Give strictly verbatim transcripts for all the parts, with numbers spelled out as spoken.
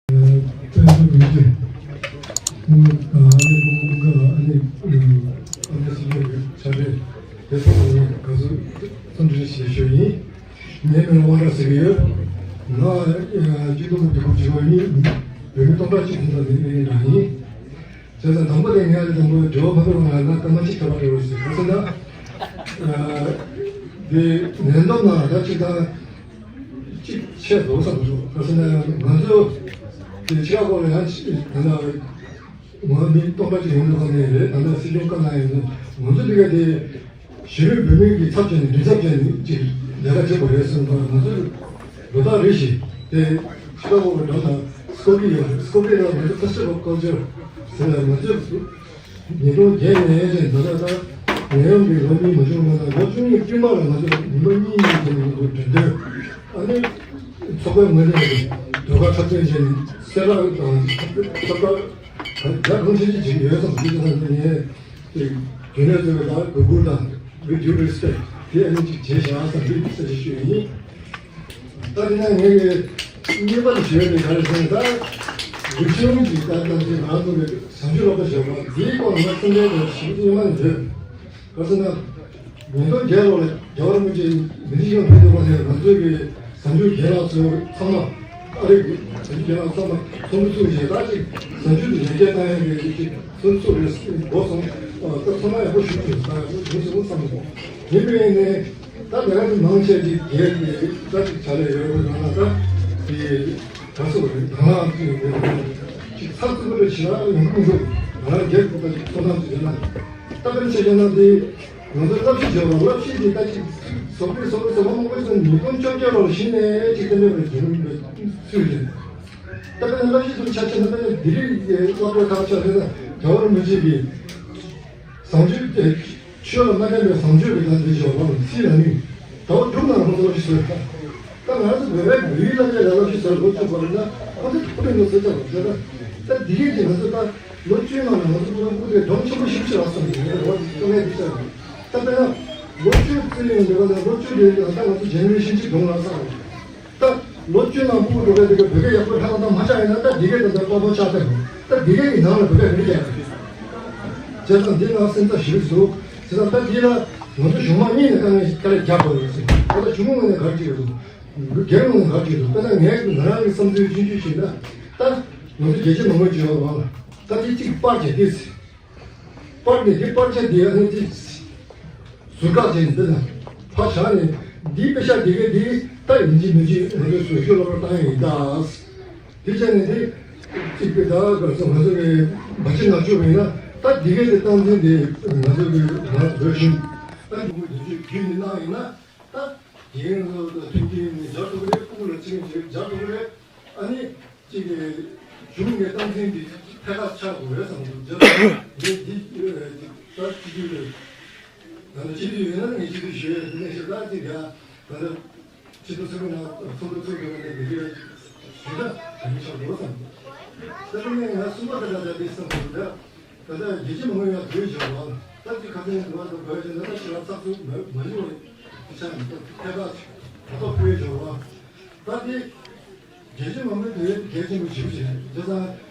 དཔལ་འབྱོར་མི་སྡེ་ཨ་ནི་ཀུང་ཀ་ཨ་ནི་ཨ་ནི་སྲིད་སྐྱོང་གི་ཕྱག་སྦྲེལ་དེ་ཚོ་ནས་དགའ་བསུ་འཚམས་འདྲི་ཞུ་ཞུ་ཡིན། ངའི་མིང་ལ་དབང་གྲགས་ཟེར་གྱི་ཡོད། ང་གཅིག་སྟོང་དགུ་བརྒྱ་དགུ་བཅུ་གོ་གཉིས་བོད་མི་སྟོང་ཕྲག་གཅིག་ཙམ་ལ་ནི་ཨེ་ཡིན་རང་ཡིན། བྱས་ཙང་དང་པོ་དེ་ངས་ཨ་ནི་དང་པོ་འབྲེལ་བ་མ་ཕེབས་གོང་ལ་ང་སྐར་མ་གཅིག་ཐོབ་པ་འགྲོ་རོགས་ཟེར། ག་ཟེར་ན། དེ་ཉེན་རྟོག་ནང་ད་གཅིག་དང་། གཅིག་ཆད་འགྲོ་བསམ་འདུག་ག་ཟེར་ན་ང་ཚོ་དེ་ཆི་ཀ་གོ་ལ་ཡང་ད་ལྟ་ང་མི་སྟོང་ཕྲག་གཅིག་ཡོང་འདུག་ག་ནས་རེད། ད་ལྟ་སྲིད་སྐྱོང་བཀའ་གནང་ཡོད་འདུག་ང་ཚོ་དེ་ག་དེ་གཞིས་ལུས་བོད་མི་གི་ཚབ་བྱས་ནས་མགྲིན་ཚབ་བྱས་ནས་གཅིག་ལས་ཀ་བྱེད་དགོས་རེད་གསུངས་པ། ང་ཚོ་ལོ་ལྟར་རེ་བཞིན་དེ་ཆི་ཀ་གོ་གི་འགྲམ་དང་སྐོར་གྱི་ཡོད། སྐོར་གྱི་ནང་ང་ཚོ་ཕེ་སི་ཊི་བལ་ཀལ་ཅར་ཟེར་ལ་ང་ཚོ། ཉིས་སྟོང་བརྒྱད་ནས་བྱས་ད་ལྟ་ད་ཉེ་ཡོང་གི་ལོ་གཉིས་མ་བྱུང་བ་ན་ལོ་བཅུ་གཉིས་བསྟུད་མར་ལ་ང་ཚོ་ཉི་མ་གཉིས་གཉིས་བྱས་ནས་ང་ཚོ་འགྲེམས་སྟོན་ཨ་ནི་ཚོགས་པའི་ངོས་ནས་ཟློས་གར་འཁྲབ་སྟོན་བྱས་ནས་གསལ་བསྒྲགས་དང་ཁྱབ་བསྒྲགས་ད་རྒྱ་གང་ཆེ་ཆེ་བྱེད་ཀྱི་ཡོད་བསམ། འདི་ཚོ་ནས་ངས་རྒྱུན་ལས་ཚོ་ལ་གུས་བཀུར་དང་with due respect དེ་ཨ་ནི་ཅིག་བྱས་བཞག་བསམ། འདི་གསལ་བཤད་ཞུ་ཡིན། ད་དེ་ནས་ངས་གཉིས་པ་ཞུ་ཡ་དེ་ག་རེ་ཟེར་ན། ད་རིག་གཞུང་གི་ད་ལྟ་དེ་ང་ཚོ་གི་བཟང་སྤྱོད་སློབ་གྲྭ་ཞེས་པ་འདིའི་སྐོར་ང་ཚོ་འདྲའི་གི་ཞིབ་ཏུ་ཉི་མ་ནས་བཟོས། ག་ཟེར་ན། ཉིས་སྟོང་བརྒྱད་ལོ་ལ་རྒྱལ་བ་རིན་པོ་ཆེ་མི་ཚེ་ཞིང་ཕེབས་འདུག་པ་ནས་ང་ཚོའི་གི་བཟང་སྤྱོད་རྒན་ལགས་ཚོ་ཚང་མ། ཨ་རི་གི་བཟང་སྤྱོད་རྒན་ལགས་ཚང་མ་ཚོགས་འདུ་ཚུགས་བྱས། ད་ཅིག་བཟང་སྤྱོད་དེ་ཡར་རྒྱས་གཏང་ཡ་གི་ཅིག་ཚོགས་འདུ་ཚུགས་རེད་འགོ་སོང་། ད་ཚང་མ་ཡག་པོ་ཞུགས་ཐུབ་ད་ཡག་པོ་ཞུགས་སོང་བསམ་སོང་། ཡིན་པས་ནས། ད་ལས་ཀ་དེ་མང་ཆེ་ཅིག་རྒྱལ་གྱི་ད་ཅིག་བྱ་ལས་ཡོད་པ་ཡང་ན་ད་དེ་ག་སོ་རེད། ད་ང་ཅིག་ཅིག་ཚགས་ཚུད་པོ་ཅིག་བྱེད་ན་ཡོང་གི་མི་འདུག་ང་རང་རྒྱལ་གྱི་ད་ཅིག་ཚོགས་ཐམས་ཅད་ཡོད་ན། ད་དཔེར་ན་ཆ་བཞག་ན་དེ་ང་ཚོ་བསླབ་གཞི་བྱེད་པ་བསླབ་གཞི་དེ་ད་ཅིག་བཟོ་པའི་བཟོ་པའི་བཟོ་པ་མང་པོ་ཚོ་ཉིས་སྟོང་བཅོ་བརྒྱད་ལོར་གཞི་ནས་ཅིག་གཏན་འབེབས་བྱུང་བའི་ཚུལ་རེད། ད་དཔེར་ན་བསླབ་གཞི་དེ་ཆ་བཞག་ན་དཔེར་ན་ལྡི་ལི་སློབ་གྲྭའི་ཁག་ཆ་དེ་ན་རྒྱལ་བ་རིན་པོ་ཆེ་གི་བཟང་སྤྱོད་དེ། ཆོས་ལ་མ་བརྟེན་པའི་བཟང་སྤྱོད་ཀྱི་ད་འདི་བྱེད་པ་ལ་སྲིད་ལ་ནི། ཟླ་བ་དྲུག་ནང་ཁོང་ཚོ་བློ་ཞིག་བཟོས་ད། ད་ང་ཚོ་བོད་པའི་བོད་ཡིག་བསླབ་བྱའི་ལ་བློ་ཞིག་བཟོས་ལོ་བཅུ་བར་ན་ཁོང་ཚོ་ཐུགས་ཕན་ཐོགས་ཚོད་ཚོད་བཟོས་ད། ད་འདི་གས་ཀྱི་ང་ཚོ་ད་ལོ་བཅུའི་ནང་ལ་ང་ཚོ་ཁོང་ཚོ་སྐུ་ཚེ་གདོང་ཆེན་པོ་ཞིག་ཆེ་བ་སོང་ཡོད་རེད། འོ་དེ་ལས་འདི་ཆགས་ད། དཔེར་ན་ལོ་བཅུ་བརྩི་ལེན་འདི་བ་ལ་ལོ་བཅུ་རེད། ད་ང་ཚོ་ཇེ་ནེ་རེ་ཤན་གཅིག་གདོང་ལ་སོང་ཡོད། ད་ལོ་བཅུ་ནང་ཕྲུ་གུ་འགྲོ་གི་འདུག་གི་བོད་སྐད་ཡག་པོ་ཧྲ་ལ་ད་མ་ཆགས་ཡིན་ན་ད་འདི་གའི་ད་ལྟ་ཏོག་ཏོག་ཆགས་ཐལ། ད་འདི་གའི་གི་ནང་ལ་བོད་སྐད་མི་རྒྱག་གི། བྱས་ཙང་འདི་ནང་སེམས་ཚ་ཞིག་འདུག་བྱས་ཙང་ད་འདི་ལ་ང་ཚོ་གཞུང་མང་གཉིས་ནས་དཀའ་ངལ་དཀའ་ལས་རྒྱག་དགོས་ཡོད་ཟེར། ད་ལྟ་གཞུང་ངོས་ནས་ག་རེ་བྱེད་ཀྱི་འདུག་སྒེར་ངོས་ནས་ག་རེ་བྱེད་ཀྱི་འདུག་དཔེར་ན་ངས་ང་རང་གི་བསམ་ཚུལ་ཆུང་ཆུང་ཞིག་ན། ད་ང་ཚོ་རྒྱལ་སྤྱི་མང་མོས་བྱེད་ཡོད་རང་ལ་ད་འདི་གཅིག་པར་བྱས་ཏེ་ཟེར། པར་ནས་འདི་པར་ཆས་འདི་ཨ་ནི་འདི་ཟུར་བཀག་བྱས་ནས་འདི་ལ་ཕར་བཞག་ནས་འདི་དཔེ་ཤག་འདི་གའི་འདི་ལྟ་ཡིན་གཅིག་མིན་གཅིག་ང་ཚོའི་བཟོ་བཅོས་སློབ་གྲྭར་བཏང་ཡ་ཡིན་ད། དེ་བྱས་ནས་འདི་གཅིག་པའི་ད་ག་ཚོད་ང་ཚོ་གི་མ་ཕྱི་ནག་ཆུ་བས་ན་ད་འདི་གའི་འདི་སྟངས་འཛིན་འདི་ང་ཚོ་གི་ང་བཟོ་བཞིན་ད་འདི་མོ་འདི་ཚོས་རྒྱུད་ནས་གནང་ཡིན་ན། ད་རྒན་ལགས་དང་མཐུན་རྐྱེན་ནས་སྦྱར་ཐུབ་ཀྱི་རེད། སྐུ་ངོ་ལ་ཕྱི་ངན་བྱས་སྦྱར་ཐུབ་ཀྱི་རེད། ཨ་ནི་གཅིག་གི་གཞུང་གི་སྟངས་འཛིན་འདི་ཐད་ཀར་ཆགས་དགོས་རེད་བསམ་འདུག་ངས་འདི་ད་སྤྱི་འཐུས་རེད། ད་ནི་སྤྱི་འཐུས་ཡོད་ན་ངས་སྤྱི་འཐུས་ཞུ་ཡས་འདི་ནས་ཞུ་ད་གཅིག་ཡ་ད་ནི་སྤྱི་འཐུས་ཚོགས་མི་ནང་ཚོགས་འདུ་ཚོགས་དགོས་པ་ནས་འདི་འདྲ་ཞུ་ད་ག་ནི་ཆགས་དགོས་བསམ་འདུག་ད་དེ་ནས་ང་གསུམ་པ་ད་ད་ད་འདི་བསམ་འདུག་ད། ད་ལྟ་རྒྱལ་སྤྱི་མང་ཡང་བོད་བྱ་བ་ད་ཅི་ཁ་སང་འདི་བ་ད་བོད་བྱ་ན་ད་ཕྱི་ལ་ཚགས་ཚུད་མ་མ་ཡོང་བའི་ཆ་ནས་ད་ཐད་ཀར་ད་ལྟ་བོད་བྱ་བ་ད་དེ་རྒྱལ་སྤྱི་མང་པོའི་བོད་གལ་ཆེན་པོ་ཞིག་བྱས་བྱས་ཙང་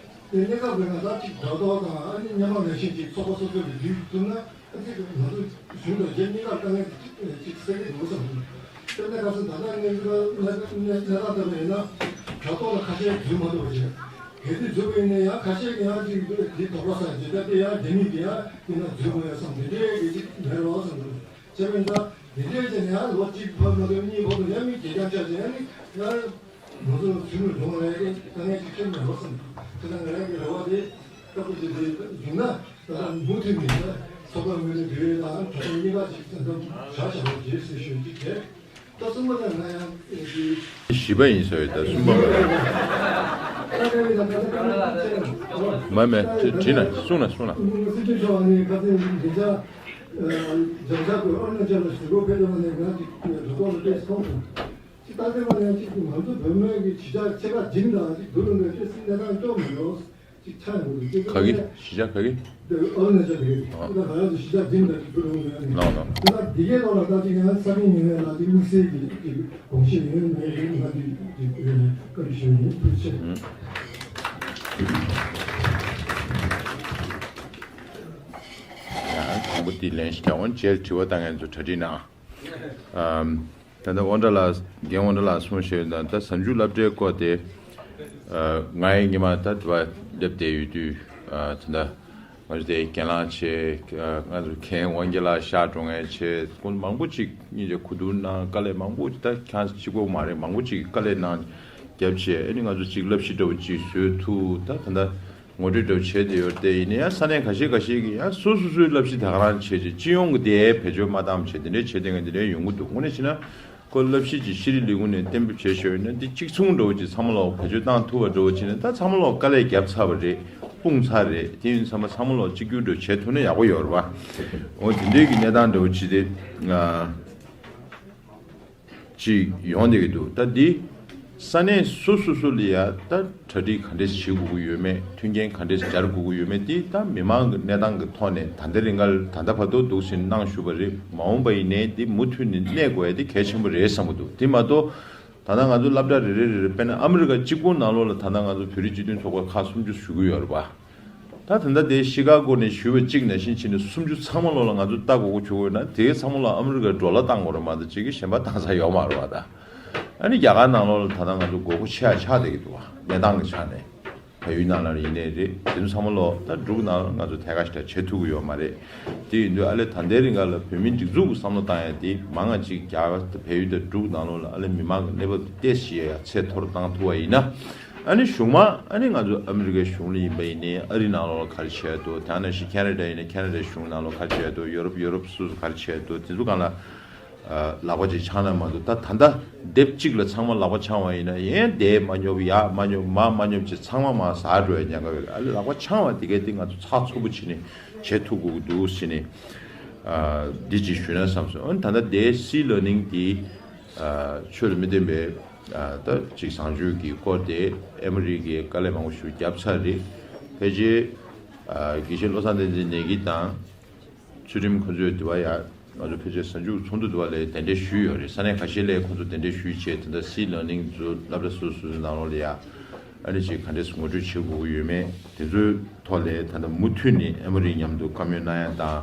དེ་གནས་སྐབས་རིང་ལ་ད་ཅིག་དྲ་ཐོག་དང་ཨ་ནི་སྔོན་མ་ནང་བཞིན་ཅིག་ཚོགས་པ་སོ་སོ་གི་ལུས་ཐུབ་ན། ཨ་ཙི་ང་ཚོ་གཞུང་དང་རྒྱལ་གཉིས་ཀར་དཀའ་ངལ་ཅིག་སེལ་གྱི་འདུག་བསམ་འདུག་དཔེར་ན་ཁ་སང་ད་ལྟ་གནས་ཚུལ་གནས་གནས་སྟངས་ལྟ་བ་ཡིན་ན་དྲ་ཐོག་ལ་ཁ་ཤས་འཛུལ་མ་ཐུབ་པ་བྱས། གལ་ཏེ་འཛུལ་བ་ཡིན་ན་ཡང་ཁ་ཤས་ཀྱིས་ཡང་ཅིག་འདི་དོགས་པ་ཟ་བྱས་ད་ལྟ་ཡང་རྒྱ་མི་གིས་ཡང་ཡིན་ན་འཛུལ་དགོས་ཡ་བསམ་འདི་འདྲའི་གི་ཅིག་མེད་རོགས་བསམ་འདུག་བྱས་པ་ཡིན་ད་འདི་འདྲའི་བྱས་ནས་ཡང་ལོ་གཅིག་བར་མ་གཏོགས་གཉིས་བར་དུ་ཡང་མི་བརྗེད་རྐྱང་ཆགས་བྱས་ཡང་ནི་ཡང་། ང་ཚོ་ཚུལ་མིན་འགྲོ་བ་ལ་ཡ་གི་དཀའ་ངལ་ཅིག་ཁྱོན་མེད་པ་བསམ། དེ་ན་ང་རང་གི་རེ་བ་དེ་སྐབས་དེ་དེ་བྱུང་ན་ད་ལྟ་མུ་མཐུད་ནས་ཚོགས་པ་ངོས་ནས་འབྲེལ་ཡོད་དང་གྲོགས་པོ་གཉིས་ཀ་ཅིག་བྱ་བ་བྱེད་ཟེར་ཞུ་རྒྱུ་གལ། ད་གསུམ་པ་ལ་ང་ཡང་ཨེ་ཅིག་བཞི་པ་ཡིན་ཟེར་བའི་ད་གསུམ་པ་མ་རེད། མ་མེད་དྲི་ན་གསུང་ན་གསུང་ན། སྲིད་སྐྱོང་མཆོག་ནས་ཁ་སང་འདི་ཆ་འཇམ་ཤ་དགོས་ཨ་ན་ཅག་ལ་ཞུ་སྒོ་ཕེབས་ཡོང་ནས་ང་ཅིག་གྲོགས་པོ་ལ་ཏོག་ཙམ་མཐོང་སོང་། ཅིག་ད་ལྟའི་བར་ཡང་ཅིག་ང་ཚོ་བོད་མི་གི་གཞིས་ཆགས་ཆེ་ཁག་སྦྱིན་དང་ཅིག་བསྡུ་རུང་གི་ཅིག་སྲིད་གནས་སྟངས་སྐྱོ་མི་འགྲོ། ཅིག་ཆགས་ཡོང་གི་འདུག་ག་གི་གཞིས་ཆགས་ག་གི་འདི་ཨ་ལ་ན་ཆ་དེ་གི་ད་ང་ཚོ་གཞིས་ཆགས་སྦྱིན་དང་ཅིག་བསྡུ་རུང་གི་ཨ་ནི་ལགས་ལགས། ད་འདི་གའི་ཐོག་ལ་ད་ཅིག་ང་ས་གནས་ཉེ་བའི་ལ་ཅིག་དམིགས་བསལ་གྱི་ཅིག་དགོངས་བཞེས་ཡོད་མེད་ཡོད་ང་འདི་ཅིག་བཀའ་འདྲི་ཞུ་ཡིན། ཐུགས་རྗེ་ཆེ། འོ་དེ་ལན་ཞིག་ཀྱང་འོན་རྗེས་དྲི་བ་བཏང་མཁན་ཚོ་གྲ་སྒྲིག་གནང་། ཨམ། ད་ལྟ་དབང་གྲགས་ལགས། རྒན་དབང་གྲགས་ལགས་གསུངས་བཞག་ཡོད་ན། ད་གཟའ་མཇུག་སློབ་གྲྭའི་སྐོར་དེ། ཨ། ང་ཡི་ཉི་མ་ད་དུ་བ་སླེབས་བསྡད་ཡོད་དུས། ཨ། ད་ལྟ་ང་ཚོ་དེ་རྒན་ལགས་བྱས། ཨ། ང་ཚོ་མཁན་དབང་རྒྱལ་ལགས་ཤག་འགྲོ་མཁན་བྱས། ཁོང་མང་པོ་ཅིག་སྙིང་རྗེ་གོ་བསྡུར་གནང་། དཀའ་ལས་མང་པོ་ཅིག་ད་ཁྱང་གཅིག་པོ་མ་རེད། མང་པོ་ཅིག་དཀའ་ལས་གནང་རྒྱབ་བྱས། ཨ་ནི་ང་ཚོ་ཅིག་བསླབ་གཞི་འདྲ་བོ་ཅིག་བཟོས་ཐུབ། ད་ད་ལྟ། ངོ་སྤྲོད་འདྲ་བོ་བྱས་བསྡད་ཡོད་རེད་དེ། ཡིན་ན་ཡང་ས་གནས་ཁ་ཤས་ཁ་ཤས་ཀྱིས་ཡང་སོ་སོ་སོའི་བསླབ་གཞི་དེ་ག་རང་བྱས་རྗེས་སྤྱི་ཡོངས་ཀྱི་དེ་བེད་སྤྱོད་མ་བཏང་བྱས་དེ་འདྲའི་བྱས་བསྡད་མཁན་དེ་འདྲའི་ཡོང་གི་འདུག་དངོས་གནས་བྱས་ན་ཁོ་བསླབ་གཞི་ཅིག་ཤེས་རིག་ལས་ཁུངས་ནས་གཏན་འབེབས་བྱས་བཞག་ཡོད་ན། འདི་གཅིག་མཚུངས་འདྲ་བོ་ཅིག་ཚང་མ་ལ་བེད་སྤྱོད་བཏང་ཐུབ་པ་འདྲ་བོ་བྱས་ན། ད་ཚང་མ་ལ་དཀའ་ལས་བརྒྱབ་ཚར་བ་རེད། སྤུངས་ཚར་རེད། དེ་ཡིན་ཚང་མ་ཚང་མ་ལ་གཅིག་གྱུར་འདྲ་བོ་བྱས་ཐུབ་ན་ཡག་པོ་ཡོད་རེད་པ། འོ་དེ་འདྲའི་གི་གནས་སྟངས་འདྲ་བོ་ཅིག་དེ། ཨ། ཅིག་ཡོང་བསྡད་ཀྱི་འདུག་ད་འདི་ས་གནས་སོ་སོ་སོ་ལ་ཡ་ད་གྲ་སྒྲིག་ག་འདྲས་བྱེད་དགོས་ཀྱི་ཡོད་མེད། མཐུན་རྐྱེན་ག་འདྲས་སྦྱར་དགོས་ཀྱི་ཡོད་མེད། འདི་ད་མི་མང་གི་གནས་སྟངས་ཀྱི་ཐོག་ནས། ད་ལྟའི་རིང་ལ་ད་ལྟ་བར་དུ་འདུག་སེ་གནང་བཞུགས་པ་རེད། མ་འོངས་པ་ཡིན་ནའི་འདི་མུ་མཐུད་ནས་གནས་དགོས་ཡ་འདི་གལ་ཆེན་པོ་རེད་བསམ་གྱི་འདུག་དེ་མ་གཏོགས་ད་ལྟ་ང་ཚོ་སློབ་གྲྭ་རེ་རེ་རེ་རེ། དཔེར་ན་ཨ་མི་རི་ཀ་གཅིག་པུ་ནང་ལོགས་ལ་ད་ལྟ་ང་ཚོ་བོད་རིགས་སྤྱི་མཐུན་ཚོགས་པ་ཁག་སུམ་ཅུ་ཞུགས་ཀྱི་ཡོད་རེད་པ། ད་ད་ལྟ་དེ་ཤི་ཀ་གོ་ནས་ཞུས་པ་གཅིག་ནང་བཞིན་བྱས་ནས་སུམ་ཅུ་ཚང་མ་ལོགས་ལ་ང་ཚོ་ལྟ་དགོས་མཁོ་བྱུང་ཡོད་ན། དེ་ཚང་མ་ལོགས་ཨ་མི་རི་ཀའི་ཌོ་ལར་བཏང་དགོས་རེད་མ་གཏོགས་ཅིག་གི་གཞན་པ་བཏང་ས་ཡོད་མ་རེད་པ། ད་ཨ་ནི་རྒྱ་གར་ནང་ལོགས་ལ་ད་ལྟ་ང་ཚོ་དགོས་མཁོ་ཆེ་ཡ་ཆགས་བསྡད་ཀྱི་འདུག་པ། གནས་སྟངས་ཀྱི་ཆ་ནས། བལ་ཡུལ་ནང་ལ་ཡིན་ནའི་རེད། དེ་ཚོ་ཚང་མ་ལོགས་ད་འབྲུག་ནང་ལ་ང་ཚོ་ཐད་ཀ་ཞིག་ད་བྱེད་ཐུབ་ཀྱི་ཡོད་མ་རེད། དེ་ཡིན་དུས་ཨ་ལས་ད་ལྟའི་རིང་ག་ལ་བོད་མིའི་སྒྲིག་འཛུགས་ཀྱི་བསམ་བློ་བཏང་ཡ་དེ་མང་ང་ཅིག་རྒྱ་གར་དང་བལ་ཡུལ་དང་འབྲུག་ནང་ལོགས་ལ་ཨ་ལས་མི་མང་གི་གནས་བབ་དེ་ཏོག་ཙམ་ཡ་ཚད་མཐོ་རུ་བཏང་ཐུབ་པ་ཡིན་ན། ཨ་ནི་གཞུག་མ་ཨ་ནི་ང་ཚོ་ཨ་མི་རི་ཀའི་གཞུང་ལ་ཡིན་པ་ཡིན་ནའི་ཨ་རི་ནང་ལོགས་ལ་ག་རེ་བྱས་འདུག་དེ་ནང་བཞིན་ཁེ་ན་ཌ་ཡིན་ན་ཁེ་ན་ཌའི་གཞུང་ནང་ལོགས་ག་རེ་བྱས་འདུག་ཡོ་རོབ་ཡོ་རོབ་སུ་སུ་ག་རེ་བྱས་འདུག་དེ་ཚོ་སྒང་ལ། ཨ། ལག་པ་ཅིག་འཆང་ན་མ་གཏོགས། ད་ད་ལྟ་སྡེབ་གཅིག་ལ་ཚང་མ་ལག་པ་འཆང་བ་ཡིན་ན། ཡང་འདི་མ་ཉོབ་ཡ་མ་ཉོབ་མ་མ་ཉོབ་ཅིག་ཚང་མ་མར་ཟག་འགྲོ་ཡ་ཉེན་ཁ་ཡོད་རེད། ཨ་ལས་ལག་པ་འཆང་བ་དེ་གས་དེ་ང་ཚོ་ཚགས་ཚུད་པོ་བྱས་ནས་བྱེད་ཐུབ་དགོས་ཀྱི་འདུག་ཟེར་ནས། ཨ། འདི་ཅིག་ཞུས་ན་བསམ་སོང་། ཨ་ནི་ད་ལྟ་དེ་སི་ལར་ནིང་དེ། ཨ། ཆོས་ལ་མི་བརྟེན་པའི། ཨ། ད་ཅིག་བཟང་སྤྱོད་ཀྱི་སྐོར་དེ་ཨ་མི་རི་ཀས་དཀའ་ལས་མང་པོ་ཞིག་བརྒྱབ་ཚར་རེད། ཕལ་ཆེར། ཨ། དགེ་བཤེས་བློ་བཟང་བསྟན་འཛིན་ནས་ཀྱི་དང་། ཚུལ་ཁྲིམས་ཁོ་ཚོས་དེ་བ་ཡ། ང་ཚོ་ཕལ་ཆེར་གཟའ་མཇུག་ཚོགས་འདུ་དེ་བ་ལ་གདན་འདྲེན་ཞུས་ཡོད་རེད། ས་གནས་ཁ་ཤས་ལ་ཁོ་ཚོ་གདན་འདྲེན་ཞུས་བྱས། དེ་འདྲ་སི་ལར་ནིང་ཚོ་སློབ་གྲྭ་སོ་སོའི་ནང་ལོགས་ལ་ཡ། ཨ་ནི་ཅིག་ག་འདྲས་ངོ་སྤྲོད་བྱེད་དགོས་ཀྱི་ཡོད་མེད། དེ་ཚོའི་ཐོག་ལ་ད་ལྟ་མུ་མཐུད་ནས་ཨ་མི་རི་མཉམ་དུ་བཀའ་མོལ་གནང་ཡ་དང་།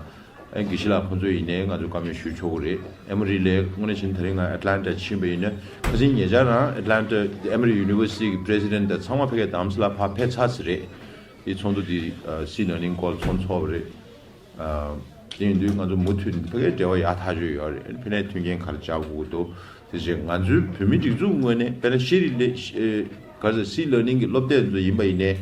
ཨ་ནི་དགེ་བཤེས་ལགས་ཁོ་ཚོ་ཡིན་ནའི་ང་ཚོ་བཀའ་མོལ་ཞུ་ཆོག་གི་རེད། ཨ་མི་རི་ལ་དངོས་གནས་བྱས་ན་དེ་རིང་ང་ཨེ་ཊ་ལན་ཊ་ཕྱིན་པ་ཡིན་ན། ཁ་སང་ཉེ་ཆར་རང་ཨེ་ཊ་ལན་ཊ་ཨ་མི་རི་ཡུ་ནི་ཝར་སི་ཊི་གི་པི་རེ་སི་ཌེན་ཊི་དང་ཚང་མ་ཕ་གིའི་དྷ་རམ་ས་ལ་ཕར་ཕེབས་ཚར་ཟིན་རེད། དེ་ཚོགས་འདུ་དེ། ཨ། སི་ལར་ནིང་སྐོར་ཚོགས་ཚོགས་པ་རེད། ཨ། དེ་ཡིན་དུས་ང་ཚོ་མུ་མཐུད་ནས་ཕ་གིའི་འབྲེལ་བ་ཡག་ཐག་ཆོད་ཡོད་རེད། ཕ་གིའི་མཐུན་རྐྱེན་ག་རེ་སྦྱར་དགོས་ཀྱི་འདུག་དེ་བཞིན་ང་ཚོའི་བོད་མིའི་སྒྲིག་འཛུགས་ངོས་ནས། དཔེར་ན་ཤེས་རིག་ལས། ཨེ། ག་རེ་ཟེར། སི་ལར་ནིང་གི་སློབ་དེབ་ཚོ་ཡིན་པ་ཡིན་ནའི།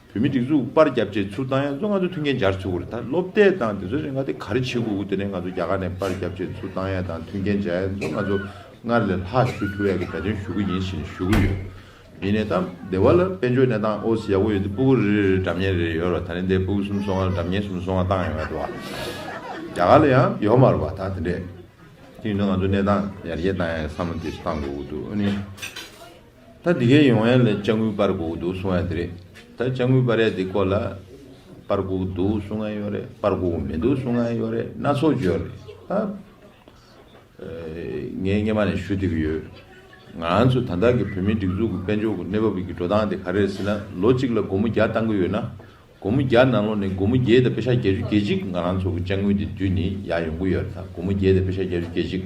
བོད་མིའི་སྒྲིག་འཛུགས་པར་བརྒྱབ་བྱས་ཚུར་བཏང་ཡ་ཚོ་ང་ཚོ་མཐུན་རྐྱེན་སྦྱར་ཚུགས་ཀྱི་རེད། ད་སློབ་དེབ་དང་དེ་ཚོ་རེ་ང་དེ་ག་རེ་བྱེད་དགོས་ཀྱི། དེ་ནས་ང་ཚོ་རྒྱ་གར་ནས་པར་བརྒྱབ་བྱས་ཚུར་བཏང་ཡ་དང་མཐུན་རྐྱེན་སྦྱར་ཡ་ཚོ་ང་ཚོ་སྔར་ལས་ལྷག་ཞུ་ཐུབ་ཡ་གི་འབད་བརྩོན་ཞུ་གི་ཡིན་ཞེས་ཞུ་གི་ཡོད། ཡིན་ནའི་ད་སྡེ་བ་ལ་དཔལ་འབྱོར་གནས་སྟངས་ཨོ་ཙི་ཡག་པོ་ཡོད་དུས་སྤུ་གུ་རེ་རེ་རེ་འགྲམ་ཉེ་རེ་ཡོད་རེད། ད་ནི་འདི་སྤུ་གུ་གསུམ་གསུམ་ལ་འགྲམ་ཉེ་གསུམ་གསུམ་བཏང་ཡོང་ཡ་འདུག་བ། རྒྱ་གར་ལ་ཡང་ཡོད་མ་རེད་བ། ད་དེ་འདྲས། དེ་ཡིན་ན་ང་ཚོ་གནས་སྟངས་ཡར་རྒྱས་བཏང་ཡ་བསམ་བློ་དེ་བཏང་དགོས་ཀྱི་འདུག་ཨ་ནི། ད་འདི་གའི་ཡོང་ཡ་ལ་ཅ་དངོས་སྤར་དགོས་ཀྱི་འདུག་གསུང་ཡ་དེ་རེད། ད་ཅ་དངོས་སྤར་ཡ་དེ་སྐོར་ལ། སྤར་དགོས་ཀྱི་འདུག་གསུང་ཡ་ཡོད་རེད། སྤར་དགོས་ཀྱི་མི་འདུག་གསུང་ཡ་ཡོད་རེད། སྣ་ཚོགས་ཡོད་རེད། ད། ཨ། ངས་སྔོན་མ་ནས་ཞུ་བསྡད་ཀྱི་ཡོད། ང་ཚོ་ད་ལྟ་གི་བོད་མིའི་སྒྲིག་འཛུགས་ཀྱི་དཔལ་འབྱོར་གྱི་གནས་བབ་ཀྱི་འགྲོ་སྟངས་དེ་ག་རེ་རེད་ཟེར་ན། ལོ་གཅིག་ལ་སྒོར་མོ་བརྒྱ་བཏང་གི་ཡོད་ན། སྒོར་མོ་བརྒྱ་ནང་ལོགས་ནས་སྒོར་མོ་བརྒྱད་དང་པེ་ཤ་བརྒྱད་ཅུ་གྱ་གཅིག་ང་རང་ཚོ་གི་ཅ་དངོས་དེ་བསྡུས་ནས་ཡར་ཡོང་གི་ཡོད་རེད། ད་སྒོར་མོ་བརྒྱད་དང་པེ་ཤ་བརྒྱད་ཅུ་གྱ་གཅིག་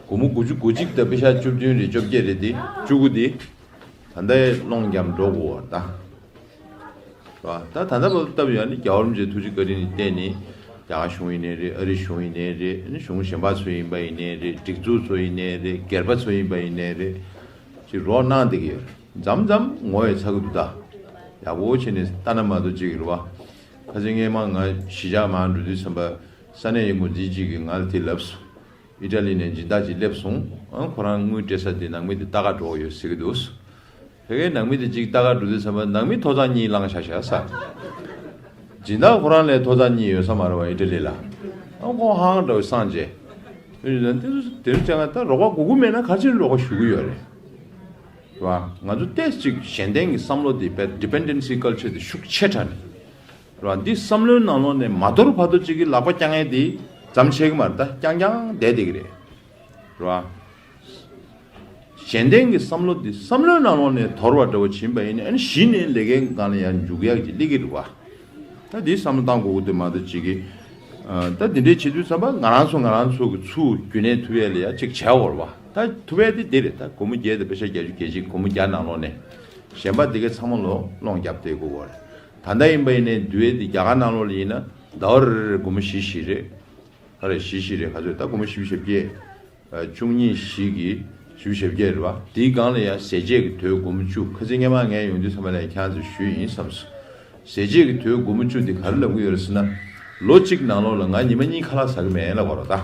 སྒོར་མོ་དགུ་བཅུ་གོ་གཅིག་དང་པེ་ཤ་བཅུ་བདུན་རེད། བཅོ་བརྒྱད་རེད། དེ་བཅུ་དགུ་དེ་ད་ལྟའི་སློང་རྒྱབ་འགྲོ་དགོས་པ་རེད་ད། རེད་བ། ད་ད་ལྟ་བར་སྟབས་ཡག་ནི་རྒྱལ་བ་རིན་པོ་ཆེའི་ཐུགས་རྗེ་བཀའ་དྲིན་ལ་བརྟེན་ནས། རྒྱ་གར་གཞུང་ཡིན་ནའི་རེད། ཨ་རི་གཞུང་ཡིན་ནའི་རེད། ཨ་ནི་གཞུང་གཞན་པ་ཚོ་ཡིན་པ་ཡིན་ནའི་རེད། སྒྲིག་འཛུགས་ཚོ་ཡིན་ནའི་རེད། སྒེར་པ་ཚོ་ཡིན་པ་ཡིན་ནའི་རེད། ཅིག་རོགས་གནང་བསྡད་ཀྱི་ཡོད་རེད། མཚམས་མཚམས་ངོ་ཡི་ཚ་གི་འདུག་ད་ཡག་པོ་བྱས་ནས་ལྟ་ན་མ་གཏོགས་ཅིག་རེད་བ། ཁ་སང་སྔོན་མ་ང་གཞིས་ཆགས་མར་འགྲོ་དུས་ཙམ་པ་ས་གནས་ཡི་འགོ་འཛིན་གཅིག་གིས་ང་ལ་དེ་ལབ་སོང་། ཨི་ཊ་ལི་ནས་སྦྱིན་བདག་ཅིག་སླེབས་སོང་། ཨང་། ཁོ་རང་དངུལ་སྤྲད་ས་དེ་ནང་མི་དེ་ལྟ་ག་འགྲོ་གི་ཡོད་ཟེར་གི་འདུག་ཕ་གིའི་ནང་མི་དེ་གཅིག་ལྟ་ག་འགྲོ་དུས་ཙམ་པ་ནང་མི་ཐོག་ཚང་གཉིས་བླངས་བཞག་བཞག་ས། སྦྱིན་བདག་ཁོ་རང་ལས་ཐོག་ཚང་གཉིས་ཡོད་ས་མ་རེད་བ། ཨི་ཊ་ལི་ལ། ཨང་། ཁོ་ཧང་འདྲ་བོ་སངས་རྒྱས། དེ་ཚོ་དེ་ཚོ་བྱས་ན་ད་རོགས་པ་དགོས་ཀྱི་མེད་ན་ག་ཅིར་རོགས་པ་ཞུ་གི་ཡོད་རེད། རེད་བ། ང་ཚོ་ཏོག་ཙམ་ཅིག་གཞན་བརྟེན་གྱི་བསམ་བློ་དེ། དཔེ་ཌི་པེན་ཌེན་སི་ཀལ་ཅར་དེ་ཤུགས་ཆེ་དྲགས་ནས། རེད་བ། འདི་བསམ་བློའི་ནང་ལོགས་ནས་མ་དོར་བར་དུ་ཅིག་གི་ལག་པ་བརྐྱང་ཡས་དེ་ཙམ་བྱེད་ཀྱི་མ་རེད། ད་རྐྱང་རྐྱང་བསྡད་བསྡད་ཀྱི་རེད། རེད་བ། གཞན་བརྟེན་གྱི་བསམ་བློ་འདི་བསམ་བློའི་ནང་ལོགས་ནས་དོར་བ་འདྲ་བོ་ཕྱིན་པ་ཡིན་ན། ཨ་ནི་གཞི་ནས་ལས་ཀའི་སྒང་ལ་ཡང་འཇུག་ཡག་ཅིག་སླེབས་ཀྱི་རེད་བ། ད་འདི་བསམ་བློ་བཏང་དགོས་ཀྱི་འདུག་མ་གཏོགས་ཅིག་གི། ཨ། ད་འདི་འདྲའི་བྱེད་དུས་ཙམ་པ་ང་རང་ཚོ་ང་རང་ཚོ་གི་ཚུར་རྒྱུན་གནས་ཐུབ་ཡས་ལ་ཡ་གཅིག་བྱས་འོར་བ། ད་ཐུབ་ཡས་དེ་འདི་རེད། ད་སྒོར་མོ་བརྒྱད་དང་པེ་ཤ་བརྒྱད་ཅུ་གྱ་གཅིག་སྒོར་མོ་བརྒྱ་ནང་ལོགས་ནས་གཞན་པ་འདི་གའི་ཚང་མ་ལོ་སློང་རྒྱབ་བསྡད་དགོས་པ་རེད། ད་ལྟ་ཡིན་པ་ཡིན་ནའི་འདུལ་བའི་འདི་རྒྱ་གར་ནང་ལོགས་ལ་ཡིན་ན་ཟླ་བ་རེ་རེ་སྒོར་མོ་བཞི་བཞི་རེད། ཨ་རེ་བཞི་བཞི་རེད། ག་ཚོད་ད་སྒོར་མོ་བཞི་བཅུ་ཞེ་བརྒྱད། ཨ། བཅུ་གཉིས་བཞི་གི་བཞི་བཅུ་ཞེ་བརྒྱད་རེད་བ། དེའི་སྒང་ལ་ཡང་ཟས་བཅད་ཀྱི་དུས་སྒོར་མོ་བཅུ། ཁ་སང་སྔས་མ་ངས་ཡོང་དུས་ཚང་མ་ལ་ཡང་ཁྱེད་རང་ཚོར་ཞུས་ཡིན་བསམ་སོང་། ཟས་བཅད་ཀྱི་དུས་སྒོར་མོ་བཅུ་འདི་ག་རེ་ལབ་ཀྱི་ཡོད་རེད་ཟེར་ན། ལོ་གཅིག་ནང་ལོགས་ལ་ང་ཉི་མ་གཉིས་ཁ་ལག་ཟ་གི་མེད་ལབ་པ་རེད་ད།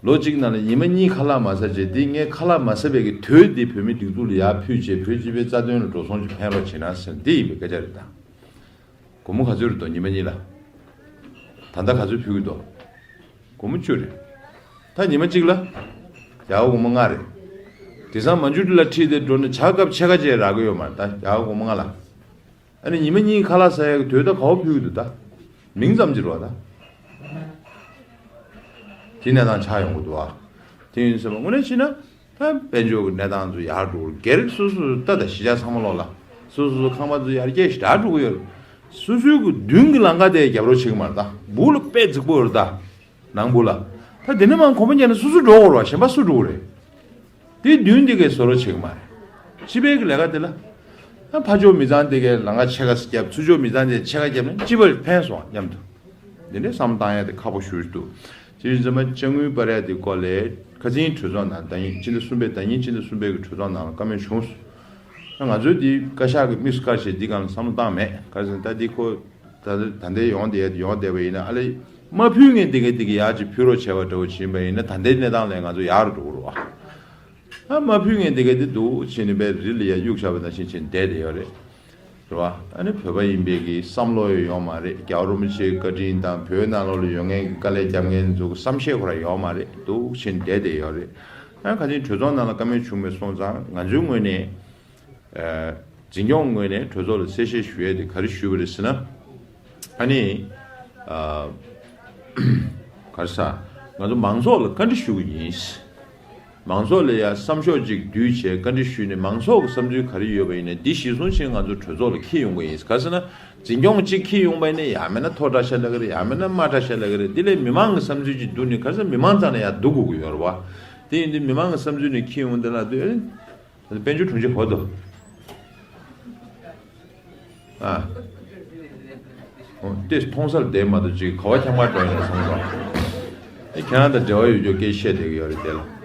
ལོ་གཅིག་ནང་ལ་ཉི་མ་གཉིས་ཁ་ལག་མ་ཟ་བྱས་དེ་ངས་ཁ་ལག་མ་ཟ་བའི་གི་དུས་དེ་བོད་མི་སྒྲིག་འཛུགས་ལ་ཡར་ཕུལ་བྱས་བོད་སྤྱི་པའི་རྩ་དོན་ལ་འགྲོ་སོང་ཅིག་ཕན་རོགས་བྱེད་ན་ཟེར་འདི་ཡིན་པའི་སྐད་ཆ་རེད་ད། སྒོར་མོ་ག་ཚོད་རེད་དོ་ཉི་མ་གཉིས་ལ། ད་ལྟ་ག་ཚོད་ཕུལ་གི་འདུག་སྒོར་མོ་བཅུ་རེད། ད་ཉི་མ་གཅིག་ལ་བརྒྱ་སྒོར་མོ་ལྔ་རེད། དེང་སང་མ་འཇུ་ཏི་ལ་ཁྲིད་དེ་འགྲོ་ནས་བྱ་སྐབས་ཕྱེད་ཀ་ཅིག་རག་གི་ཡོད་མ་རེད་ད། བརྒྱ་སྒོར་མོ་ལྔ་ལ། ཨ་ནི་ཉི་མ་གཉིས་ཁ་ལག་ཟ་ཡག་གི་དུས་ད་ག་པར་ཕུལ་གི་འདུག་ད། མིང་ཙམ་ཅིག་རེད་བ་ད། དེ་གནས་སྟངས་ཆགས་ཡོང་གི་འདུག་བ། དེ་ཡིན་ཟེར་བ་དངོས་གནས་བྱས་ན། ད་དཔལ་འབྱོར་གྱི་གནས་སྟངས་ཚོ་ཡག་འགྲོ་གི་རེད། སོ་སོ་ད་ད་གཞིས་ཆགས་ཚང་མ་ལོག་ལ་སོ་སོ་སོ་ཁང་པ་ཚོ་ཡར་རྒྱས་ཞེ་དྲག་འགྲོ་གི་ཡོད་རེད། སོ་སོའི་གི་མདུན་གྱི་ལམ་ཁ་དེ་རྒྱབ་རོགས་བྱེད་ཀྱི་མ་རེད་ད། སྦུག་ལ་དཔེ་རྫིག་པོ་ཡོད་རེད་ད། ནང་སྦུག་ལ། ད་དེ་ནས་མར་གོམ་པ་རྒྱག་ན་སོ་སོ་འགྲོ་དགོས་རེད་བ། གཞན་པ་སུ་འགྲོ་གི་རེད། དེ་མདུན་དེ་གས་བཟོ་རོགས་བྱེད་ཀྱི་མ་རེད། སྤྱི་པའི་གི་ལས་ཀ་དེ་ལ། ཨ། ཕར་ཕྱོགས་མི་ཚང་དེ་གས་ལམ་ཁ་ཕྱེད་ཀ་བརྒྱབ། ཚུར་ཕྱོགས་མི་ཚང་དེ་ཕྱེད་ཀ་བརྒྱབ་ན་སྤྱི་པར་ཕན་སོང་མཉམ་དུ། འདི་འདྲའི་བསམ་བློ་བཏང་ཡ་དེ་ཁག་པོ་ཞེ་པོ་ཅིག་འདུག་དེ་བཞིན་ཚང་མ་ཅ་དངུལ་སྤར་ཡ་དེ་སྐོར་ལ་ཁ་སང་གྲོས་ཚོགས་ནང་ཟླ་ཉིན་སྤྱི་ཟླ་གསུམ་པའི་ཟླ་ཉིན་སྤྱི་ཟླ་གསུམ་པའི་གི་གྲོས་ཚོགས་ནང་ལ་བཀའ་མོལ་བྱུང་སོང་། ང་ཚོའི་འདི་བཀའ་ཤག་གི་དམིགས་སུ་བཀར་བྱས་འདི་སྒང་ལ་བསམ་བློ་བཏང་མེད། ག་རེ་ཟེར་ན་ད་འདི་ཁོ། ད་ད་ལྟའི་ཡོང་བསྡད་ཡོང་བསྡད་པ་ཡིན་ན་ཨ་ལེ། མ་ཕུལ་མཁན་དེ་ག་དེ་ག་ཡག་ཅིག་ཕུལ་རོགས་བྱས་པ་འདྲ་བོ་བྱིན་པ་ཡིན་ན་ད་ལྟའི་གནས་སྟངས་ལས་ང་ཚོ་ཡག་རུ་འགྲོ་གི་རེད་བ། ཨ། མ་ཕུལ་མཁན་དེ་ག་དེ་འདུག་བྱས་ནས་པའི་རི་ལ་ཡ་གཡུག་བཞག་པ་ནང་བཞིན་བྱས་བསྡད་བསྡད་ཡོད་རེད། རེད་བ། ཨ་ནི་བོད་པ་ཡིན་པའི་གི་བསམ་བློ་ཡང་ཡོད་མ་རེད། རྒྱལ་བ་རིན་པོ་ཆེའི་བཀའ་དྲིན་དང་བོད་ནང་ལོགས་ལ་ཡོད་མཁན་གི་དཀའ་ལས་རྒྱབ་མཁན་ཚོ་གི་བསམ་ཤེས་ཁོ་རང་ཡོད་མ་རེད་འདུག་བྱས་ནས་བསྡད་བསྡད་ཡོད་རེད། ཨ། ག་ཚོད་གྲོས་ཚོགས་ནང་ལ་བཀའ་མོལ་བྱུང་མེད་སོང་ཙང་ང་ཚོའི་ངོས་ནས། ཨ། འཛིན་སྐྱོང་ངོས་ནས་གྲོས་ཚོགས་ལ་གསལ་བཤད་ཞུ་ཡས་དེ་ག་རེ་ཞུས་པ་རེད་ཟེར་ན། ཨ་ནི། ཨ། ག་རེ་ཟ། ང་ཚོ་མང་ཚོགས་ལ་བཀའ་འདྲི་ཞུ་གི་ཡིན། མང་ཚོགས་ལ་ཡ་བསམ་ཤོག་ཅིག་བསྡུས་བྱས་བཀའ་འདྲི་ཞུས་ནས་མང་ཚོགས་ཀྱི་བསམ་ཚུལ་ག་རེ་ཡོད་པ་ཡིན་ནའི་འདི་གཞིར་བཟུང་བྱས་ང་ཚོ་གྲོས་ཚོགས་ལ་འཁྱེར་ཡོང་གི་ཡིན། ག་རེ་ཟེར་ན། འཛིན་སྐྱོང་གཅིག་འཁྱེར་ཡོང་པ་ཡིན་ན་ཡང་མིན་ན་མཐོ་དྲགས་ཤ་ལབ་ཀྱི་རེད། ཡང་མིན་ན་དམའ་དྲགས་ཤ་ལབ་ཀྱི་རེད། འདི་ལས་མི་མང་གི་བསམ་ཚུལ་ཅིག་བསྡུ་ནས། ག་རེ་ཟེར། མི་མང་རྩ་ནས་ཡར་བསྡུ་དགོས་ཀྱི་ཡོད་རེད་བ། དེ་ཡིན་དུས་མི་མང་གི་བསམ་ཚུལ་ནས་འཁྱེར་ཡོང་དེ་ལ་ལྟོས། དཔལ་འབྱོར་དྲུང་ཆེ་གོ་དོ། ཨ། འོ། དེ་མཐོང་སར་བསྡད་མ་གཏོགས་ཅིག་ག་བ་འཁྱམ་ག་འགྲོ་ཡིན་ན་བསམ་སོང་། ཨེ། ཁྱེད་རང་དང་འབྲེལ་བ་ཡོད་རྒྱུ་སྐད་བཤད་བསྡད་ཀྱི་ཡོད་རེད་དེ་ལ།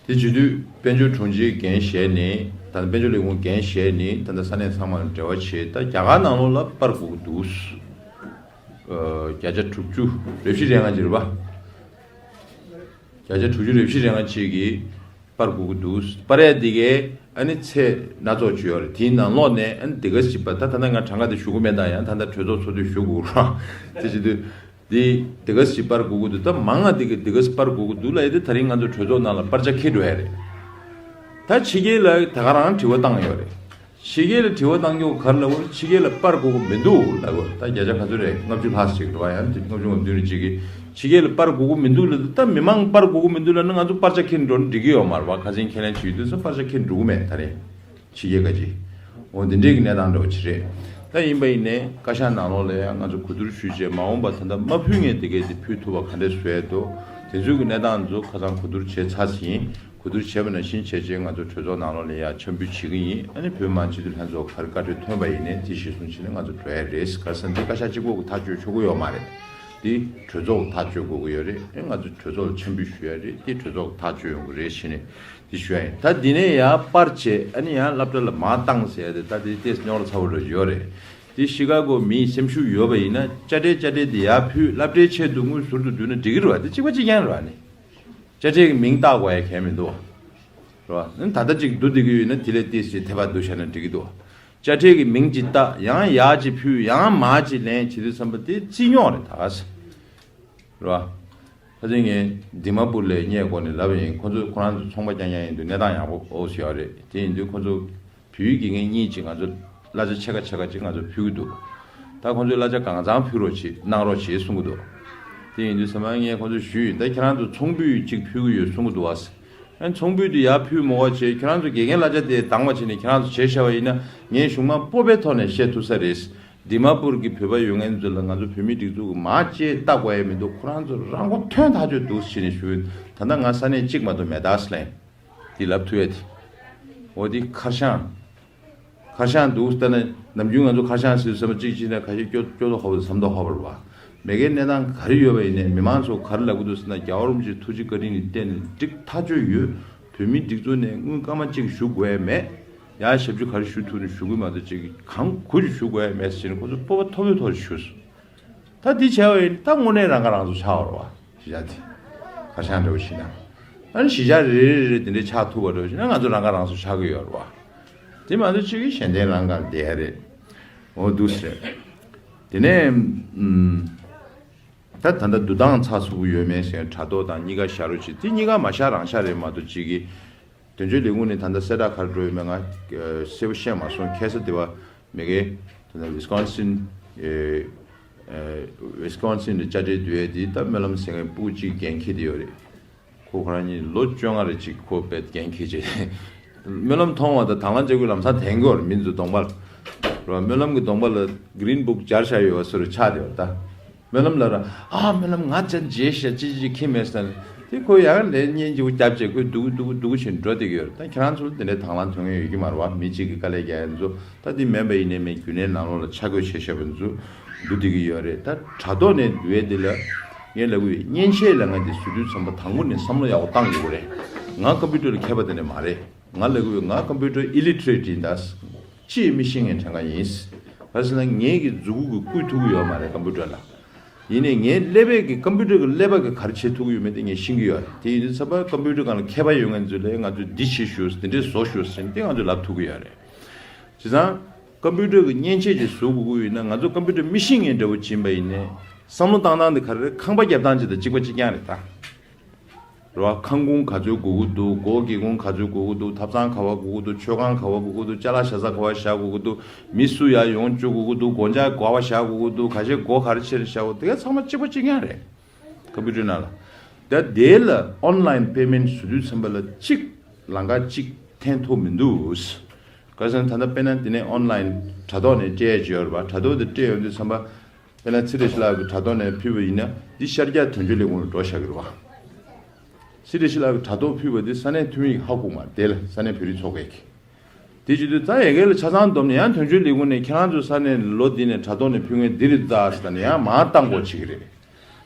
དེ་བྱེད་དུས་དཔལ་འབྱོར་དྲུང་ཆེའི་འགན་བཞེས་ནས། ད་ལྟ་དཔལ་འབྱོར་ལས་ཁུངས་འགན་བཞེས་ནས་ད་ལྟ་ས་གནས་ཚང་མ་ལ་འབྲེལ་བ་བྱས། ད་རྒྱ་གར་ནང་ལོགས་ལ་སྤར་དགོས་ཀྱི་འདུག་ཨ། བརྒྱ་ཆ་དྲུག་ཅུ་རེ་བཞི་རེ་ལྔ་ཅིག་རེད་པ། བརྒྱ་ཆ་དྲུག་ཅུ་རེ་བཞི་རེ་ལྔ་ཅིག་གིས་སྤར་དགོས་ཀྱི་འདུག་སྤར་ཡ་འདི་གའི་ཨ་ནི་ཚད་སྣ་ཚོགས་ཅིག་ཡོད་རེད། དེའི་ནང་ལོགས་ནས་ཨ་ནི་འདི་ག་ཞིག་པ། ད་ད་ལྟ་ང་གྲངས་ཀ་དེ་ཞུ་གི་མེད། ད་ཡང་ད་ལྟ་གྲོས་ཚོགས་ཚོགས་དུས་ཞུ་དགོས་རེད་པ། དེ་བྱེད་དུས། འདི་འདི་ག་ཞིག་སྤར་དགོས་ཀྱི་འདུག་ད་མང་ང་འདི་ག་འདི་ག་སྤར་དགོས་ཀྱི་འདུག་ལབ་ཡ་དེ་ད་རིང་ང་ཚོ་གྲོས་ཚོགས་ནང་ལ་སྤར་ཆ་འཁྱེར་འགྲོ་ཡ་རེད། ད་ཕྱི་རྒྱལ་ལ་ད་ག་རང་དྲི་བ་བཏང་ཡོད་རེད། ཕྱི་རྒྱལ་ལ་དྲི་བ་བཏང་རྒྱུ་ག་རེ་ལབ་དགོས་རེད། ཕྱི་རྒྱལ་ལ་སྤར་དགོས་ཀྱི་མི་འདུག་ལབ་དགོས། ད་བརྒྱ་ཆ་ག་ཚོད་རེད། ལྔ་བཅུ་ལྷག་ཅིག་རེད་པ། ཡང་ལྔ་བཅུ་ང་བདུན་རེ་ཅིག་གིས་ཕྱི་རྒྱལ་ལ་སྤར་དགོས་ཀྱི་མི་འདུག་ལབ་དུས། ད་མི་མང་སྤར་དགོས་ཀྱི་མི་འདུག་ལབ་ན་ང་ཚོ་སྤར་ཆ་འཁྱེར་འགྲོ་ན་འགྲིག་གི་ཡོད་མ་རེད་པ། ཁ་སང་ཁས་ལེན་བྱེད་དུས་སུ་སྤར་ཆ་འཁྱེར་འགྲོ་གི་མེད་ད་རེད། ཕྱི་རྒྱལ་ཁ་ཅིག་འོ་འདི་འདྲའི་གི་གནས་སྟངས་འདྲ་བོ་ཅིག་རེད། ད་ཡིན་པ་ཡིན་ནའི་བཀའ་ཤག་ནང་ལོགས་ལ་ཡང་ང་ཚོ་གོ་བསྡུར་ཞུས་བྱས། མ་འོངས་པ་ད་ལྟ་མ་ཕུལ་མཁན་དེ་གས་དེ་ཕུལ་ཐུབ་པ་ག་འདྲས་བཟོ་ཡས་འདུག་དེ་ཚོའི་གི་གནས་སྟངས་ཚོ་ཁ་སང་གོ་བསྡུར་བྱས་ཚར་ཟིན། གོ་བསྡུར་བྱས་པ་ནང་བཞིན་བྱས་བྱས་ང་ཚོ་གྲོས་ཚོགས་ནང་ལོགས་ལ་ཡང་འཆམ་འབུལ་བྱེད་ཀྱི་ཡིན། ཨ་ནི་བོད་མི་མང་སྤྱི་འཐུས་ལྷན་ཚོགས་ག་རེ་བཀའ་འཁྲོལ་ཐོན་པ་ཡིན་ནའི་དེ་གཞིར་བཟུང་བྱས་ནས་ང་ཚོ་འགྲོ་ཡས་རེད། ག་རེ་ཟེར་ན་འདི་བཀའ་ཤག་གཅིག་པོ་གི་ཐག་གཅོད་ཆོག་གི་ཡོད་མ་རེད། འདི་གྲོས་ཚོགས་ཀྱི་ཐག་གཅོད་དགོས་ཀྱི་ཡོད་རེད། ཨེ། ང་ཚོ་གྲོས་ཚོགས་ལ་འཆམ་འབུལ་ཞུ་ཡ་རེད། འདི་གྲོས་ཚོགས་ཀྱི་ཐག་གཅོད་ཡོང་གི་རེད་ཟེར་ནས། དེ་ཞུ་ཡ་ཡིན། ད་འདི་ནས་ཡར་སྤར་བྱས་ཨ་ནི་ཡང་སློབ་གྲྭ་ལ་མར་བཏང་ཟེར་ཡ་དེ་ད་དེ་ཏོག་ཙམ་རྙོག་དྲ་ཚ་པོ་འདྲ་ཡོད་རེད། དེ་ཤི་ཀ་གོ་མིའི་སེམས་ཤུགས་ཡོད་པ་ཡིན་ན་དཔྱ་ཁྲལ་དཔྱ་ཁྲལ་དེ་ཡར་ཕུལ། སློབ་གྲྭའི་ཆེད་དུ་དངུལ་ཟུར་དུ་བསྡུས་ན་འགྲིག་གི་རེད་བ། དེ་གཅིག་པ་གཅིག་རྐྱང་རེད་བ། ནི་དཔྱ་ཁྲལ་གྱི་མིང་བཏགས་དགོས་ཡ་གང་ཡང་མི་འདུག་བ། རེད་བ། ནི་ད་ལྟ་གཅིག་བསྡུ་བསྡད་ཀྱི་ཡོད་ན་དེ་ལས་ཏོག་ཙམ་ཐེབས་པ་བསྡུ་བཞག་ན་འགྲིག་གི་འདུག་བ། དཔྱ་ཁྲལ་གྱི་མིང་གཅིག་བཏགས། ཡང་ཡར་གཅིག་ཕུལ། ཡང་མར་གཅིག་ལེན་བྱེད་དུས་ཙམ་པ་དེ་རྩིས་རྙོག་རེད་ད། རེད་བ། ཁ་སང་ངས་དི་མ་པུར་ལ་ཉལ་གོ་ནས་ལབ་ཡིན། ཁོ་ཚོ་ཁོ་རང་ཚོ་ཚོང་པ་རྐྱང་རྐྱང་ཡིན་དུས་གནས་སྟངས་ཡག་པོ་ཨོ་ཙི་ཡོད་རེད། དེ་ཡིན་དུས་ཁོ་ཚོ་བོད་ཡིག་དགེ་རྒན་གཉིས་ཅིག་ང་ཚོ་གླ་ཆ་ཕྱེད་ཀ་ཕྱེད་ཀ་ཅིག་ང་ཚོ་ཕུལ་གྱི་འདུག་ད་ཁོ་ཚོས་གླ་ཆ་གང་ཚང་ཕུལ་རོགས་བྱེད་གནང་རོགས་བྱེད་གསུང་གི་འདུག་དེ་ཡིན་དུས་ཚང་མ་ངས་ཁོ་ཚོ་ཞུས་ཡིན། ད་ཁྱེད་རང་ཚོ་ཚོང་འབུལ་ཅིག་ཕུལ་གྱི་ཡོད་གསུང་གི་འདུག་བ། ཨ། ཚོང་འབུལ་དེ་ཡར་ཕུལ་མོ་བ་བྱས། ཁྱེད་རང་ཚོ་དགེ་རྒན་གླ་ཆ་དེ་འདང་བ་བྱས་ནས་ཁྱེད་རང་ཚོ་བྱས་བཞག་པ་ཡིན་ན་ངས་གཞུང་མང་སྤོབས་པའི་ཐོག་ནས་བཤད་ཐུབ་ས་རེད། དི་མ་པུར་གྱི་བོད་པ་ཡོད་མཁན་ཚོ་ལ་ང་ཚོ་བོད་མིའི་སྒྲིག་འཛུགས་ཀྱི་མ་བཅད་ལྟ་དགོས་ཡ་མི་འདུག་ཁོ་རང་ཚོ་རང་མགོ་ཐོན་ཐག་ཆོད་འདུག་ཟེར་ནས་ཞུ། ད་ལྟ་ང་ས་གནས་གཅིག་མ་གཏོགས་མེད་ད་ཟེར་ལན་འདི་ལབ་ཐུབ་ཡ་དེ། འོ་དེ་ཁར་ཤང་། ཁར་ཤང་འདུག་ལྟ་ན་ནམ་རྒྱུན་ང་ཚོ་ཁར་ཤང་ཟེར་བསམ་པ་གཅིག་གཅིག་ན་ཁ་ཤས་སྐྱོ་སྐྱོ་དོ་ཧོ་བ་བསམ་དོ་ཧོ་བར་བ། མེ་གའི་གནས་སྟངས་ག་རེ་ཡོད་པ་ཡིན་ནའི་མི་མང་ཚོ་ག་རེ་ལབ་གི་འདུག་ཟེར་ན་རྒྱལ་བ་རིན་པོ་ཆེ་ཐུགས་རྗེ་བཀའ་དྲིན་གྱི་སྟེང་ནས་འགྲིག་ཐག་ཆོད་ཡོད། བོད་མིའི་སྒྲིག་འཛུགས་ནས་དངུལ་སྐར་མ་གཅིག་ཞུ་དགོས་ཡ་མེད། ཡ་ཞབས་ཞུ་ག་རེ་ཞུ་ཐུབ་ནས་ཞུ་གི་མ་གཏོགས་ཅིག་གང་དགོས་ཀྱི་ཞུ་དགོས་ཡ་མེད་ཟེར་ནས་ཁོ་ཚོ་སྤོབས་པ་མཐོ་པོའི་ཐོག་ཞུས་སོང་། ད་འདི་བྱས་པ་ཡིན་ད་དངོས་གནས་རང་ཁ་རང་གསོ་ཆགས་པ་རེད་བ། གཞིས་ཆགས་དེ་ཁ་བྱང་འདྲ་བོ་ཞིག་ན། ཨ་ནི་གཞིས་ཆགས་རེ་རེ་རེ་དེ་འདྲའི་ཆགས་ཐུབ་པ་འདྲ་བོ་ཞིག་ན་ང་ཚོ་རང་ཁ་རང་གསོ་ཆགས་ཀྱི་ཡོད་རེད་བ། དེ་མ་གཏོགས་ཅིག་གཞན་དོན་རང་ག་ལ་བསྡད་ཡ་རེད། འོ་འདུག་ཟེར། དེ་ནས་ཨུམ། ད་ད་ལྟ་བསྡུ་སྟངས་ཚགས་ཚུད་པོ་ཡོད་མེད་ཟེར་དྲ་ཐོག་དང་གཉིས་ཀ་བཞག་རོགས་བྱེད། དེ་གཉིས་ཀ་མ་བཞག་རང་བཞག་རེད་མ་གཏོགས་ཅིག་གི་དོན་གཅོད་ལས་ཁུངས་ནས་ད་ལྟ་གསལ་བསྒྲགས་ག་རེ་འགྲོ་ཡོད་མེད་ང་གསལ་པོ་ཤེས་མ་སོང་། ཁ་སང་དེ་བ་མེ་གེ་ད་ལྟ་ཝི་སི་ཀོན་སིན་ཨེ་ཨེ་ཝི་སི་ཀོན་སིན་ལ་དཔྱ་ཁྲལ་བསྡུ་ཡས་དེ་ད་སྨོན་ལམ་ཟེར་མཁན་སྤུ་གུ་གཅིག་འགན་འཁྱེར་བསྡད་ཡོད་རེད། ཁོ་ཁོ་རང་གཉིས་ལོ་བཅོ་ལྔ་རེ་གཅིག་ཁོ་དཔེ་འགན་འཁྱེར་བྱས། སྨོན་ལམ་མཐོང་བ་དང་དང་བླངས་བྱེད་དགོས་ལམ་སང་དེང་གི་བར་མི་ཚོ་གདོང་པར་རོ། སྨོན་ལམ་གྱི་གདོང་པ་ལ་གི་རིན་བུག་སྦྱར་བཞག་ཡོད་པ་སོ་རུ་ཆགས་བསྡད་པ་ད། སྨོན་ལམ་ལ་ར་ཨ་སྨོན་ལམ་ང་ཅན་རྗེས་ཤ་ཅི་ཅི་ཅི་ཁྱི་མེད་སྟན། དེ་ཁོ་ཡང་ལས་གཉེན་གྱི་རྒྱབ་བྱས་ཁོས་སྡུག་སྡུག་སྡུག་བཞིན་འགྲོ་བསྡད་ཀྱི་ཡོད་རེད། ད་ཁྱེད་རང་ཚོ་ལ་དེ་འདྲའི་དང་བླངས་ཐོན་མཁན་ཡོད་ཀྱི་མ་རེད་བ། མི་གཅིག་གིས་དཀའ་ལས་རྒྱག་ཡ་ཚོ་ད་འདི་མིན་པ་ཡིན་ནའི་མིན་རྒྱུན་ལས་ནང་ལོགས་ལ་ཆ་བགོས་བྱས་བྱས་པ་ཚོ་བསྡུ་བསྡད་ཀྱི་ཡོད་རེད། ད་དྲ་ཐོག་ནས་བསྡུ་ཡས་དེ་ལ་ངས་ལབ་ཀྱི་ཡོད། མཉེན་ཆས་ལ་ང་འདི་བཟོ་དུས་ཙམ་པ་དང་པོ་ནས་བསམ་བློ་ཡག་པོ་བཏང་དགོས་ཀྱི་རེད། ང་ཀམ་པུ་ཊར་ལ་མཁས་པ་དེ་འདྲ་མ་རེད། ང་ལབ་ཀྱི་ཡོད། ང་ཀམ་པུ་ཊར་ཨི་ལི་ཊི་རེཊ་ཡིན་ད། ཅི་ཡང་མི་ཤེས་མཁན་གྲངས་ཀ་ཡིན། ག་རེ་ཟེར་ན་ངའི་གི་མཛུབ་གུ་གི་བརྐུས་ཐུབ་ཀྱི་ཡོད་མ་རེད་ཀམ་པུ་ཊར་ལ། ཡིན་ནའི་ངའི་ཀླད་པས་ཀྱི་ཀམ་པུ་ཊར་གྱི་ཀླད་པ་གིས་ག་རེ་བྱེད་ཐུབ་ཀྱི་ཡོད་མེད་དེ་ངས་ཤེས་ཀྱི་ཡོད་རེད། དེ་ཡིན་དུས་ཙམ་པ་ཀམ་པུ་ཊར་སྒང་ལ་མཁས་པ་ཡོད་མཁན་ཚོ་ལ་ང་ཚོས་འདི་བྱེད་ཤོག་འདི་འདྲས་བཟོ་ཤོག་ཟེར་ནས་དེ་ང་ཚོས་ལབ་ཐུབ་ཀྱི་ཡོད་རེད། བྱས་ཙང་ཀམ་པུ་ཊར་གྱི་མཉེན་ཆས་ཅིག་བཟོ་དགོས་ཀྱི་ཡོད་ན་ང་ཚོ་ཀམ་པུ་ཊར་མི་ཤེས་མཁན་འདྲ་བོ་ཅིག་ཡིན་པ་ཡིན་ནའི་བསམ་བློ་བཏང་སྟངས་དེ་ག་རེ་རེད། ཁང་པ་རྒྱབ་སྟངས་ཅིག་དང་གཅིག་པ་གཅིག་རྐྱང་རེད་ད། རེད་བ། ཁང་ཁུངས་ག་ཚོད་དགོས་ཀྱི་འདུག་སྒོ་སྒེའུ་ཁུང་ག་ཚོད་དགོས་ཀྱི་འདུག་ཐབ་ཚང་ག་པར་དགོས་ཀྱི་འདུག་མཆོད་ཁང་ག་པར་དགོས་ཀྱི་འདུག་ཅ་ལག་བཞག་ས་ག་པར་བཞག་དགོས་ཀྱི་འདུག་མི་སུ་ཡར་ཡོང་བཅུག་དགོས་ཀྱི་འདུག་སྒོ་ལྕགས་ག་པར་བཞག་དགོས་ཀྱི་འདུག་ཁ་ཤས་སྒོ་ག་རེ་ཕྱེ་ནས་བཞག་དགོས། དེ་ག་ཚང་མ་གཅིག་པ་གཅིག་རྐྱང་རེད། ཀམ་པུ་ཊར་ནང་ལ། ད་དེ་ལ་ཨོན་ལའིན་པེ་མེན་ཊི་བཟོ་དུས་ཙམ་པ་ལ་གཅིག་ལམ་ཁ་གཅིག་འཐེན་ཐུབ་མི་འདུག་ག་རེ་ཟེར་ན་ད་ལྟ་དཔེར་ན་དེ་ནས་ཨོན་ལའིན་དྲ་ཐོག་ནས་སྤྲད་ཡ་ཅིག་ཡོད་རེད་པ། དྲ་ཐོག་དེ་སྤྲད་ཡོང་དུས་ཙམ་པ། དཔེར་ན་ཚེ་བཀྲ་ཤིས་ལགས་ཀྱི་དྲ་ཐོག་ནས་ཕུལ་བ་ཡིན་ན་འདི་ཤར་རྒྱག་དོན་གཅོད་ལས་ཁུངས་ལ་འགྲོ་བཞག་གི་རེད་བ། ཚེ་བཀྲ་ཤིས་ལགས་ཀྱི་དྲ་ཐོག་ཕུལ་བ་འདི་ས་གནས་འཐུས་མི་ཡིས་ཧ་གོ་མ་རེད། དེ་ལ་ས་གནས་བོད་རིགས་ཚོགས་པས་ཀྱི། དེ་བྱེད་དུས་ད་ཡ་གི་ལ་ཆ་ཚང་བསྡོམས་ནས་ཡང་དོན་གཅོད་ལས་ཁུངས་ནས་ཁྱེད་རང་ཚོའི་ས་གནས་ལོ་འདི་ནས་དྲ་ཐོག་ནས་ཕུལ་མཁན་འདི་རེད་ད་ཟེར་ནས་ཡང་མར་བཏང་དགོས་བྱེད་ཀྱི་རེད།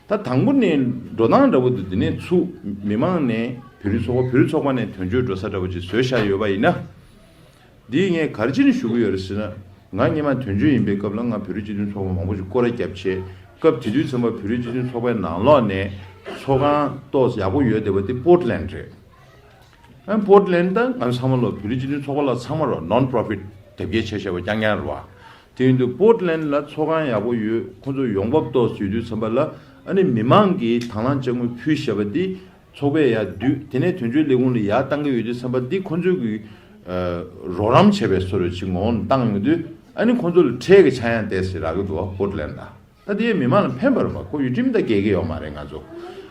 ད་དང་པོ་ནས་འགྲོ་སྟངས་འདྲ་པོ་འདི་འདི་ནས་ཚུགས་མི་མང་ནས་བོད་རིགས་ཚོགས་པ་བོད་རིགས་ཚོགས་པ་ནས་དོན་གཅོད་འགྲོ་ས་འདྲ་པོ་ཅིག་བཟོས་བཞག་ཡོད་པ་ཡིན་ན། འདིས་ངས་ག་རེ་བྱས་ནས་ཞུ་གི་ཡོད་རེད་ཟེར་ན། ང་སྔོན་མ་དོན་གཅོད་ཡིན་པའི་སྐབས་ལ་ང་བོད་རིགས་སྤྱི་མཐུན་ཚོགས་པ་མང་པོ་ཞིག་སྐོར་ར་བརྒྱབ་བྱས། སྐབས་དེ་དུས་ཙམ་པ་བོད་རིགས་སྤྱི་མཐུན་ཚོགས་པའི་ནང་ལོགས་ནས་ཚོགས་ཁང་ཏོག་ཙམ་ཡག་པོ་ཡོད་བསྡད་པ་དེ་པོར་ཊི་ལེན་ཌི་རེད། ཨ་པོར་ཊི་ལེན་ཌི་ད་ང་ཚང་མ་ལོ་བོད་རིགས་སྤྱི་མཐུན་ཚོགས་པ་ལ་ཚང་མ་རོ་ནོན་པོར་ཕི་ཊི་དེབ་སྐྱེལ་བྱས་བྱས་པ་རྐྱང་རྐྱང་རེད་བ། དེ་ཡིན་དུས་པོར་ཊི་ལེན་ཌི་ལ་ཚོགས་ཁང་ཡག་པོ་ཡོད། ཁོང་ཚོ་ཡོང་འབབ་ཏོག་ཙམ་ཡོད་དུས་ཙམ་པ་ལ་ཨ་ནི་མི་མང་གིས་དང་བླངས་ཅ་དངོས་ཕུལ་བཞག་པ་འདི། ཚོགས་པས་ཡར་བསྡུས། དེ་ནས་དོན་གཅོད་ལས་ཁུངས་ལ་ཡར་བཏང་གི་ཡོད་དུས་ཙམ་པ་འདི་ཁོང་ཚོས་ཀྱི་ཨ་རོགས་རམ་བྱས་པའི་བཟོ་འདྲ་ཅིག་ངོ་བོ་ནས་བཏང་ཡོང་དུས་ཨ་ནི་ཁོང་ཚོ་ལ་ཁྲལ་གྱི་ཆག་ཡང་བསྡད་ཟེར་རག་གི་འདུག་བ། པོར་ཊི་ལེན་ཌི་ལ། ད་དེ་མི་མང་ལ་ཕན་པ་རེད་མ་གཏོགས་ཡུལ་ཁྲིམས་དང་འགལ་གྱི་ཡོད་མ་རེད་ང་ཚོ།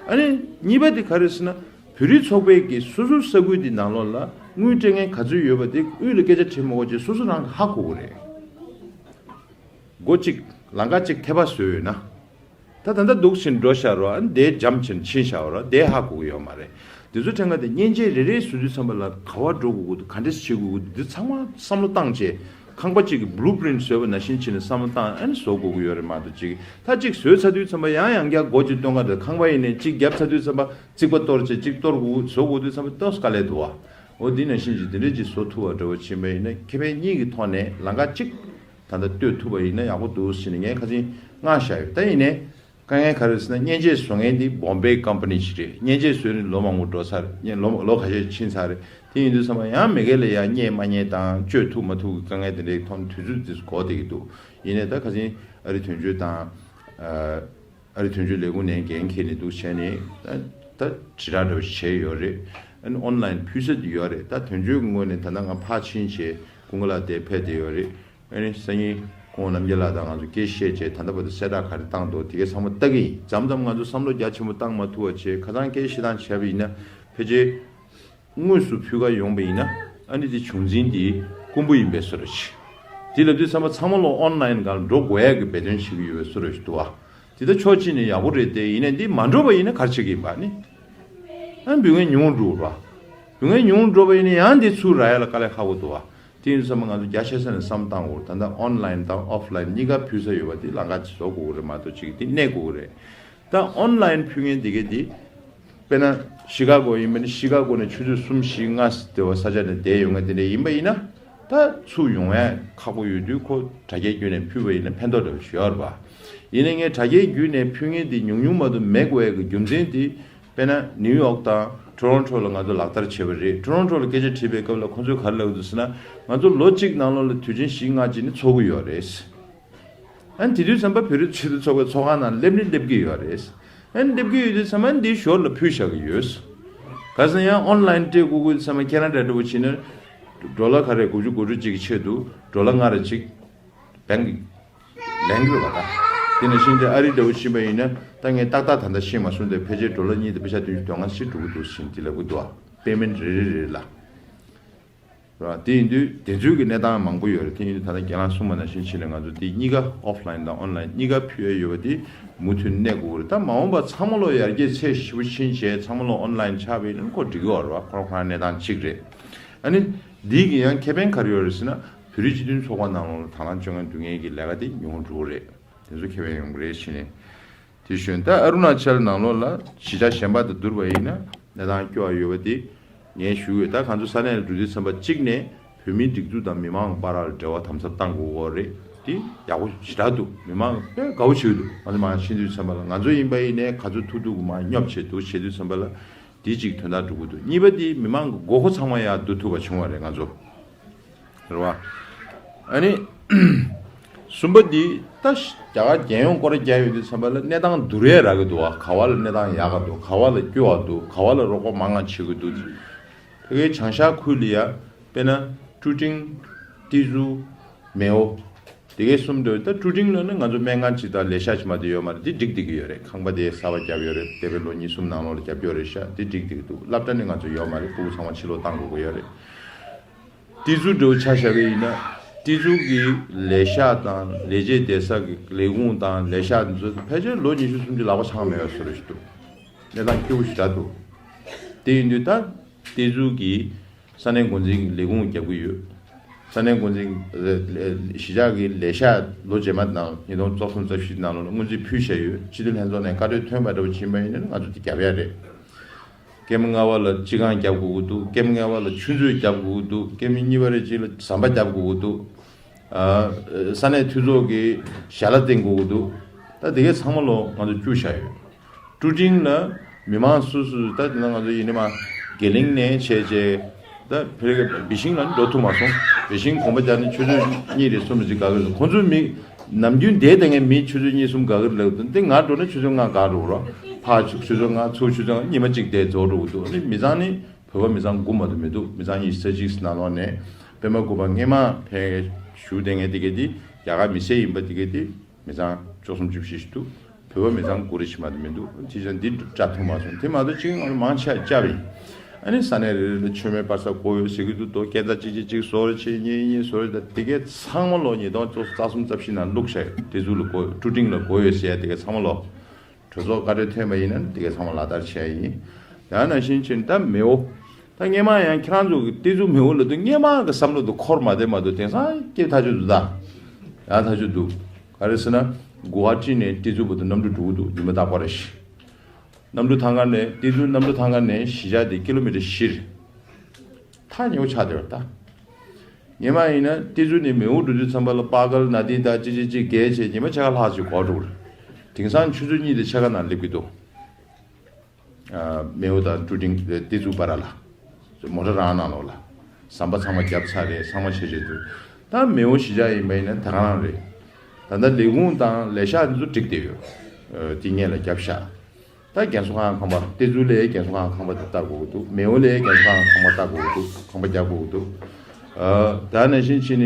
ཨ་ནི་གཉིས་པ་དེ་ག་རེ་ཟེར་ན་བོད་རིགས་ཚོགས་པས་ཀྱི་སོ་སོའི་ས་ཁུལ་དེ་ནང་ལོགས་ལ་དངུལ་སྤྲད་མཁན་ག་ཚོད་ཡོད་པ་དེ་དབུས་ལ་སྐད་ཆ་དྲིས་མ་དགོས་བྱས་སོ་སོ་རང་གིས་ཧ་གོ་གི་རེད། སྒོ་གཅིག་ལམ་ཁ་གཅིག་ཐེ་བ་བཟོས་ཡོད་ན། ད་ད་ལྟ་འདུག་ཕྱིན་འགྲོ་ཤར་རོ་ཨ་ནི་དེ་འཇམ་ཕྱིན་ཕྱིན་ཤར་རོ་དེ་ཧ་གོ་གི་ཡོད་མ་རེད། དེ་ཚོ་ཕྲན་ཁ་དེ་མཉེན་ཆས་རེ་རེ་བཟོ་དུས་ཙམ་པ་ལ་ག་བ་འགྲོ་དགོས་ཀྱི་འདུག་ག་འདྲས་བྱེད་དགོས་ཀྱི་འདུག་འདི་ཚང་མ་བསམ་བློ་བཏང་བྱས་ཁང་པ་གཅིག་གི་བྷུ་ལུ་པི་རིན་ཊི་བཟོས་པ་ནང་བཞིན་བྱས་ནས་བསམ་བློ་བཏང་ཨ་ནི་བཟོ་དགོས་ཀྱི་ཡོད་རེད་མ་གཏོགས་ཅིག་ད་གཅིག་བཟོས་ཚར་དུས་ཙམ་པ་ཡང་ཡང་བསྐྱར་སྒོ་གཅིག་སྟོན་ག་འདུག་ཁང་པ་ཡིན་ནའི་གཅིག་བརྒྱབ་ཚར་དུས་ཙམ་པ་རྩིག་པ་གཏོར་བྱས་གཅིག་གཏོར་དགོས་བཟོ་དགོས་དུས་ཙམ་པ་ཏོག་ཙམ་དཀའ་ལས་འདུག་བ། འོ་འདི་ནང་བཞིན་གྱི་འདི་འདྲས་ཅིག་བཟོ་ཐུབ་པ་འདྲ་བོ་ཕྱིན་པ་ཡིན་ན་ཁེ་ཕན་གཉིས་ཀྱི་ཐོག་ནས་ལམ་ཁ་གཅིག་ད་ལྟ་གཏོད་ཐུབ་པ་ཡིན་ན་ཡག་པོ་འདུག་ཟེར་ནས་ངས་ཁ་སང་མངགས་བཞག་ཡོད། ད་ཡིན་ནའི་དཀའ་ངལ་ག་རེ་ཟེར་ན་མཉེན་ཆས་བཟོ་མཁན་འདི་བོམ་བེ་ཀམ་པ་ནི་ཞིག་རེད། མཉེན་ཆས་བཟོས་ནས་ལོ་མང་པོ་འགྲོ་ཚར་ལོ་ལོ་ཁ་ཤས་ཕྱིན་ཚར་རེད། དེ་ཡིན་དུས་ཙམ་པ་ཡང་མི་སྒེར་ལ་ཡང་རྙེད་མ་རྙེད་དང་སྤྱོད་ཐུབ་མ་ཐུབ་ཀྱི་དཀའ་ངལ་དེ་འདྲའི་ཐོག་ནས་དུས་ཚོད་འདི་འགོར་བསྡད་ཀྱི་འདུག་ཡིན་ནའི་ད་ཁ་སང་ཨ་རི་དོན་གཅོད་དང་། ཨ་རི་དོན་གཅོད་ལས་ཁུངས་ནས་འགན་འཁྱེར་ནས་འདུག་བྱས་ནས་ད་ད་དྲིལ་བསྒྲགས་འདྲ་བོ་ཞིག་བྱས་ཡོད་རེད། ཨ་ནི་ཨོན་ལན་ཕུལ་ས་དེ་ཡོད་རེད། ད་དོན་གཅོད་ཀྱི་ངོས་ནས་ད་ལྟ་ང་ཕར་ཕྱིན་བྱས་ཀུན་དགའ་ལགས་དེ་ཕེབས་བསྡད་ཡོད་རེད། ཨ་ནི་སང་ཉིན་ཁོང་རྣམ་རྒྱལ་ལགས་དང་ང་ཚོ་སྐད་བཤད་བྱས་ད་ལྟ་བར་དུ་གསལ་བསྒྲགས་ག་རེ་བཏང་འདུག་དེ་གའི་ཚང་མ་ལྟ་གི་ཡིན། མཚམས་མཚམས་ང་ཚོ་བསམ་བློ་རྒྱ་ཆེན་པོ་བཏང་མ་ཐུབ་པ་བྱས་ཁ་སང་སྐད་བཤད་སྟངས་བྱས་པ་ཡིན་ན་ཕལ་ཆེར། དངོས་སུ་ཕུལ་ག་ཡོང་པ་ཡིན་ན་ཨ་ནི་དེ་བྱུང་འཛིན་དེ་དཀོན་པོ་ཡིན་པའི་བཟོ་འདྲ་ཞིག་དེ་ལབ་དུས་ཙམ་པ་ཚང་མ་ལོ་ཨོན་ལན་སྒང་ལ་འགྲོ་དགོས་ཡ་གི་འབད་བརྩོན་བྱེད་ཀྱི་ཡོད་པའི་བཟོ་འདྲ་ཞིག་འདུག་བ། དེ་ད་ཕྱོགས་གཅིག་ནས་ཡག་པོ་རེད་དེ། ཡིན་ནའི་འདི་མ་འགྲོ་བ་ཡིན་ན་ག་རེ་བྱེད་ཀྱི་ཡིན་པ་ནི། ཨ་འབུལ་མཁན་ཉུང་རུ་འགྲོ་བ། འབུལ་མཁན་ཉུང་རུ་འགྲོ་བ་ཡིན་ན་ཡང་འདི་ཚུར་རག་ཡ་ལ་དཀའ་ལས་ཁག་པོ་འདུག་བ། དེ་ཡིན་དུས་ཙམ་པ་ང་ཚོ་རྒྱ་ཆེ་ས་ནས་བསམ་བཏང་དགོས། ད་ལྟ་ཨོན་ལན་དང་ཨོཕ་ལན་གཉིས་ཀ་ཕུལ་ས་ཡོད་པ་དེ་ལམ་ཁ་བཟོ་དགོས་ཀྱི་རེད་མ་གཏོགས་ཅིག་དེ་གནས་དགོས་ཀྱི་རེད། ད་ཨོན་ལན་ཕུལ་མཁན་དེ་གས་དེ། དཔེར་ན་ཤི་ཀ་གོ་ཡིན་པ་ནི་ཤི་ཀ་གོ་ནས་ཆུ་ཚོད་གསུམ་བཞི་ལྔ་དེ་བ་ས་ཆ་ནས་བསྡད་ཡོང་མཁན་དེ་འདྲ་ཡིན་པ་ཡིན་ན། ད་ཚུར་ཡོང་ཡ་ཁག་པོ་ཡོད་དུས་ཁོ་དྲ་རྒྱའི་བརྒྱུད་ནས་ཕུལ་བ་ཡིན་ན་ཕན་ཐོགས་འདྲ་བོ་ཞིག་ཡོད་རེད་པ། ཡིན་ནའི་ངས་དྲ་རྒྱའི་བརྒྱུད་ནས་ཕུལ་མཁན་དེ་ཉུང་ཉུང་མ་གཏོགས་མེད་དགོས་ཡ་གི་རྒྱུ་མཚན་དེ། དཔེར་ན་ནིའུ་ཡོག་དང་ཊོ་རོན་ཊོ་ལ་ང་ཚོ་ལག་བསྟར་བྱས་པ་རེད། ཊོ་རོན་ཊོ་ལ་སྐད་ཆ་དྲིས་པའི་སྐབས་ལ་ཁོ་ཚོས་ག་རེ་ལབ་འདུག་ཟེར་ན། ང་ཚོ་ལོ་གཅིག་ནང་ལོགས་ལ་དུས་ཆེན་བཞི་ལྔ་ཅིག་ནི་འཚོགས་ཀྱི་ཡོད་རེད། ཨ་ནི་དེ་དུས་ཙམ་པ་བོད་རིགས་སྤྱི་མཐུན་ཚོགས་པའི་ཚོགས་ཁང་ནང་སླེབས་ནི་སླེབས་ཀྱི་ཡོད་རེད། ཨ་ནི་སླེབས་ཀྱི་ཡོད་དུས་ཙམ་པ་འདི་ཞོར་ལ་ཕུལ་བཞག་གི་ཡོད། ག་ཟེར་ཡང་ཨོན་ལན་སྤྲད་དགོས་དུས་ཙམ་པ་ཁེ་ན་ཌ་འདྲ་བོ་བྱས་ན། ཌོ་ལར་ག་རེ་དགུ་བཅུ་གོ་དྲུག་ཅིག་གི་ཆེད་དུ་ཌོ་ལར་ལྔ་རེ་ཅིག་བེང་གི་ལེན་གྱི་རེད་པ། ད་དེ་ནང་བཞིན་དེ་ཨ་རི་འདྲ་བོ་ཕྱིན་པ་ཡིན་ན་ད་ངས་ཏག་ཏག་ད་ལྟ་ཤེས་མ་སོང་སྟེ་ཕལ་ཆེར་ཌོ་ལར་གཉིས་དང་པེ་ཤ་བདུན་ཅུ་དོན་ལྔ་ཅིག་འགྲོ་གི་འདུག་ཟེར་དེ་ལབ་ཀྱི་འདུག་ཨ། པེ་མེན་ཊི་རེ་རེ་རེ་ལ། རེད་བ། དེ་ཡིན་དུས་དེ་ཚོའི་གི་གནས་སྟངས་མང་པོ་ཡོད་རེད། དེ་ཡིན་དུས་ད་ལྟ་རྒན་ལགས་གསུངས་པ་ནང་བཞིན་བྱས་ནས་ང་ཚོ་དེ་གཉིས་ཀ་ཨོཕ་ལན་དང་ཨོན་ལན་གཉིས་ཀ་ཕུལ་ཡ་ཡོད་པ་དེ་མུ་མཐུད་གནས་དགོས་རེད། ད་མ་འོངས་པ་ཚང་མ་ལོ་ཡར་རྒྱས་ཚད་ཞེ་པོ་ཕྱིན་བྱས་ཚང་མ་ལོ་ཨོན་ལན་ཆགས་པ་ཡིན་ན་ཁོ་འགྲིག་གི་ཡོད་རེད་བ། ཁོ་རང་ཁོ་རང་གནས་སྟངས་གཅིག་རེད། ཨ་ནི་འདི་གི་ཡང་ཁེ་ཕན་ག་རེ་ཡོད་རེད་ཟེར་ན། བོད་རིགས་སྤྱི་མཐུན་ཚོགས་པ་ནང་ལོགས་ལ་དང་བླངས་སྤྱོད་ངན་སྡུག་བསྔལ་གྱི་ལས་ཀ་དེ་ཉུང་འགྲོ་གི་རེད། དེ་ཚོ་ཁེ་ཕན་ཡོང་གི་རེད་བྱས་ནས། དེ་བཞིན་ད་ཨ་རུ་ན་ཅལ་ནང་ལོགས་ལ་གཞིས་ཆགས་གཞན་པ་དང་བསྡུར་བ་ཡིན་ན་གནས་སྟངས་སྐྱོ་བ་ཡོད་པ་དེ། ངས་ཞུ་འོས། ད་ང་ཚོ་ས་གནས་ལ་འགྲོ་དུས་ཙམ་པ་གཅིག་ནས་བོད་མིའི་སྒྲིག་འཛུགས་དང་མི་མང་བར་ལ་འབྲེལ་བ་དམ་ཟབ་གཏང་དགོས་ཀྱི་རེད། དེ་ཡག་པོ་ཞེ་དྲག་འདུག་མི་མང་དཔེ་དགའ་བོ་བྱེད་ཀྱི་འདུག་ང་ཚོ་མར་ཕྱིན་དུས་ཙམ་པ་ལ་ང་ཚོ་ཡིན་པ་ཡིན་ནའི་ག་ཚོད་ཐུབ་ཐུབ་ཀྱིས་མར་སྙོབ་བྱས་འདུག་བྱེད་དུས་ཙམ་པ་ལ་དེ་གཅིག་དོན་དག་འགྲོ་གི་འདུག་གཉིས་པ་དེ་མི་མང་གི་དགོས་མཁོ་ཚང་མ་ཡར་བསྡུ་ཐུབ་པ་བྱུང་བ་རེད་ང་ཚོ། རེད་བ། ཨ་ནི། གསུམ་པ་འདི་ད་རྒྱ་གར་རྒྱལ་ཡོངས་སྐོར་ར་རྒྱག་ཡོང་དུས་ཙམ་པ་ལ་གནས་སྟངས་བསྡུར་ཡས་རག་གི་འདུག་བ། ག་བ་ལ་གནས་སྟངས་ཡག་ག་འདུག་ག་བ་ལ་སྐྱོ་བ་འདུག་ག་བ་ལ་རོགས་པ་མང་ང་བྱེད་དགོས་འདུག་ཕ་གིའི་བྱང་ཤར་ཁུལ་ལ་ཡ་དཔེར་ན་ཀྲུ་ཀྲིང་། ཏི་ཛུ། མེའོ། དེ་གའི་གསུམ་འདུག་ད་ཀྲུ་ཀྲིང་ལ་ནི་ང་ཚོ་སྨན་ཁང་ཅིག་དང་ལས་ཤག་ཅིག་མ་གཏོགས་ཡོད་མ་རེད། འདི་འགྲིག་བསྡད་ཀྱི་ཡོད་རེད། ཁང་པ་དེ་གསར་པ་བརྒྱབ་ཡོད་རེད། འདས་པའི་ལོ་གཉིས་གསུམ་ནང་ལོགས་ལ་བརྒྱབ་ཡོད་རེད་ཤག་འདི་འགྲིག་བསྡད་ཀྱི་འདུག་སློབ་གྲྭ་ནི་ང་ཚོ་ཡོད་མ་རེད། ཕྲུ་གུ་ཚང་མ་ཕྱི་ལོགས་བཏང་དགོས་ཀྱི་ཡོད་རེད། ཏི་ཛུ་འདྲ་བོ་ཆ་བཞག་གི་ཡིན་ན། ཏི་ཛུ་གི་ལས་ཤག་དང་ལས་བྱེད་བསྡད་ས་གི་ལས་ཁུངས་དང་ལས་ཤག་འདི་ཚོ་ཕལ་ཆེར་ལོ་ཉི་ཤུ་སུམ་ཅུ་ལག་པ་འཆང་མེད་པ་བཟོ་འདྲ་ཞིག་འདུག་གནས་སྟངས་སྐྱོ་བོ་ཞེ་དྲག་འདུག་དེ་ཡིན་དུས་ད་ཏི་ཛུ་གི་ས་གནས་འགོ་འཛིན་གྱི་ལས་ཁུངས་རྒྱབ་ཀྱི་ཡོད། ས་གནས་འགོ་འཛིན་གྱི་ལས་གཞིས་ཆགས་ཀྱི་ལས་ཤག་ལོ་རྗེས་མ་ནང་ཉིས་སྟོང་བཅུ་གསུམ་བཅུ་བཞི་ནང་ལོགས་ལ་སྔོན་རྩིས་ཕུལ་བཞག་ཡོད། སྤྱི་འཐུས་ལྷན་ཚོགས་ནས་བཀའ་འཁྲོལ་ཐོན་པ་འདྲ་བོ་ཕྱིན་པ་ཡིན་ན་ང་ཚོ་དེ་རྒྱབ་ཡ་རེད། ཀེམ་ལྔ་པ་ལ་སྤྱི་ཁང་རྒྱབ་དགོས་ཀྱི་འདུག་ཀེམ་ལྔ་པ་ལ་ཆུ་མཛོད་རྒྱབ་དགོས་ཀྱི་འདུག་ཀེམ་གཉིས་པ་རེ་གཅིག་ལ་ཟམ་པ་རྒྱབ་དགོས་ཀྱི་འདུག་ཨ། ས་གནས་འཐུས་ཚོགས་ཀྱི་ཞལ་ལག་བསྟན་དགོས་ཀྱི་འདུག་ད་དེ་གའི་ཚང་མ་ལོ་ང་ཚོ་བཅུག་བཞག་ཡོད། ཀྲུ་ཀྲིང་ལ་མི་མང་སུ་སུ་ད་དེ་ན་ང་ཚོ་ཡིན་ནི་མ་དགེ་ལིང་ནས་བྱས་བྱས། ད་ཕེ་རེ་ག་བི་ཤིང་ལ་འགྲོ་ཐུབ་མ་སོང་། བི་ཤིང་གོམ་པ་རྒྱག་ནས་ཆུ་ཚོད་གཉིས་རེ་གསུམ་རེ་ཅིག་དགའ་གི་རེད། ཁོང་ཚོའི་མི་ནམ་རྒྱུན་བསྡད་བསྡད་མཁན་མི་ཆུ་ཚོད་གཉིས་གསུམ་དགའ་གི་རེད་ལབ་འདུག་འདི་ང་འགྲོ་ན་ཆུ་ཚོད་ལྔ་དགའ་འགྲོ་གི་རེད། ཕར་ཆུ་ཚོད་ལྔ་ཚུར་ཆུ་ཚོད་ལྔ་ཉི་མ་གཅིག་བསྡད་རྫོགས་འགྲོ་གི་འདུག་ཨ་ནི་མི་ཚང་ནི་བོད་པ་མི་ཚང་དགུ་མ་གཏོགས་མི་འདུག་མི་ཚང་ཉི་ཤུ་རྩ་གཅིག་ནང་ལོགས་ནས་པད་མ་དགུ་པ་སྔས་མ་ཕེ་བཞུགས་བསྡད་མཁན་དེ་གས་དེ་རྒྱ་གར་མི་སེར་ཡིན་པ་དེ་གས་དེ། མི་ཚང་བཅུ་གསུམ་བཅུ་བཞི་ཞིག་འདུག་བོད་པ་མི་ཚང་དགུ་རེ་ཕྱིན་མ་གཏོགས་མི་འདུག་དེ་ཚོ་འདི་བཀྲ་ཐུབ་མ་སོང་། དེ་མ་གཏོགས་ཅིག་ང་ཚོ་མང་ཆེ་བ་བཅར་བ་ཡིན། ཨ་ནི་ས་གནས་རེ་རེ་ལ་མཆོད་མེ་སྤར་ས་བསྐོ་ཡོད་ཟེར་གྱི་འདུག་དོ་སྐས་འཛེག་གཅིག་གཅིག་གཅིག་བཟོ་རེ་བྱེད་གཉིས་གཉིས་བཟོ་རེ་ད་དེ་གས་ཚང་མ་ལོ་ཉིས་སྟོང་བཅུ་གསུམ་རྩ་གསུམ་རྩ་བཞི་ནང་བླུགས་བཞག་ཡོད། དེ་ཚོ་ལ་བསྐོ་ཡོད། ཀྲུ་ཀྲིང་ལ་བསྐོ་ཡོད་ཟེར་ཡ་དེ་གས་ཚང་མ་ལོ། གྲོས་ཚོགས་བཀའ་འཁྲོལ་ཐོན་པ་ཡིན་ན་དེ་གས་ཚང་མ་ལག་བསྟར་བྱས་ཡིན། ཡང་ན་བཞིན་ཕྱིན་ད་མེའོ། ད་སྔས་མ་ཡང་ཁྱེད་རང་ཚོ་གི་ཏི་ཛུ་མེའོ་ལ་དུ་སྔས་མ་གི་བསམ་བློ་དུ་འཁོར་མ་བསྡད་མ་གཏོགས་དེང་སང་སྐྱེས་ཐག་ཆོད་འདུག་ད། ཡང་ཐག་ཆོད་འདུག་ག་རེ་ཟེར་ན། གུ་ཝ་ཊི་ནས་ཏི་ཛུ་བར་དུ་གནམ་གྲུ་འགྲོ་གི་འདུག་ཉི་མ་རྟག་པར་རེ་བཞིན། གནམ་གྲུ་ཐང་ག་ནས་ཏི་ཛུ་གནམ་གྲུ་ཐང་ག་ནས་གཞིས་ཆགས་དེ་ཀི་ལོ་མི་ཊར་བཞི་རེད། ཐག་ཉེ་བོ་ཆགས་བསྡད་པ་རེད་ད། སྔས་མ་ཡིན་ན་ཏི་ཛུ་ནས་མེའོ་འགྲོ་དུས་ཙམ་པ་ལ་པ་ཀལ་ན་དི་ད་ཅི་ཅི་ཅི་བརྒལ་བྱས་ཉི་མ་ཕྱེད་ཀ་ལྷག་ཅིག་འགོར་འགྲོ་གི་རེད། དེང་སང་ཆུ་ཚོད་གཉིས་དང་ཕྱེད་ཀ་ནང་སླེབས་ཀྱི་འདུག་ཨ། མེའོ་དང་ཀྲུ་ཀྲིང་ཏི་ཛུ་བར་ལ། མོ་ཊ་རང་ནང་ལོགས་ལ། ཟམ་པ་ཚང་མ་བརྒྱབ་ཚར་རེད། ཚང་མ་བྱས་བྱས་འདུག་ད་མེའོ་གཞིས་ཆགས་ཡིན་པ་ཡིན་ན་དེ་ག་རང་རེད། ད་ལྟ་ལས་ཁུངས་དང་ལས་ཤག་འདི་ཚོ་འགྲིག་བསྡད་ཡོད། ཨ། དེ་སྔོན་ལ་བརྒྱབ་ཤག་ད་རྒན་གསོ་ཁང་ཁང་པ་ཏི་ཛུ་ལའི་རྒན་གསོ་ཁང་ཁང་པ་དེ་བཏབ་དགོས་ཀྱི་འདུག་མེའོ་ལའི་རྒན་གསོ་ཁང་ཁང་པ་བཏབ་དགོས་ཀྱི་འདུག་ཁང་པ་རྒྱག་དགོས་ཀྱི་འདུག་ཨ། ད་ནང་བཞིན་བྱས་ནས།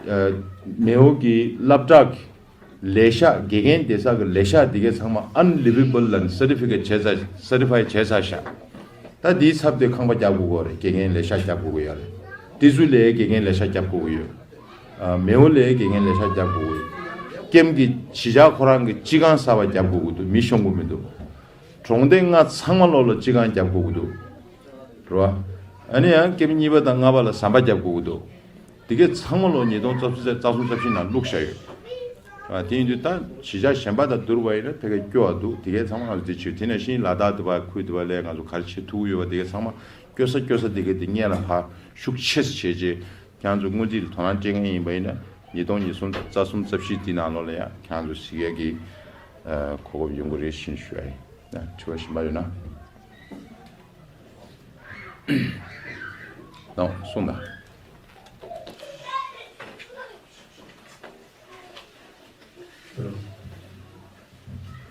ཨ། མེའོ་གི་སློབ་གྲྭ་གི་ལས་ཤག་དགེ་རྒན་བསྡད་ས་གི་ལས་ཤག་དེ་གའི་ཚང་མ་ཨན་ལི་བི་བལ་ལ་ནི་སར་ཊི་ཕི་ཀེ་ཊི་བྱས་ཚར། སར་ཊི་ཕའི་བྱས་ཚར་ཤག་ད་དེའི་ཚབ་དེ་ཁང་པ་རྒྱག་དགོས་ཀྱི་རེད། དགེ་རྒན་ལས་ཤག་རྒྱག་དགོས་ཀྱི་ཡོད་རེད། ཏི་ཛུ་ལའི་དགེ་རྒན་ལས་ཤག་རྒྱག་དགོས་ཀྱི་ཡོད། ཨ། མེའོ་ལས་དགེ་རྒན་ལས་ཤག་རྒྱབ་དགོས་ཀྱི་འདུག་ཀེམ་གྱི་གཞིས་ཆགས་ཁོ་རང་གི་སྤྱི་ཁང་གསར་པ་རྒྱབ་དགོས་ཀྱི་འདུག་མི་ཤོང་གི་མི་འདུག་གྲོང་སྡེ་ལྔ་ཚང་མ་ལོག་ལ་སྤྱི་ཁང་རྒྱབ་དགོས་ཀྱི་འདུག་རེད་བ། ཨ་ནི་ཡང་ཀེམ་གཉིས་པ་དང་ལྔ་པ་ལ་ཟམ་པ་རྒྱབ་དགོས་ཀྱི་འདུག་དེ་གས་ཚང་མ་ལོག་ཉིས་སྟོང་རྩ་གསུམ་རྩ་གསུམ་རྩ་བཞི་ནང་བླུགས་བཞག་ཡོད། ཨ། དེ་ཡིན་དུས་ད་གཞིས་ཆགས་གཞན་པ་དང་བསྡུར་བ་ཡིན་ན་ཕ་གིར་སྐྱོ་བ་འདུག་དེ་གས་ཚང་མ་ང་ཚོ་འདི་བྱེད། དེ་ནང་བཞིན་ལ་དྭགས་དེ་པ་ཁུལ་དེ་པ་ལ་ང་ཚོ་ག་རེ་བྱེད་ཐུབ་ཀྱི་ཡོད་པ་དེ་གས་ཚང་མ་སྐྱོ་ས་སྐྱོ་ས་དེ་གས་དེ་སྔོན་ལ་ཕར་ཤུགས་ཆེ་ཙམ་བྱས་རྗེས་ཁྱེད་རང་ཚོ་དངུལ་རྩིས་ལ་དོ་སྣང་སྤྲད་མཁན་ཡིན་པ་ཡིན་ན་ཉིས་སྟོང་ཉི་ཤུ་རྩ་གསུམ་རྩ་བཞི་དེའི་ནང་ལོགས་ལ་ཡང་ཁྱེད་རང་ཚོ་གཟིགས་ཡས་ཀྱི་ཨ། གོ་སྐབས་ཡོང་གི་རེད་ཞེས་ཞུ་ཡ་ཡིན། ཨ། དྲི་བ་གཞན་པ་ཡོད་ན། ཨོ། གསུངས་དང་།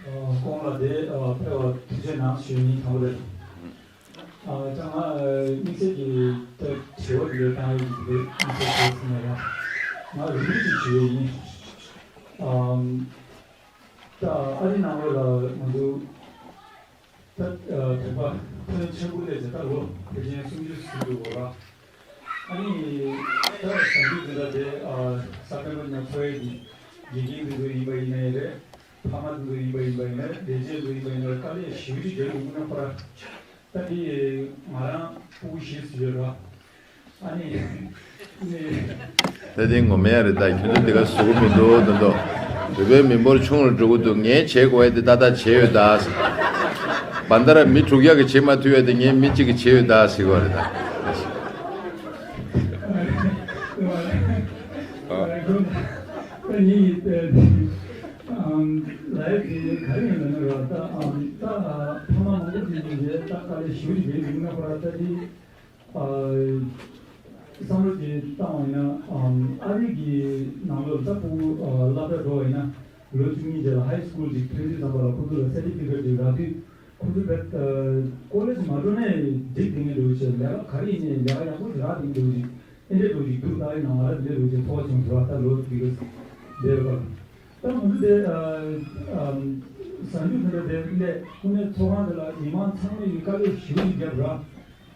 ཨ། སྐུ་ངོ་ལགས་དེ་ཨ། ཕེབས་པར་ཐུགས་རྗེ་གནང་ཞུ་ཡིན། དང་པོ་དེ། ཨ། ད་ང་དམིགས་བསལ་གྱི་ད་དྲི་བ་འདི་བཏང་ཡོད་ཀྱི་རེད། དམིགས་བསལ་དྲི་བ་ཟེར་ན་ཡང་ང་རིན་པོ་ཆེ་ཞུ་ཡས་ཡིན། ཨམ། ད་ཨ་རི་ནང་ལོགས་ལ་ང་ཚོ་ད་ཨ། དོན་པ་ཐོན་ཆེན་པོ་སླེབས་ཚེ་ད་ལོ་ཕལ་ཆེར་སུམ་ཅུ་ཟིན་འགྲོ་གི་རེད། ཨ་ནི་ད་གཟའ་མཇུག་འདི་འདྲ་དེ་ཨ། ས་ཐེམ་པ་ཉག་ཚོ་ཡི་དགེ་རྒན་འདི་ཚོ་ཡིན་པ་ཡིན་ནའི་རེད། ཕ་མ་འདི་ཚོ་ཡིན་པ་ཡིན་པ་ཡིན་ནའི་ལས་བྱེད་ཚོ་ཡིན་པ་ཡིན་ནའི་དཀའ་ལས་ཞེ་པོ་ཅིག་རྒྱག་གི་འདུག་ན་ཁོ་ར། ད་དེ་ང་རང་ཕྲུ་གུ་བཞི་ཙམ་ཡོད་ར། ཨ་ནི་ནི། ད་དེ་ངོ་མ་ཡ་རེད། ད་ཁྱོད་ཚོ་དེ་ག་བཟོ་གི་མི་འདུག་ད་དོ། བོད་པའི་མི་འབོར་ཆུང་རུ་འགྲོ་གི་འདུག་ངས་བྱེད་དགོས་ཡ་དེ་ཏག་ཏག་བྱས་ཡོད་ད། བན་ད་ར་མི་དྲུག་བརྒྱ་གི་བྱེད་མ་ཐུབ་ཡ་དེ་ངས་མི་གཅིག་གིས་བྱས་ཡོད་ད་ཟེར་གི་རེད་ད། ཨ། ཨམ། ལའི་དེ་ག་རེ་ཡིན་ལབ་ན་ར་ད་ཨམ། ད་ཕ་མ་མང་པོ་དེ་ཡིན་རེད། ད་དཀའ་ལས་ཞེ་པོ་ཅིག་རྒྱག་གི་འདུག་ན་ཁོ་ར་ད་དེ། ཨ། བསམ་བློ་ཅིག་བཏང་བ་ཡིན་ན། ཨམ། ཨ་རི་གི་ནང་ལོགས་ད་ཕྲུ་གུ་ཨ། སློབ་གྲྭ་འགྲོ་བ་ཡིན་ན་ལོ་བཅུ་གཉིས་རྗེས་ལ་ཧའི་སི་ཀུལ་ཅིག་ཐོན་དུས་ཙམ་པ་ལ་ཁོ་ཚོ་ལ་སེར་ཊི་ཕི་ཀེཊ་ཅིག་རག་དུས་ཁོ་ཚོ་བས་ཨ། ཀོ་ལེཇ་མ་འགྲོ་ནའི་འགྲིག་བསྡད་མཁན་འདྲ་བོ་ཅིག་ལས་ཀ་ག་རེ་ཡིན་ནའི་ལས་ཀ་ཡག་པོ་ཅིག་རག་བསྡད་མཁན་འདྲ་བོ་ཅིག་ཨེ་འདྲ་འདྲ་བོ་ཅིག་འདུག་ད་ཡིན་ན་ང་རང་འདི་འདྲ་འདྲ་བོ་ཅིག་ཚོར་བ་བྱུང་འདུག་ད་ལོ་འདི་ག་འདས་པ། ད་ང་ཚོ་དེ་ཨ། ཨམ། གཟའ་མཇུག་དེ་འདྲ་དེ་སླེབས་དངོས་གནས་ཚོགས་ཁང་དེ་ལ་མི་མང་ཚང་མས་ཀྱི་དཀའ་ལས་ཞེ་པོ་ཅིག་བརྒྱབ་ར།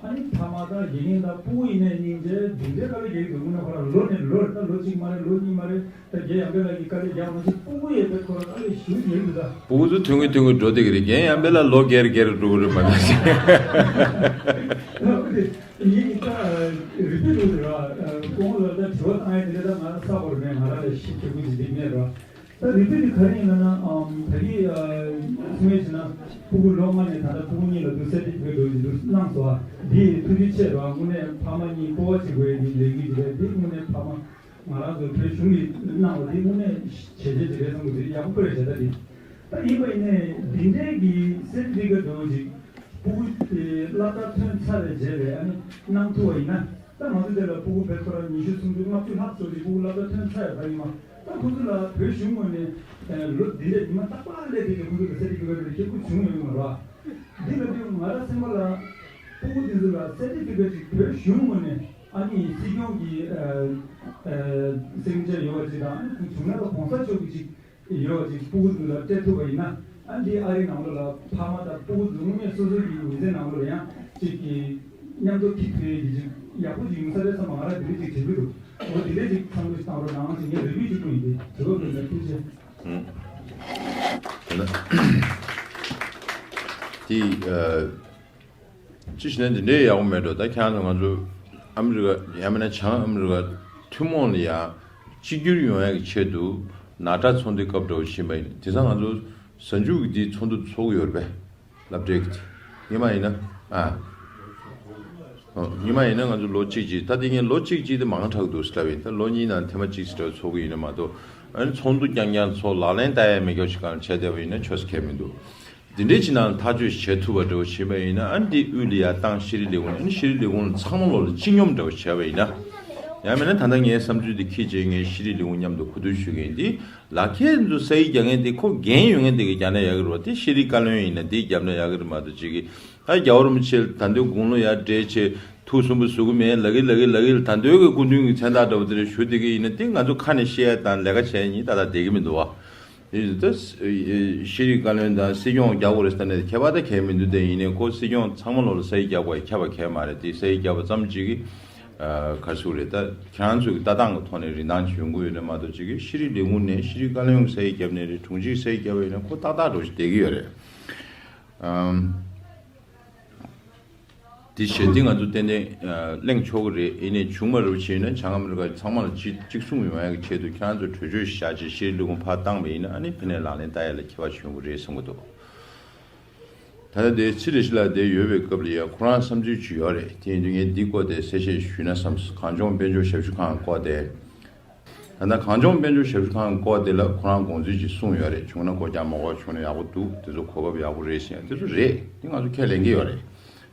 ཨ་ནི་ཕ་མ་དང་དགེ་རྒན་དང་ཕྲུ་གུ་ཡིན་ནའི་སྙིང་རྗེ་འདི་འདྲའི་དཀའ་ལས་རྒྱག་གི་འདུག་དངོས་གནས་ཁོ་རང་ལོ་ནས་ལོར་ད་ལོ་གཅིག་མ་རེད། ལོ་གཉིས་མ་རེད། ད་རྒན་ཡང་པེ་ལགས་ཀྱིས་དཀའ་ལས་རྒྱག་མ་ཟད་ཕྲུ་གུ་ཡས་པའི་ཁོ་རང་དཀའ་ལས་ཞེ་པོ་ཅིག་རྒྱག་གི་འདུག་ད། ཕྲུ་གུ་ཚོ་ཐུང་གི་ཐུང་གི་འགྲོ་བསྡད་ཀྱི་རེད། རྒན་ཡང་པེ་ལགས་ལོ་བརྒྱད་རེ་བརྒྱད་རེ་འགྲོ་གི་རེད་མ་གཏོགས། ཡིན་ད་རིག་པའི་ལུགས་ར། ཁོང་ལ་ད་དྲི་བ་བཏང་ཡ་དེ་འདྲ་ད་ང་ས་བར་མེད། ང་རང་ལ་ཤི་ཁྱོད་ཀྱི་ལིག་མེད་ར། ད་རིག་པའི་དེ་ག་རེ་ཡིན་ན་ན་ཨམ། ད་གི་ཨ། སུ་མེད་ཅེ་ན་ཕྲུ་གུ་ལོ་ལྔ་ནས་ད་ལྟ་ཕྲུ་གུ་གཉིས་ལ་འདུག་སེ་དེ་བོད་འགྲོ་ཡི་འདུག་གནང་སོ། ཨ། འདི་ཐུགས་རྗེ་ཆེ་ར། དངོས་གནས་ཕ་མ་གཉིས་སྤོབས་པ་བྱེད་དགོས་ཡ་འདི་ལས་འགུལ་ཅིག་རེད། འདི་དངོས་གནས་ཕ་མ་ང་རང་ཚོ་བོད་གཞུང་གིས་གནང་བ་འདི་དངོས་གནས་བྱས་རྗེས་ཅིག་རེད་བསམ་གི་འདུག་ཡག་པོ་རེད་བྱས་ད་འདི། ད་ཡིན་པ་ཡིན་ནའི་འདི་འདྲའི་གི་སེར་ཊི་ཕི་ཀེཊ་འདྲ་བོ་ཅིག་ཕྲུ་གུ་དེ་སློབ་གྲྭ་ཐོན་ཚར་བའི་རྗེས་ལ་ཨ་ནི་གནང་ཐུབ་པ་ཡིན་ན། ད་ང་ཚོ་དེ་ལ་ཕྲུ་གུ་བེད་ཁོ་རང་ཉི་ཤུ་སུམ་ཅུ་ལྔ་བཅུ་ལྷག་ཙམ་ཅིག་ཕྲུ་གུ་སློབ་གྲྭ་ཐོན་ཚར་ཡོད་པ་ཡིན་མ། ད་ཁོ་ཚོ་ལ་བོད་གཞུང་ངོས་ནས་ལོ་འདི་འདྲའི་ཉི་མ་རྟག་པར་སླེབས་དེ་གི་ཁོ་ཚོ་ལ་སེར་ཊི་ཕི་ཀེཊ་དེ་སྐྱེ་ཁུངས་བྱུང་ཡོད་མ་རེད། འདི་ལ་དུས་ང་རང་སེམས་པ་ལ་ཕྲུ་གུ་དེ་ཚོ་ལ་སེར་ཊི་ཕི་ཀེཊ་ཅིག་བོད་གཞུང་ངོས་ནས་ཨ་ནི་སྲིད་སྐྱོང་གི་ཨ་ཨ་སིག་ནེ་ཅར་ཡོད་པ་ཅིག་དང་ཨ་ནི་བྱུང་ན་ལ་གོང་ས་མཆོག་གི་ཅིག་ཡོད་ཅིག་ཕྲུ་གུ་ཚོ་ལ་སྤྲད་ཐུབ་པ་ཡིན་ན། ཨ་འདི་ཨ་རི་ནང་ལོགས་ལ་ཕ་མ་དང་ཕྲུ་གུ་ཚོ་དངོས་གནས་སོ་སོ་གི་མི་ཚེ་ནང་ལོགས་ལ་ཡང་ཅིག་གི་མཉམ་དུ་ཁྲིད་ཐུབ་ཡས་ཀྱི་ཅིག་ཡག་པོ་ཅིག་ཡོང་ས་རེད་བསམ་པ་ང་རང་འདི་འདྲ་ཅིག་དྲན་གྱི་འདུག་འོ་འདི་འདྲ་ཅིག་བསམ་བློ་ཞིག་བཏང་རོགས་གནང་ཞེས་ངའི་རེ་སྐུལ་ཅིག་སྐུ་ཡིན་ཏེ་དྲི་བ་བཀོད་ན་ཐུགས་རྗེ། ཧུམ། དེ་ན་དེ་ཨ། ཅི་ཞིག་ན་འདི་འདྲའི་ཡག་པོ་མེད་འགྲོ། ད་ཁྱེད་རང་ཚོ་ང་ཚོ་ཨ་མི་རི་ཀ་ཡང་མིན་ན་བྱང་ཨ་མི་རི་ཀ་ཐུན་མོང་ལ་ཡང་གཅིག་གྱུར་ཡོང་ཡག་གི་ཆེད་དུ་ནག་ཁྲ་ཚོགས་འདུའི་སྐབས་འདྲ་བོ་ཕྱིན་པ་ཡིན། དེང་སང་ང་ཚོ་གཟའ་མཇུག་གི་འདིའི་ཚོགས་འདུ་ཚོགས་ཀྱི་ཡོད་རེད་པས། སློབ་གྲྭའི་གི་ཉི་མ་ཡིན་ན་ཨ། ཨོ། ཉི་མ་ཡིན་ན་ང་ཚོ་ལོ་གཅིག་གཅིག་ད་དེ་ངས་ལོ་གཅིག་གཅིག་དེ་མང་དྲགས་འདུག་ཟེར་བ་ཡིན། ད་ལོ་གཉིས་ནང་ཐེངས་མ་གཅིག་ཟེར་བ་ཚོགས་ཀྱི་ཡིན་ན་མ་གཏོགས། ཨ་ནི་ཚོགས་འདུ་རྐྱང་རྐྱང་ཚོགས་ལག་ལེན་བསྟར་ཡག་མེད་སྐྱོ་ཞིག་གང་བྱས་བསྡད་པ་ཡིན་ན་ཆོས་སུ་ཁེལ་མི་འདུག་འདི་འདྲའི་ཕྱི་ནང་ཐག་གཅོད་བྱེད་ཐུབ་པ་འདྲ་བོ་བྱེད་པ་ཡིན་ན། ཨ་ནི་འདི་དབུས་ལ་ཡར་བཏང་ཤེས་རིག་ལས་ཁུངས་ནས། ཨ་ནི་ཤེས་རིག་ལས་ཁུངས་ཚང་མ་ལོག་ལ་སྤྱི་སྙོམས་འདྲ་བོ་བྱས་པ་ཡིན་ན། ཡང་མིན་ན་ད་ལྟ་ངའི་བསམ་ཚུལ་འདི་ཁྱེད་ཀྱིས་ངའི་ཤེས་རིག་ལས་ཁུངས་མཉམ་དུ་གོ་བསྡུར་ཞུ་གི་ཡིན། འདི་ལག་ཁྱེར་ཚོ་ས་ཡིག་རྒྱག་མཁན་དེ་ཁོ་འགན་ཡོད་མཁན་དེ་གིས་རྒྱག་ན་ཡག་གི་རེད་བ། དེ་ཤེས་རིག་བཀའ་བློན་ཡིན་ན་དེས་རྒྱབ་ན་ཡག་གི་རེད་མ་གཏོགས། ཅིག་གིས་ཨ་རྒྱལ་བ་རིན་པོ་ཆེ་ད་དུང་དགུང་ལོ་ཡར་བགྲེས་ཆེ་ཐུགས་སུན་པོ་བཟོ་གི་མེད་ལབ་ཀྱི་ལབ་ཀྱི་ལབ་ཀྱི་ད་དུང་གི་སྐུ་མདུན་གྱི་མཚན་རྟགས་འདྲ་བོ་དེ་འདྲ་ཞུ་བསྡད་ཀྱི་ཡིན་ན། དེ་ང་ཚོ་ཁ་ནས་བཤད་ཡ་དང་ལས་ཀ་བྱས་ཡ་གཉིས་ཏག་ཏག་བསྡད་ཀྱི་མི་འདུག་བ། ད་ཤེས་རིག་བཀའ་བློན་དང་སྲིད་སྐྱོང་རྒྱག་དགོས་རེད་ཟེར་ནས་ཁྱད་པར་ད་གང་ཡང་མི་འདུག་དེ་ཡིན་ནའི་ཁོ་སྲིད་སྐྱོང་ཚང་མ་ལོག་ལ་ས་ཡིག་རྒྱག་དགོས་ཡ་ཁྱབ་པ་གང་ཡང་མ་རེད། དེ་ས་ཡིག་རྒྱག་པ་ཙམ་ཅིག་གིས་ ག་རེ་ཟེར་དགོས་རེད། ད་ཁྱེད་རང་ཚོའི་ལྟ་སྟངས་ཀྱི་ཐོག་ནས་རིན་ཐང་ཅིག་ཡོང་གི་ཡོད་ན་མ་གཏོགས། ཅིག་གིས་ཤེས་རིག་ལས་ཁུངས་ནས་ཤེས་རིག་བཀའ་བློན་གྱིས་གསལ་བརྒྱབ་ནའི་རེད། དྲུང་ཆེ་གིས་གསལ་བརྒྱབ་པ་ཡིན་ན་ཁོ་ཏག་ཏག་འགྲོ་ཞིག་བསྡད་ཀྱི་ཡོད་རེད། ཨམ། དེ་བྱས་ཏེ་ང་ཚོ་ཏན་ཏན་གླེང་ཆོག་གི་རེད། ཡིན་ནའི་བྱུང་མ་རེད་པ་བྱས་ན་བྱང་ཨ་མི་རི་ཀ་ཚང་མ་ལ་གཅིག་གཅིག་མཚུངས་ཡོང་ཡག་གི་ཆེད་དུ་ཁྱེད་རང་ཚོ་གྲོས་ཆོད་ཞིག་བཞག་བྱས་ཤེས་རིག་ལས་ཁུངས་ཕར་བཏང་པ་ཡིན་ན། ཨ་ནི་ཕ་ནས་ལག་ལེན་བསྟར་ཡག་ལ་ཁྱད་པར་ཅིག་ཡོང་གི་རེད་བསམ་གྱི་འདུག། ད་ལྟ་དེ་ཚེ་རིང་ཞི་ལགས་དེ་ཡོད་པའི་སྐབས་ལ་ཡ་ཁོ་རང་བསམ་ཚུལ་ཅིག་ཡོད་རེད། དེ་ཡིན་དུས་ངས་འདི་སྐོར་དེ་གསལ་བཤད་ཞུས་ན་བསམས། གངས་ལྗོངས་དཔལ་འབྱོར་ཞབས་ཞུ་ཁང་སྐོར་དེ། ད་ལྟ་གངས་ལྗོངས་དཔལ་འབྱོར་ཞབས་ཞུ་ཁང་སྐོར་དེ་ལ་ཁོ་རང་དགོངས་ཚུལ་ཅིག་གསུངས་ཡོད་རེད། བྱུང་ན་སྒོ་རྒྱག་མ་དགོས་བྱུང་ན་ཡག་པོ་འདུག། དེ་ཚོ་གོ་སྐབས་ཡག་པོ་རེད་ཟེར་ཡ་དེ་ཚོ་རེད། དེ་ང་ཚོ་ཁས་ལེན་གྱི་ཡོད་རེད།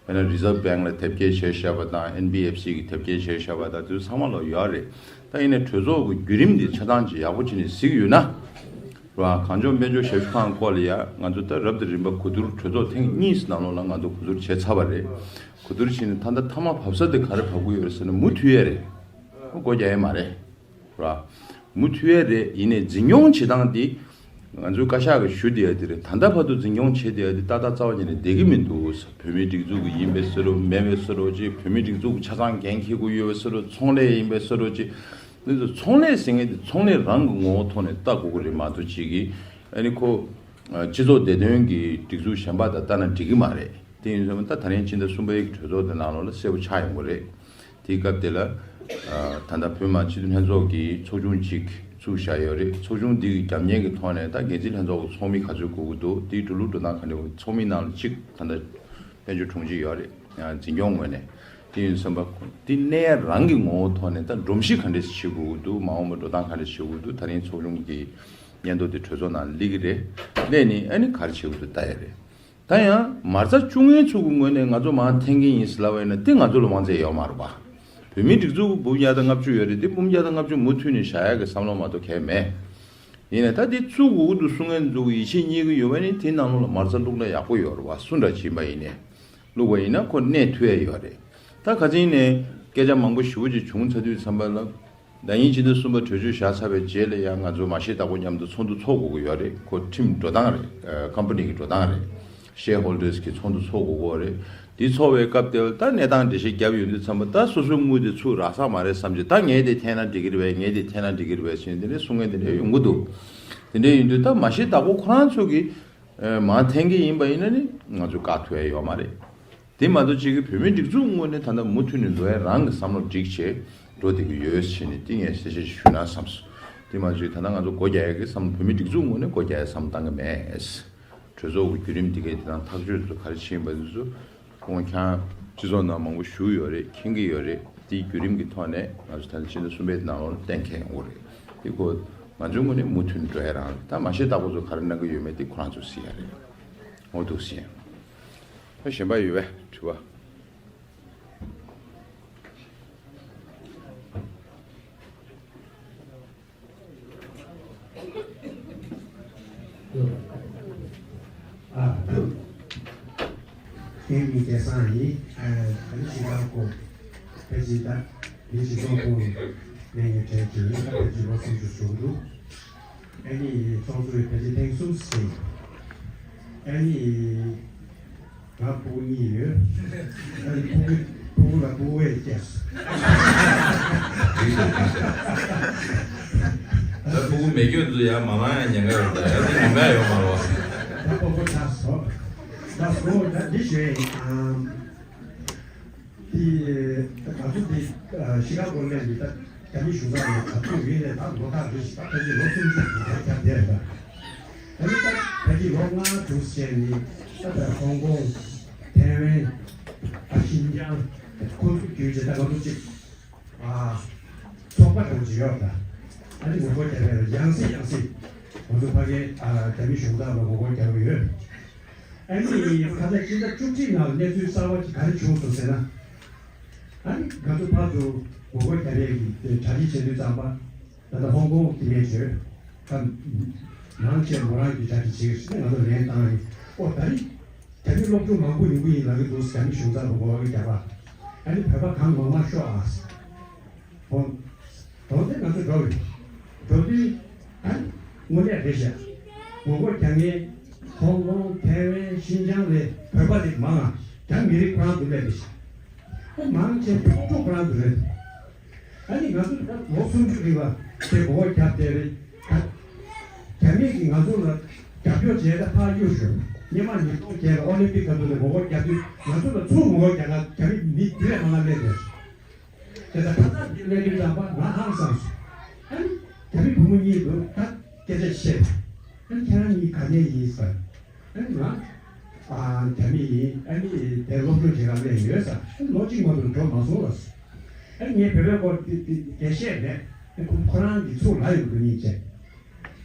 དཔེར་ན་Reserve Bank ལ་དེབ་སྐྱེལ་བྱས་བཞག་པ་དང་ཨེན་བི་ཨེཕ་སི་གི་དེབ་སྐྱེལ་བྱས་བཞག་པ་དང་དེ་ཚོ་ཚང་མ་ལོག་ཡོད་རེད། ད་ཡིན་ནའི་གྲོས་ཚོགས་ཀྱི་བརྒྱུད་རིམ་འདི་ཆ་ཚང་ཅིག་ཡག་པོ་བྱས་ནས་གཟིགས་ཡོད་ན། ར། གངས་ལྗོངས་དཔལ་འབྱོར་ཞབས་ཞུ་ཁང་སྐོར་ལ་ཡ་ང་ཚོ་ད་རབ་དང་རིམ་པ་གོ་བསྡུར་གྲོས་ཚོགས་ཐེངས་གཉིས་ནང་ལོགས་ལ་ང་ཚོ་གོ་བསྡུར་བྱས་ཚར་བ་རེད། གོ་བསྡུར་བྱས་ནས་ད་ལྟ་མཐའ་མ་བབས་ས་དེ་ག་རེ་བབས་ཀྱི་ཡོད་རེད་ཟེར་ན་མུ་མཐུད་ཡས་རེད། སྒོ་རྒྱག་ཡས་མ་རེད། ར། མུ་མཐུད་ཡས་རེད། ཡིན་ནའི་འཛིན་སྐྱོང་བྱེད་སྟངས་འདི་ང་ཚོའི་བཀའ་ཤག་གིས་ཞུ་བསྡད་ཡ་དེ་རེད། ད་ལྟ་བར་དུ་འཛིན་སྐྱོང་བྱེད་བསྡད་ཡ་དེ་ཏག་ཏག་རྩ་བ་ཉིད་ནས་བསྡད་ཀྱི་མི་འདུག། བོད་མིའི་སྒྲིག་འཛུགས་ཀྱི་ཡིན་པའི་ཟེར་རོ། མེད་པའི་ཟེར་རོ་ཅིག། བོད་མིའི་སྒྲིག་འཛུགས་ཀྱི་ཆ་ཚང་འགན་འཁྱེར་དགོས་ཡོད་པའི་ཟེར་རོ། ཚོང་ལས་ཡིན་པའི་ཟེར་རོ་ཅིག། འདི་ཚོ་ཚོང་ལས་ཟེར་མཁན་དེ་ཚོང་ལས་རང་གི་ངོ་བོ་ཐོག་ནས་ལྟ་དགོས་ཀྱི་རེད་མ་གཏོགས། ཅིག་གིས་ཨ་ནི་ཁོ་སྤྱི་ཚོགས་བདེ་དོན་གྱི་སྒྲིག་འཛུགས་གཞན་པ་དང་ལྟ་ན་འགྲིག་གི་མ་རེད། དེ་ཡིན་ཙང་ད་ད་རིང་ཕྱི་ཟླ་གསུམ་པའི་གྲོས་ཚོགས་དེ་ནང་ལོགས་ལ་གསལ་པོ་ཆགས་ཡོང་གི་རེད། དེའི་སྐབས་དེ་ལ་ད་ལྟ་བོད་མི་མང་སྤྱི་འཐུས་ལྷན་ཚོགས་ཀྱིས་ཚོགས་ཆུང་གཅིག་བཙུགས་བཞག་ཡོད་རེད། ཚོགས་ཆུང་འདི་གི་རྒྱབ་གཉེར་གྱི་ཐོག་ནས་ད་འགན་འཛིན་ལྷན་ཚོགས་ཀྱི་ཚོགས་མི་ག་ཚོད་དགོས་ཀྱི་འདུག། དེའི་འགྲོ་ལུགས་འགྲོ་སྟངས་ག་འདྲ། ཚོགས་མི་ནང་ལ་གཅིག་ད་ལྟ་དཔལ་འབྱོར་དྲུང་ཆེ་ཡོད་རེད། འཛིན་སྐྱོང་ངོས་ནས། དེ་ཡིན་ཙང་དེ་གནས་རང་གི་ངོ་བོ་ཐོག་ནས་ད་སྒྲོམ་གཞི་ག་འདྲས་བྱེད་དགོས་ཀྱི་འདུག། མ་འོངས་པ་འགྲོ་སྟངས་ག་འདྲས་བྱེད་དགོས་ཀྱི་འདུག། ད་རིང་ཚོགས་ཆུང་གི་སྙན་ཐོ་དེ་གྲོས་ཚོགས་ནང་སླེབས་ཀྱི་རེད། སླེབས་ནས་ཨ་ནི་ག་རེ་བྱེད་དགོས་འདུག་ལྟ་ཡ་རེད། ད་ཡང་མ་རྩ་བཅུག་མཁན་ཚོ་གི་ངོས་ནས་ང་ཚོ་མར་འཐེན་གྱི་ཡིན་ཟེར་ལབ་པ་ཡིན་ན་དེ་ང་ཚོ་ལ་དབང་ཚད་ཡོད་མ་རེད་པ། བོད་མིའི་སྒྲིག་འཛུགས་འབུམ་བརྒྱ་དང་ལྔ་བཅུ་ཡོད་རེད། དེ་འབུམ་བརྒྱ་དང་ལྔ་བཅུ་མུ་མཐུད་ནས་བཞག་ཡ་གི་བསམ་བློ་མ་གཏོགས་གང་ཡང་མེད། ཡིན་ནའི་ད་དེ་བཙུགས་དགོས་ཀྱི་འདུག་གསུང་མཁན་ཚོ་གི་ཡིད་ཆེས་རྙེད་ཀྱི་ཡོད་པ་ཡིན་ན་དེའི་ནང་ལོགས་ལ་མ་རྩ་བླུགས་ན་ཡག་པོ་ཡོད་རེད་པ། སུ་འདྲ་ཅིག་ཡིན་པ་ཡིན་ནའི། བླུགས་པ་ཡིན་ན་ཁོ་གནས་ཐུབ་ཡ་ཡོད་རེད། ད་ཁ་སང་ནས་སྐད་ཆ་མང་པོ་ཞེ་པོ་ཅིག་བྱུང་ཚར་དུས་ཙམ་པ་ལ། ཟླ་ཉིན་ཕྱི་ཟླ་གསུམ་པ་གྲོས་ཆོད་བཞག་ཚར་བའི་རྗེས་ལ་ཡང་ང་ཚོ་མ་ཤེས་བདག་པོ་མཉམ་དུ་ཚོགས་འདུ་ཚོགས་དགོས་ཀྱི་ཡོད་རེད། ཁོ་ཁྲིམས་འགྲོ་སྟངས་རེད། ཨ། ཀམ་པ་ནི་གི་འགྲོ་སྟངས་རེད། ཤེར་ཧོལ་ཌར་སི་གི་ཚོགས་འདུ་ཚོགས་དགོས་ཀྱི་ཡོད་རེད། འདི་ཚོགས་པའི་སྐབས་དེ་ལ་ད་གནས་སྟངས་འགྲེལ་བཤད་བརྒྱབ་ཡོང་དུས་ཙམ་པ་ད་སོ་སོའི་དངུལ་དེ་ཚུར་རག་ས་མ་རེད་བསམ་གྱི། ད་ངས་དེ་འཐེན་ན་འགྲིག་གི་རེད་པས། ངས་དེ་འཐེན་ན་འགྲིག་གི་རེད་པས་ཟེར་དེ་འདྲའི་གསུང་མཁན་དེ་འདྲ་ཡོང་གི་འདུག། དེ་འདྲ་ཡིན་དུས་ད་མ་ཤེས་བདག་པོ་ཁོ་རང་ཚོ་གིས་མར་འཐེན་གྱི་ཡིན་པ་ཡིན་ན་ནི་ང་ཚོ་བཀག་ཐུབ་ཡ་ཡོད་མ་རེད། དེ་མ་གཏོགས་གཅིག་གི་བོད་མིའི་སྒྲིག་འཛུགས་ངོས་ནས་ད་ལྟ་མུ་མཐུད་ནས་འགྲོ་ཡ་རང་གི་བསམ་བློ་སྒྲིག་བྱས་འགྲོ་བསྡད་ཀྱི་ཡོད་ཟེར་ནས་དེ་ངས་གསལ་བཤད་ཞུས་ན་བསམས་སོང་། དེ་མ་གཏོགས་ད་ལྟ་ང་ཚོ་སྒོ་རྒྱག་ཡ་གི་བསམ། བོད་མིའི་སྒྲིག་འཛུགས་ངོས་ནས་སྒོ་རྒྱག་ཡ་བསམ་བཏང་གི་མེད། གྲོས་ཚོགས་ཀྱི་བརྒྱུད་རིམ་འདི་གའི་དེ་དང་ཐག་གཅོད་ཚོ་ག་རེ་ཕྱིན་པ་དེ་ཚོ་ཁོང་ཁྱང་སྤྱི་ཚོགས་ནང་མང་པོ་ཞུགས་ཡོད་རེད། མཁྱེན་གྱི་ཡོད་རེད། དེའི་བརྒྱུད་རིམ་གྱི་ཐོག་ནས་ང་ཚོ་ད་ལྟ་ཕྱི་ཟླ་གསུམ་པའི་ནང་ལོགས་གཏན་འཁེལ་ཡོང་གི་རེད། དེ་ཁོ་ང་ཚོའི་ངོས་ནས་མུ་མཐུད་འགྲོ་ཡ་རང་རེད། ད་མ་ཤེས་བདག་པོ་ཚོ་ག་རེ་གནང་གི་ཡོད་མེད་དེ་ཁོ་རང་ཚོས་གཟིགས་ཡ་རེད། འོ་འདུག་ཟེར། ད་གཞན་པ་ཡོད་པས་དྲི་བ། ཨ། ངའི་མིང་སྐལ་བཟང་ཡིན། ཨ། ད་ནི་ཤི་ཀ་གོ་ཕལ་ཆེར་ད་མི་སྤྱི་ཚོགས་ཁོངས་ནས་ངས་གྲས་ཀྱི་ཡིན། ད་ཕལ་ཆེར་ལོ་སུམ་ཅུ་ཞུགས་འདུག། ཨ་ནི་ཚོགས་གཙོས་ཕལ་ཆེར་ཐེངས་གསུམ་ཟིན། ཨ་ནི་ང་ཕྲུ་གུ་གཉིས་ཡོད། ཨ་ནི་ཕྲུ་གུ་ཕྲུ་གུ་ལ་ཕྲུ་གུ་བས་སྐྱེས་སོང་། ད་ཕྲུ་གུ་མེད་རྒྱུ་ཚོ་ཡང་མ་མང་ཡང་ཉེན་ཁ་ཡོད། ད་ཡང་ཚོ་ཉེན་ཁ་ཡོད་མ་རེད་པ། ད་ཕྲུ་གུ་ཆགས་སོང་། ད་སོ་ད་འདི་ཞུ་ཡིན། ཨམ། དེ་ང་ཚོ་འདི་ཤི་ཀ་གོ་སླེབས་ནས་ད་རྒྱ་མི་གཞུང་ཚབ་ནས་ག་ཚོད་ཡིན་ནས་ད་ལོ་ཁག་རེ་ཞིག་ད་ཕལ་ཆེར་ལོ་སུམ་ཅུ་གི་ཐད་ཀར་བསྡད་རེད། ད་ནི་ད་ཕལ་ཆེར་ལོ་ལྔ་དྲུག་བྱས་ནས་ད་ལྟ་ཧོང་ཀོང་། ཐའེ་ཝན། ཨ། ཤིན་ཅང་། ཁོ་ཚོ་བརྒྱུད་བྱས་ད་ང་ཚོ་གཅིག་ཨ། ཚོགས་པ་འདྲ་བོ་ཅིག་ཡོད་རེད། ད་ནི་ངོ་རྒོལ་རྒྱག་ཡ་ཡང་སེ་ཡང་སེ་ང་ཚོ་ཕ་གིའི། ཨ། རྒྱ་མི་གཞུང་ཚབ་ལ་ངོ་རྒོལ་རྒྱག་གི་ཡོད། ཨ་ནི་ཁ་སང་ཕྱི་ཟླ་བཅུ་གཅིག་ནང་གནས་ཚུལ་གསར་པ་ཅིག་ག་རེ་བྱུང་སོང་ཟེར་ན། ཨ་ནི་ང་ཚོ་ཕར་ཚུར་ངོ་རྒོལ་རྒྱག་ཡས་ཀྱི་གྲ་སྒྲིག་བྱེད་དུས་ཙམ་པ། ད་ལྟ་ཧོང་ཀོང་དེ་ནས་བྱོས། ད་མང་ཆེ་མོ་རང་གི་གྲ་སྒྲིག་བྱེད་ཀྱི་རེད། ང་ཚོ་ལན་བཏང་ཡིན། ཨོ་ད་རེས་རྒྱ་མི་སློབ་ཕྲུག་མང་པོ་ཡོང་གི་ཡིན་ལབ་ཀྱི་འདུག། རྒྱ་མི་གཞུང་ཚབ་ལ་ངོ་རྒོལ་རྒྱག་པ། ཨ་ནི་བོད་པ་གང་མང་མང་ཤོག་ཨ། ཧོང་། དོན་དེ་ང་ཚོ་འགྲོ་བའི་འགྲོ་དུས་ཨ་དངོས་གནས་རེད་ཤག། ངོ་རྒོལ་རྒྱག་མཁན་ཧོང་ཀོང་། ཐའེ་ཝན། ཤིན་ཅང་ལ་བོད་པ་རེད། མང་ང་རྒྱ་མི་རིགས་ཁོ་རང་འདུག་སླེབས་རེད་ཤག། ཨ་མང་ཆེ་སློབ་ཕྲུག་ཁོ་རང་འདུག་རེད། ཨ་ནི་ང་ཚོ་ད་ལོ་སུམ་ཅུ་རིང་ལ་དེ་མགོ་སྐོར་བརྒྱབ་བསྡད་རེད། ད་རྒྱ་མི་གིས་ང་ཚོ་ལ་རྒྱབ་སྐྱོར་བྱས་ད་ཕར་གཡུག་ཞོར་སྔོན་མ་ཉིས་སྟོང་བརྒྱད་ལ་ཨོ་ལིམ་པིག་སྐབས་དུས་ལ་མགོ་སྐོར་བརྒྱབ་དུས་ང་ཚོ་ལ་ཚུར་མགོ་སྐོར་རྒྱག་ན་རྒྱ་མི་མི་དེ་ལས་མང་ང་སླེབས་བསྡད་སོང་། དེ་ལྟར་ཁ་སང་དེ་སླེབས་དུས་ཙམ་པ་ང་ཧང་སངས་སོང་། ཨ་ནི་རྒྱ་མི་བུ་མོ་གཉིས་ལ་ད་སྐད་ཆ་བཤད། ཨ་ནི་ཁྱེད་རང་གཉིས་ག་ནས་ཡིན་ཟེར། ཨ་ནི་ང་ཨ་རྒྱ་མི་ཡིན། ཨ་ནི་དེ་སློབ་སྦྱོང་བྱེད་གར་སླེབས་ཡོད་ཟེར། ཨ་ནི་ལོ་གཅིག་མ་གཏོགས་འགྲོ་མ་སོང་ལབ་སོང་། ཨ་ནི་ངས་བོད་པའི་སྐོར་དེ་དེ་དེ་བཤད་མེད། ཨ་ནི་ཁོ་ཁོ་རང་གིས་ཚུར་ལབ་ཡོང་དུས་ཉིན་བྱས།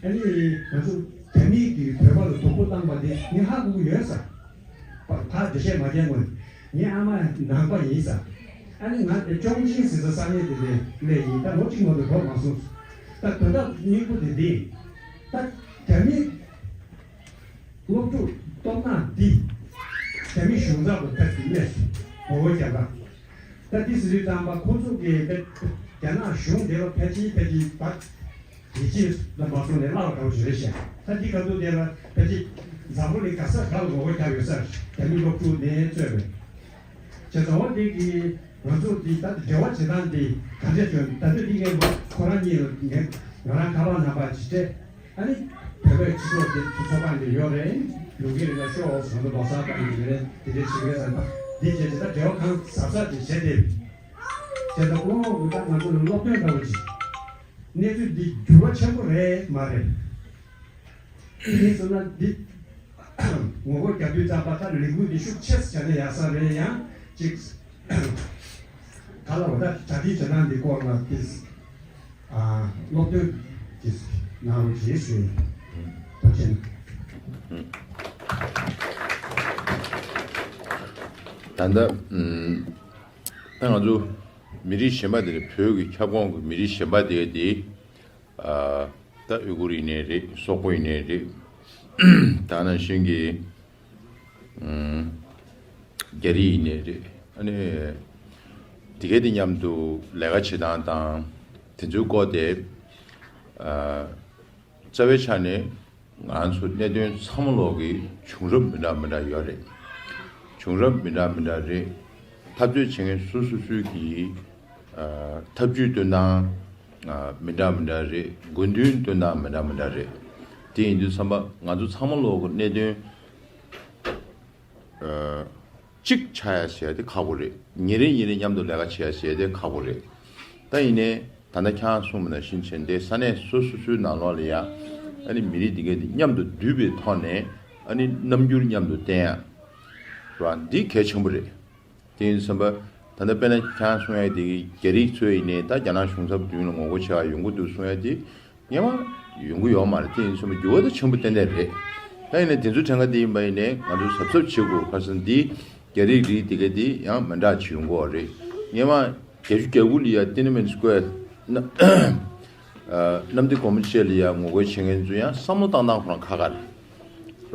ཨ་ནི་ང་ཚོ་རྒྱ་མིས་ཀྱིས་བོད་པ་ལ་སྡུག་པོ་བཏང་པ་དེ་ངས་ཧ་གོ་གི་ཡོད་ས། ཕར་འགྲེལ་བཤད་མ་རྒྱག་དགོས། ངའི་ཨ་མ་ནང་པ་ཡིན་ས། ཨ་ནི་ང་དེ་ཅོང་ཅིན་ཟེར་ས་ས་གནས་དེ་ནས་སླེབས་ཡིན། ད་ལོ་གཅིག་མ་གཏོགས་འགྲོ་མ་སོང་། ད་དོན་དག་སྙིང་པོ་དེ་འདི་ཡིན། ད་རྒྱ་མིའི་སློབ་ཕྲུག་སྟོབས་ན་འདི་རྒྱ་མི་གཞུང་ཚབ་ལ་ཕེབས་ཏེ་སླེབས་སོང་། ངོ་རྒོལ་རྒྱག་ག་ད་འདི་ཟེར་དུས་ཙམ་པ་ཁོ་ཚོ་གིས་རྒྱ་ནག་གཞུང་དེ་ལ་ཕལ་ཆེར་ཕལ་ཆེར་བར་ཡིད་ཆེས་ལ་མ་སོང་ནས་བརླག་པ་འདྲ་བོ་ཞིག་རེད་ཤག་ད་འདི་ག་ཚོད་དེ་ལ་ཕལ་ཆེར་འཛམ་བུ་གླིང་ག་ས་ག་ལ་ངོ་རྒོལ་རྒྱག་ཡོད་ས་རེད། རྒྱ་མི་སློབ་ཕྲུག་ནས་གཙོས་པའི་བྱས་ཙང་འོ་དེ་གིས་ང་ཚོ་འདི་ད་འབྲེལ་བ་བྱེད་སྟངས་འདི་ག་འདྲས་བྱུང་། ད་ལྟ་འདི་ངས་མ་ཁོ་རང་གཉིས་ལ་ངས་ང་རང་ཁ་པར་ནང་པར་ཅིག་སྤྲད། ཨ་ནི་བོད་པའི་སྤྱི་ཚོགས་དེ་ཚོ་ཚོགས་པ་འདི་ཡོད་རེད། ཡོང་གི་རེད་ལ་ཤོག་ཟེར་ནས་ལོ་གསར་པ་ཡིན་གྱི་རེད། དེ་འདྲས་བྱེད་ཀྱི་རེད་ཟེར་ན་འདི་བྱས་ཙང་ད་འབྲེལ་བ་གང་གཟབ་གཟབ་ཅིག་བྱས་ཏེ། བྱས་ཙང་ཁོང་ལ་ད་ང་ཚོ་ལ་སློབ་སྟོན་འདྲ་བོ་ཅིག་གནས་ཚུལ་འདི་འགྱུར་བ་ཆེན་པོ་རེད་མ་རེད། ཅི་ཡིན་ཟེར་ན་འདི་ངོ་རྒོལ་རྒྱག་དུས་ཙམ་པ་ད་ལས་འགུལ་འདི་ཤུགས་ཆེ་ཙམ་བྱས་ན་ཡག་ས་རེད། ཡང་ཅིག་ག་ལ་བ་ད་གྲ་སྒྲིག་བྱེད་སྟངས་འདི་སྐོར་ལ་ཏིས་ཨ་སློབ་སྟོན་ཏིས་གནང་རོགས་ཞེས་ཞུ་ཡིན། ཐུགས་རྗེ་ཆེ། ད་ལྟ་ཨུམ་ད་ང་ཚོ་མི་རིགས་གཞན་པ་དེ་རེད། བོད་ཀྱི་ཁྱབ་ཁོངས་ཀྱི་མི་རིགས་གཞན་པ་དེ་དེ་ཨ་ད་ཨུ་གུར་ཡིན་ནའི་རེད། སོག་པོ་ཡིན་ནའི་རེད། ད་ནང་བཞིན་གྱི་ཨུམ་རྒྱ་རིགས་ཡིན་ནའི་རེད། ཨ་ནི་དེ་གའི་དེ་མཉམ་དུ་ལས་ཀ་བྱེད་སྟངས་དང་དེ་ཚོའི་སྐོར་དེ་ཨ་རྩ་བའི་ཆ་ནས་ང་ཚོ་གནད་དོན་ཚང་མ་ལོག་གི་བྱུང་རབས་མི་འདྲ་མི་འདྲ་ཡོད་རེད། བྱུང་རབས་མི་འདྲ་མི་འདྲ་རེད། འཐབ་རྩོད་བྱེད་མཁན་སོ་སོ་སོའི་གི་ཨ་ཐབས་ཇུས་སྟོན་སྟངས་ཨ་མི་འདྲ་མི་འདྲ་རེད། དགོས་འདུན་སྟོན་སྟངས་མི་འདྲ་མི་འདྲ་རེད། དེ་ཡིན་དུས་ཙམ་པ་ང་ཚོ་ཚང་མ་ལོག་གི་གནད་དོན་ཨ་གཅིག་ཆགས་ཡ་ཟེར་ཡ་དེ་ཁག་པོ་རེད། ཉིན་རེ་ཉིན་རེ་མཉམ་དུ་ལས་ཀ་བྱེད་ཡ་ཟེར་ཡ་དེ་ཁག་པོ་རེད། ད་ཡིན་ནའི་ད་ལྟ་ཁྱེད་རང་གསུངས་པ་ནང་བཞིན་བྱས་ཏེ་ས་གནས་སོ་སོ་སོའི་ནང་ལོགས་ལ་ཡ་ཨ་ནི་མི་རིགས་འདི་གས་འདི་མཉམ་དུ་འདུས་པའི་ཐོག་ནས་ཨ་ནི་རྣམ་འགྱུར་མཉམ་དུ་བསྟན་ཡ་ར་འདི་གལ་ཆེན་པོ་རེད། དེ་ཡིན་ཙམ་པ་ད་ལྟ་དཔེར་ན་ཁྱེད་རང་གསུང་ཡ་དེ་རྒྱ་རིགས་ཚོ་ཡིན་ནའི་ད་རྒྱ་ནག་གཞུང་ཚབ་མདུན་ལ་ངོ་རྒོལ་བྱེད་ཡ་ཡོང་གི་འདུག་གསུང་ཡ་དེ་སྔོན་མ་ཡོང་གི་ཡོད་མ་རེད། དེ་ཡིན་ཙམ་པ་འགྱུར་བ་ད་ཆེན་པོ་ཏན་ཏན་རེད། ད་ཡིན་ནའི་དེ་ཚོ་གྲངས་ཀ་དེ་ཡིན་པ་ཡིན་ནའི་ང་ཚོ་གཟབ་གཟབ་བྱེད་དགོས། ཁ་སང་འདི་རྒྱ་རིགས་རིགས་དེ་ག་དེ་ཡང་མི་འདྲ་ཅིག་ཡོང་གི་ཡོད་རེད། སྔོན་མ་བརྒྱད་ཅུ་གྱ་དགུ་ལ་ཡ་ཏི་ནན་མེན་སྐོར་ན་ཨ་གནམ་བདེ་སྒོ་མོ་ཆེ་ལ་ཡ་ངོ་རྒོལ་བྱེད་མཁན་ཚོ་ཡང་བསམ་བློ་བཏང་སྟངས་ཁོ་རང་ཁ་ཁ་རེད།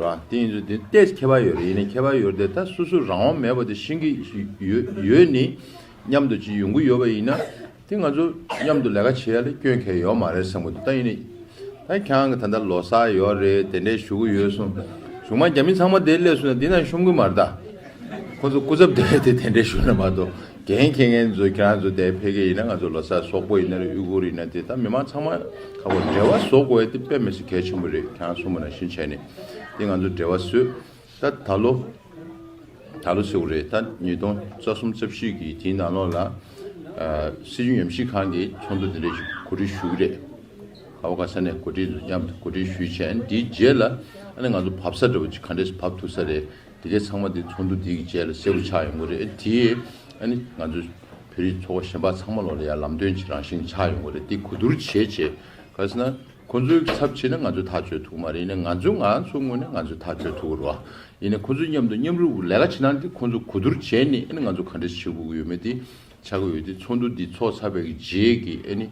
རེད་བ། དེ་ཡིན་ཚུལ་དེ་ཏོག་ཙམ་ཁྱད་པར་ཡོད་རེད། ཡིན་ནའི་ཁྱད་པར་ཡོད་རེད་དེ་ད་སོ་སོ་རང་དབང་མེད་པ་དེ་ཤེས་ཀྱི་ཡོད་ཡོད་ནི་མཉམ་དུ་ཅིག་ཡོང་གི་ཡོད་པ་ཡིན་ན་དེ་ང་ཚོ་མཉམ་དུ་ལས་ཀ་བྱེད་ཡ་ལ་སྐྱོན་གང་ཡང་ཡོད་མ་རེད་བསམ་གྱི་འདུག་ད་ཡིན་ནའི་ད་ཁྱེད་རང་གི་ད་ལྟ་ལོ་གསར་ཡོད་རེད། དེ་འདྲས་ཞུ་གི་ཡོད་གསུངས། གཞུག་མ་རྒྱ་མི་ཚང་མ་དེ་སླེབས་སོང་ན་འདི་ན་ཤོང་གི་མ་རེད་ད། ཁོ་ཚོ་སྐུ་ཚབ་དེ་དེ་དེ་འདྲས་ཞུ་ན་མ་གཏོགས་འགན་འཁྱེར་མཁན་ཚོ་ཁྱེད་རང་ཚོ་དེ་ཕེབས་ཀྱི་ཡིན་ན་ང་ཚོ་ལོ་གསར་སོག་པོ་ཡིན་ན་རེད། ཨུ་གུར་ཡིན་ན་དེ་ད་མི་མང་ཚང་མ་ཁ་བོ་འབྲེལ་བ་བཟོ་དགོས་ཡ་དེ་དཔེ་མི་སྲིད་གལ་ཆེན་པོ་རེད། ཁྱེད་རང་གསུངས་པ་ནང་བཞིན་བྱས་ནས་དེ་ང་ཚོ་འབྲེལ་བ་བཟོས། ད་ད་ལོ་ད་ལོ་ཟེར་དགོས་རེད། ད་ཉིས་སྟོང་རྩ་གསུམ་རྩ་བཞི་གི་དེའི་ནང་ལོགས་ལ་ཨ་སྲིད་སྐྱོང་ཉམས་ཞིབ་ཁང་གི་ཚོགས་འདུ་དེ་འདྲ་ཞིག་གོ་སྒྲིག་ཞུ་གི་རེད། ག་བ་ག་ས་ནས་གོ་སྒྲིག་མཉམ་དུ་གོ་སྒྲིག་ཞུས་བྱས་དེའི་རྗེས་ལ་ཨ་ནི་ང་ཚོ་བབས་ས་འདྲ་བོ་ཅིག་ག་འདྲས་བབས་ཐུབ་ས་རེད། དེ་གའི་ཚང་མ་དེ་ཚོགས་འདུ་འདི་གི་རྗེས་ལ་གསལ་པོ་ཆགས་ཡོང་གི་རེད། དེ་ཨ་ནི་ང་ཚོ་བོད་རིགས་ཚོགས་པ་གཞན་པ་ཚང་མ་ལོགས་ལ་ཡང་ལམ་སྟོན་ཅིག་རང་བཞིན་ཆགས་ཡོང་གི་རེད། དེ་གོ་བསྡུར་བྱས་བྱས་ག་རེ་ཟེར་ན་ཁོ་ཚོའི་ཚབ་བྱས་ན་ང་ཚོས་ཐག་གཅོད་ཐུབ་མ་རེད། ཡིན་ནའི་ང་ཚོ་ང་ཚོ་ངོས་ནས་ང་ཚོས་ཐག་གཅོད་ཐུབ་ཀྱི་རེད་བ། ཡིན་ནའི་ཁོ་ཚོའི་མཉམ་དུ་མཉམ་རུབ་ལས་ཀ་བྱེད་སྟངས་དེ་ཁོ་ཚོ་གོ་བསྡུར་བྱས་ནས་ཨ་ནི་ང་ཚོ་ག་འདྲས་བྱེད་དགོས་ཀྱི་ཡོད་མེད་དེ་ཆགས་ཀྱི་ཡོད། དེ་ཚོགས་འདུ་འདི་ཚོགས་ཚར་བའི་རྗེས་ཀྱི་ཨ་ནི་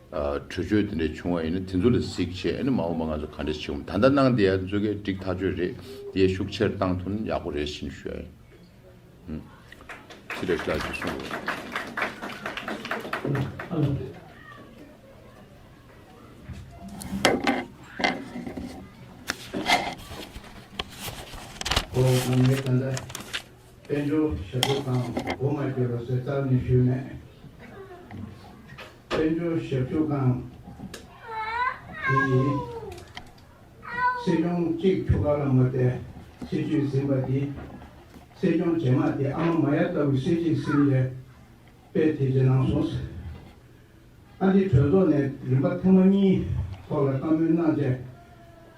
ཨ་གྲོས་ཆོད་དེ་འདྲ་བྱུང་བ་ཡིན་ན་དེ་ཚོ་ལ་གཟིགས་བྱས་ཨ་ནི་མ་འོངས་པ་ང་ཚོ་ག་འདྲ་བྱེད་འོང་། ད་ལྟ་གནང་བསྡད་ཡ་ཚོ་གས་འགྲིག་ཐག་ཆོད་རེད། དེ་ཡས་ཤུགས་ཆེར་བཏང་ཐུབ་ན་ཡག་པོ་རེད་ཞེས་ཞུ་ཡ་ཡིན། ཨུམ། ཅི་རེད་ལགས་ཅིག་གསུངས་རོགས། ཨོ་ང་ངས་ད་ལྟ་དཔལ་འབྱོར་ཞབས་ཞུ་དང་སྒོ་མ་བརྒྱབ་པ་བཟོས་རྩ་ནས་ཞུས་མེད། དཔལ་འབྱོར་ཞབས་ཞུ་ཁང་དེ་ཡིན། སྲིད་སྐྱོང་གཅིག་ཆུ་ཁ་ལ་མ་བསྡད། སྲིད་ཇུས་ཟིན་པ་དེ་སྲིད་སྐྱོང་རྗེས་མ་དེ་ཨ་མ་མ་ཡ་ལྟ་བུའི་སྲིད་ཇུས་ཟིན་ནས་དཔེ་དེ་བྱས་གནང་སོང་། ཨ་འདི་གྲོས་ཚོགས་ནས་རིམ་པ་ཐེངས་མ་གཉིས་ཐོག་ལ་བཀའ་མོལ་གནང་རྗེས་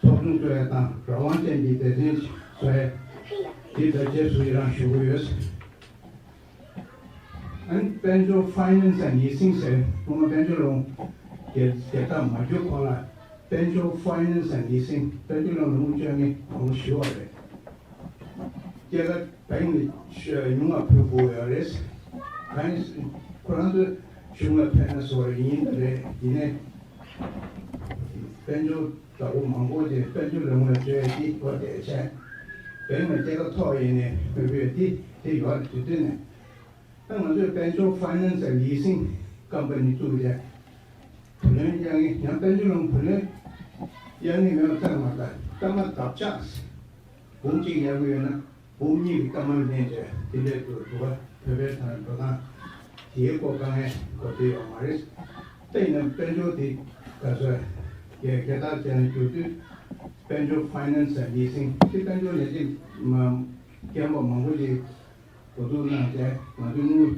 ཚོགས་ཆུང་བཙུགས་ཡ་དང་རང་དབང་ཅན་གྱི་སྡེ་ཚན་བཟོ་ཡ་དེ་ད་རྗེས་སུ་ཡི་རང་ཞུ་གི་ཡོད། ཨ་ནི་དཔལ་འབྱོར་ཕའི་ནན་སི་ཨེན་ལི་སིང་ཟེར་སྐུ་ངོ་དཔལ་འབྱོར་ལྷུན་གྲུབ་རྒྱལ་རྒྱལ་ཐབས་མ་གྱུར་གོང་ལ་དཔལ་འབྱོར་ཕའི་ནན་སི་ཨེན་ལི་སིང་དཔལ་འབྱོར་ལྷུན་གྲུབ་ལོ་ངོ་བཅོ་ལྔ་གོང་ཞུ་བ་རེད། སྐྱེས་ཀ་བེང་ནས་ཉུང་བ་ཕུལ་དགོས་ཡོད་རེད། གང་ཡིན་ཁོ་རང་ཚོའི་གཞུང་ལ་ཕན་ན་བཟོ་བ་ཡིན་རེད། ཡིན་ནའི་དཔལ་འབྱོར་བདག་པོ་མང་པོ་ཅིག་དཔལ་འབྱོར་ལས་ཁུངས་ལ་བཅོལ་ཡ་དེ་བ་དེ་བྱས། བེང་ལ་སྐྱེད་ཀ་ཐོག་ཡིན་ནའི་མི་དགོས་དེ་དེ་ཡོད་རེད། དེ་དུས་ནས་ད་ང་ཚོས་དཔལ་འབྱོར་ཕའི་ནན་སི་ཨེན་ལི་སིང་ཀམ་པ་ནི་བཙུགས་རྗེས་བུ་ལོན་གཡར་མཁན། ཡང་དཔལ་འབྱོར་ལམ་བུ་ལོན་གཡར་མཁན་མེད་པ་ཙམ་མ་ཟད་སྐར་མ་ལྡབ་ཆགས་འབུམ་གཅིག་གཡར་གྱི་ཡོད་ན་འབུམ་གཉིས་ཀྱི་སྐར་མ་ལེན་རྗེས་དེ་འདྲས་དུ་འགྲོ་བ་བོད་པའི་ཐང་འགྲོ་སྟངས་དེའི་སྐོར་དཀའ་ངལ་གོ་ཐོས་ཡོད་མ་རེད། ད་ཡིན་ན་དཔལ་འབྱོར་དེ་ག་ཚོད་རྒྱལ་རྒྱལ་དར་བྱས་ནས་བསྒྱུར་དུས་དཔལ་འབྱོར་ཕའི་ནན་སི་ཨེན་ལི་སིང་དེ་དཔལ་འབྱོར་ལས་བྱེད་རྐྱང་པ་མང་པོ་ཞིག་འགོ་འཛུགས་གནང་རྗེས་ང་ཚོའི་དངུལ་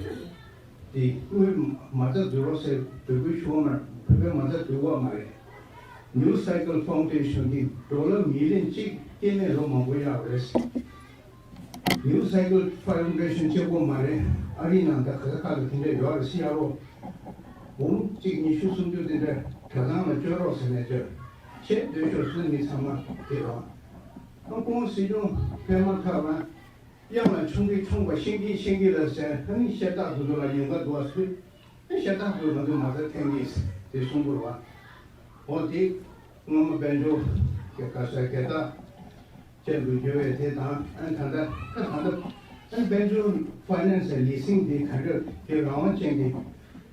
དེ་དངུལ་མ་རྩ་འཛུགས་རོགས་ཟེར་འབོད་སྐུལ་ཞུ་བ་མ་རེད། བོད་པའི་མ་རྩ་འཛུགས་པ་མ་རེད། New Cycle Foundation གིས་ཌོ་ལར་མི་ལི་ཡོན་གཅིག་སྐྱེད་མེད་ལོ་མང་པོ་གཡར་བ་རེད། New Cycle Foundation གཅིག་པོ་མ་རེད། ཨ་རིའི་ནང་ད་ག་ས་ག་ལ་དེ་འདྲ་ཡོད་རེད། སི་ཨར་ཨོ་འབུམ་གཅིག་ཉི་ཤུ་སུམ་ཅུ་དེ་འདྲ་གྲྭ་ཚང་ལ་བཅོལ་རོགས་ཟེར་ནས་བཅོལ། ཆེས་སྡོད་ཤོག་སུ་མི་ཚང་མ་དེ་རོགས། ཨ་ཁོང་སྲིད་སྐྱོང་ཕེབས་མ་ཐག་ལ། གཡང་ལ་མཆོང་གི་མཆོང་བ་ཤིང་གི་ཤིང་གི་ལ་ཟེར། ཨ་ནི་ཤ་སྟག་དེ་ཚོ་ལ་ཉེན་ཁ་འདུག་བ་སུས། ཨ་ཤ་སྟག་དེ་ཚོ་ང་ཚོ་མ་རྩ་འཐེན་གྱིས་དེ་གསུང་དགོས་རེད་བ། འོ་དེ་སྔོན་མ་དཔལ་འབྱོར་གྱི་ག་ས་རྒྱལ་རྟགས་ཅན་དུ་འགྱུར་བའི་དེ་དང་། ཨ་ནི་ད་ལྟ་ད་ད་ལྟ་ཨ་ནི་དཔལ་འབྱོར་ཕའི་ནན་སི་ལི་སིང་དེ་ག་འདྲ་དེ་རང་དབང་ཅན་གྱི་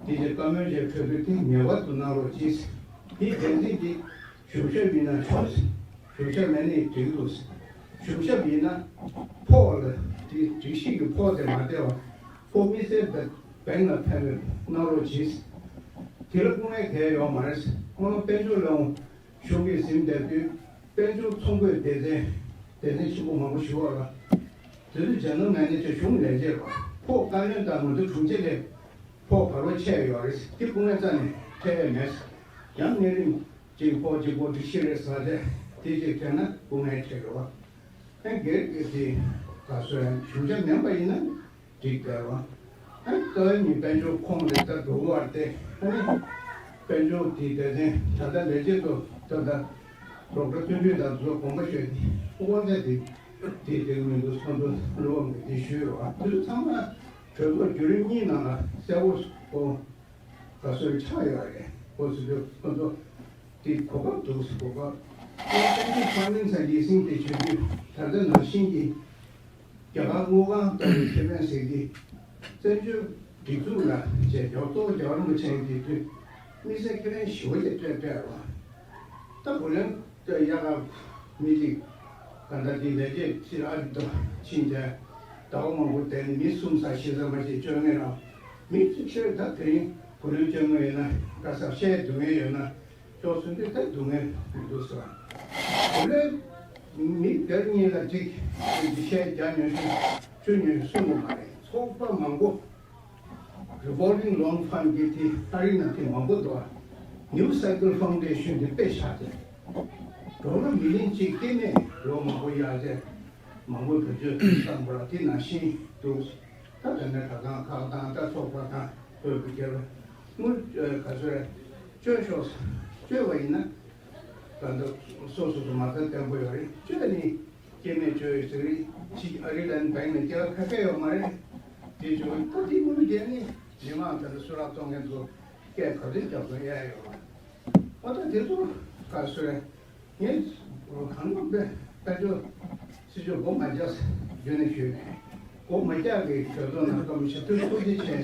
དེ་ཅིག་བཀའ་མོལ་ཅིག་འཕྲོད་དུས་དེ་ངེས་པར་དུ་གནང་རོགས་གྱིས། དེ་འགན་འཛིན་དེ་གཞུང་ཞབས་ཡིན་ན་ཆོག་གཞུང་ཞབས་མེད་ནའི་འགྲིག་འདུག་གཞུང་ཞབས་ཡིན་ན་ཕོགས་ལ་དེ་སྒྲིག་གཞི་གི་ཕོགས་དེ་མ་བལྟས་པ་ཕོགས་དམིགས་བསལ་བེང་ལ་ཕན་པའི་གནང་རོགས་གྱིས། དེ་ལ་སྐུ་ངལ་གང་ཡང་ཡོད་མ་རེད། སྔོན་མ་དཔལ་འབྱོར་ལས་ཁུངས་གཞུང་གིས་ཟིན་བསྡད་དུས་དཔལ་འབྱོར་ཚོང་སྒོའི་སྡེ་ཚན་སྡེ་ཚན་ཆེན་པོ་མང་པོ་ཞིག་ཡོད་རེད། དེ་ཚོ་ཇ་ནོར་མེད་ནས་ཅིག་གཞུང་ལས་བྱེད་པ་ཕོགས་བཀའ་བློན་དང་ང་ཚོ་དྲུང་ཆེ་ལས་ཕོགས་བར་པ་ཆད་ཡོད་རེད། དེ་སྐུ་ངལ་རྩ་ནས་འཕྲད་ཡས་མེད། ཡང་གནས་རིམ་གཅིག་ཕོགས་གཅིག་པོ་སྒྲིག་གཞི་རེད་ཟེར་ཏེ་དེ་གཅིག་འཕྲད་ན་སྐུ་ངལ་འཕྲད་ཡོད་རེད། ཨ་སྒེར་གྱི་དེ་ག་ཚོད་གཞུང་ཞབས་མིན་པ་ཡིན་ན་འགྲིག་གི་རེད། ཨ་ལྟ་བ་ཉིད་དཔལ་འབྱོར་ཁོངས་ལ་ད་འགྲོ་གི་རེད་དེ། ཨ་ནི་དཔལ་འབྱོར་དེ་སྡེ་ཚན་ད་ལྟ་ལས་བྱེད་ཚོ་ད་ལྟ་རོགས་པ་བརྩོན་འགྲུས་དང་ཚོ་དགོངས་པ་ཞུས་ཏེ་དབང་ཆ་དེ་དེ་དེ་མི་འདུག་ཁོང་ཚོ་བློ་འགེལ་དེ་ཞུས་ཡོད། དེ་ཚོ་ཚང་མ་གྲོས་ཚོགས་བརྒྱུད་རིམ་གཉིས་ནང་ལ་གསལ་པོ་གོ་ག་ཚོད་ཆགས་ཡོད་རེད། ཁོ་ཚོ་ཁོ་ཚོ་དེ་གོ་སྐབས་འདུག་གོ་སྐབས། ཨེ་ཊི་ཕའི་ནན་སི་ལི་སིང་དེ་བྱེད་དུས་ད་ལྟ་ནང་བཞིན་གྱི་རྒྱ་གར་དངུལ་ཁང་ལྟ་བུའི་ཁེ་ཕན་ཟེར་གྱི་བཙན་བྱོལ་སྒྲིག་འཛུགས་ལ་བྱས་ཡོད། གཙོ་བོ་རྒྱལ་བ་རིན་པོ་ཆེ་གི་དུས་དམིགས་བསལ་ཁེ་ཕན་ཞེ་པོ་ཅིག་སྤྲད་སྤྲད་པ། ད་བུ་ལོན་ད་ཡག་ག་མི་གཅིག་ག་ད་དེ་ལས་བྱེད་ཕྱིར་ཨ་རི་ལ་ཕྱིན་བྱས་ཟླ་བ་མང་པོ་བསྡད་ནས་མི་གསུམ་ཙམ་བཞི་ཙམ་མ་ཞིག་བཅོལ་མཁན་རང་མི་གཅིག་ཤོས་ད་དེ་རིང་བུ་ལོན་བཅོལ་དངུལ་ཡོད་ན་ག་ས་བཤད་སྡུག་བསྔལ་ཡོད་ན། ཅོག་ཚོད་འདི་ལྟར་སྡུག་བསྔལ་མི་འདུག་ཟེར་བ། དེ་ལས་མི་སྒེར་གཉིས་ལ་གཅིག་གཅིག་བཤད་རྒྱག་ཉོན་ཤོས་ཆུ་ཉོན་ཤོས་གསུང་གི་མ་རེད། ཚོགས་པ་མང་པོ་Revolving Loan Fund གི་དེ་ཨ་རི་ནང་དེ་མང་པོ་འདུག New Cycle Foundation དེ་དཔེ་བཞག་ཅེས་ཌོ་ལར་མི་ལི་ཡོན་གཅིག་སྐྱེད་མེད་ལོ་མང་པོ་གཡར་ཅེས་མང་པོ་བེད་སྤྱོད་བཏང་པ་ལ་དེ་ནང་བཞིན་འདུག་ད་དེ་ནས་གྲྭ་ཚང་ཁག་དང་ད་ཚོགས་པ་དང་བོད་ཀྱི་སྒེར་དངུལ་ག་ཚོད་བཅོལ་ཤོག་བཅོལ་བ་ཡིན་ན། ད་ལྟ་སོ་སོ་སོ་མ་རྩ་བརྟན་པོ་ཡོད་རེད། བཅོལ་ནི་སྐྱེད་མེད་བཅོལ་ཡོད་ཟེར་རེད། ཅིག་ཨ་རི་ལན་བེང་ནས་སྐྱེད་ཁ་ཁ་ཡོད་མ་རེད། དེ་བཅོལ་ད་དེ་དངུལ་རྒྱལ་ནི་མི་མང་ད་ལྟ་སུ་རག་གཏོང་མཁན་ཚོ་སྐད་ག་དུས་རྒྱབ་ཚོ་གཡར་ཡོད་རེད། ཨོ་ད་དེ་ཚོ་ག་སོ་རེད། ངས་གང་ལ་དཔེ་དཔེ་ཚོ་སྲིད་ཇུས་སྒོ་མ་རྒྱག་རྒྱུ་ནས་ཞུས་ནས་སྒོ་མ་རྒྱག་གི་གྲོས་ཚོགས་ནང་སྐབས་ཞབས་ཏུ་ཐུགས་རྗེ་ཆེ།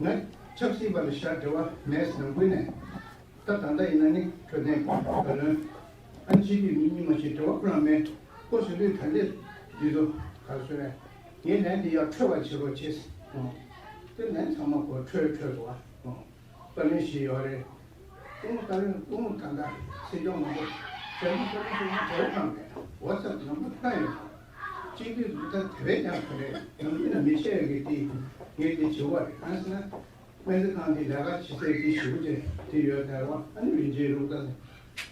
ང་ཆབ་སྲིད་པ་ལ་ཞག་འབྲེལ་བ་མེད་ཟེར་ནང་ཁུལ་ནས། ད་ད་ལྟ་ཡིན་ན་ནི་འཕྲོད་བསྟེན་བཀའ་བློན་ཨ་ནི་སྤྱི་འཐུས་མི་གཉིས་མ་ཞིག་འབྲེལ་བ་ཁོ་རང་མེད། ཁོ་ཟེར་དུས་ད་ལྟའི་འདི་ཚོ་ག་སོ་རེད། ངས་ལན་འདི་ཡར་འཕྲོད་པ་བྱེད་རོགས་བྱེད། ཨོ། དེ་ལན་ཚང་མ་གོ་འཕྲོད་འཕྲོད་འདུག་ཨ། ཨོ། བཀའ་བློན་ཞིག་ཡོད་རེད། སྐུ་ངོ་བཀའ་བློན། སྐུ་ངོ་ད་ལྟ་སྲིད་སྐྱོང་མང་པོ་བྱས་ན། བཀའ་བློན་ཞིག་ཡང་བྱས་ཐང་མེད། ཝ་ཚབ་ནང་པ་ཐང་ཡོད། སྤྱི་འཐུས་ཟུར་ཐག་དེ་བས་ཀྱང་ག་རེ་ནང་མི་ལ་མི་བཤད་ཀྱི་དེ་ངས་དེ་བྱེད་པ་རེད། གང་ཟེར་ན། སྨན་རྩིས་ཁང་དེ་ལས་ཀ་བྱེད་སའི་དེ་ཞུ་རྒྱུ་དེ་ཡོད་དེ་རེད་བ། ཨ་ནི་ཡིན་གཅིག་རུང་ད་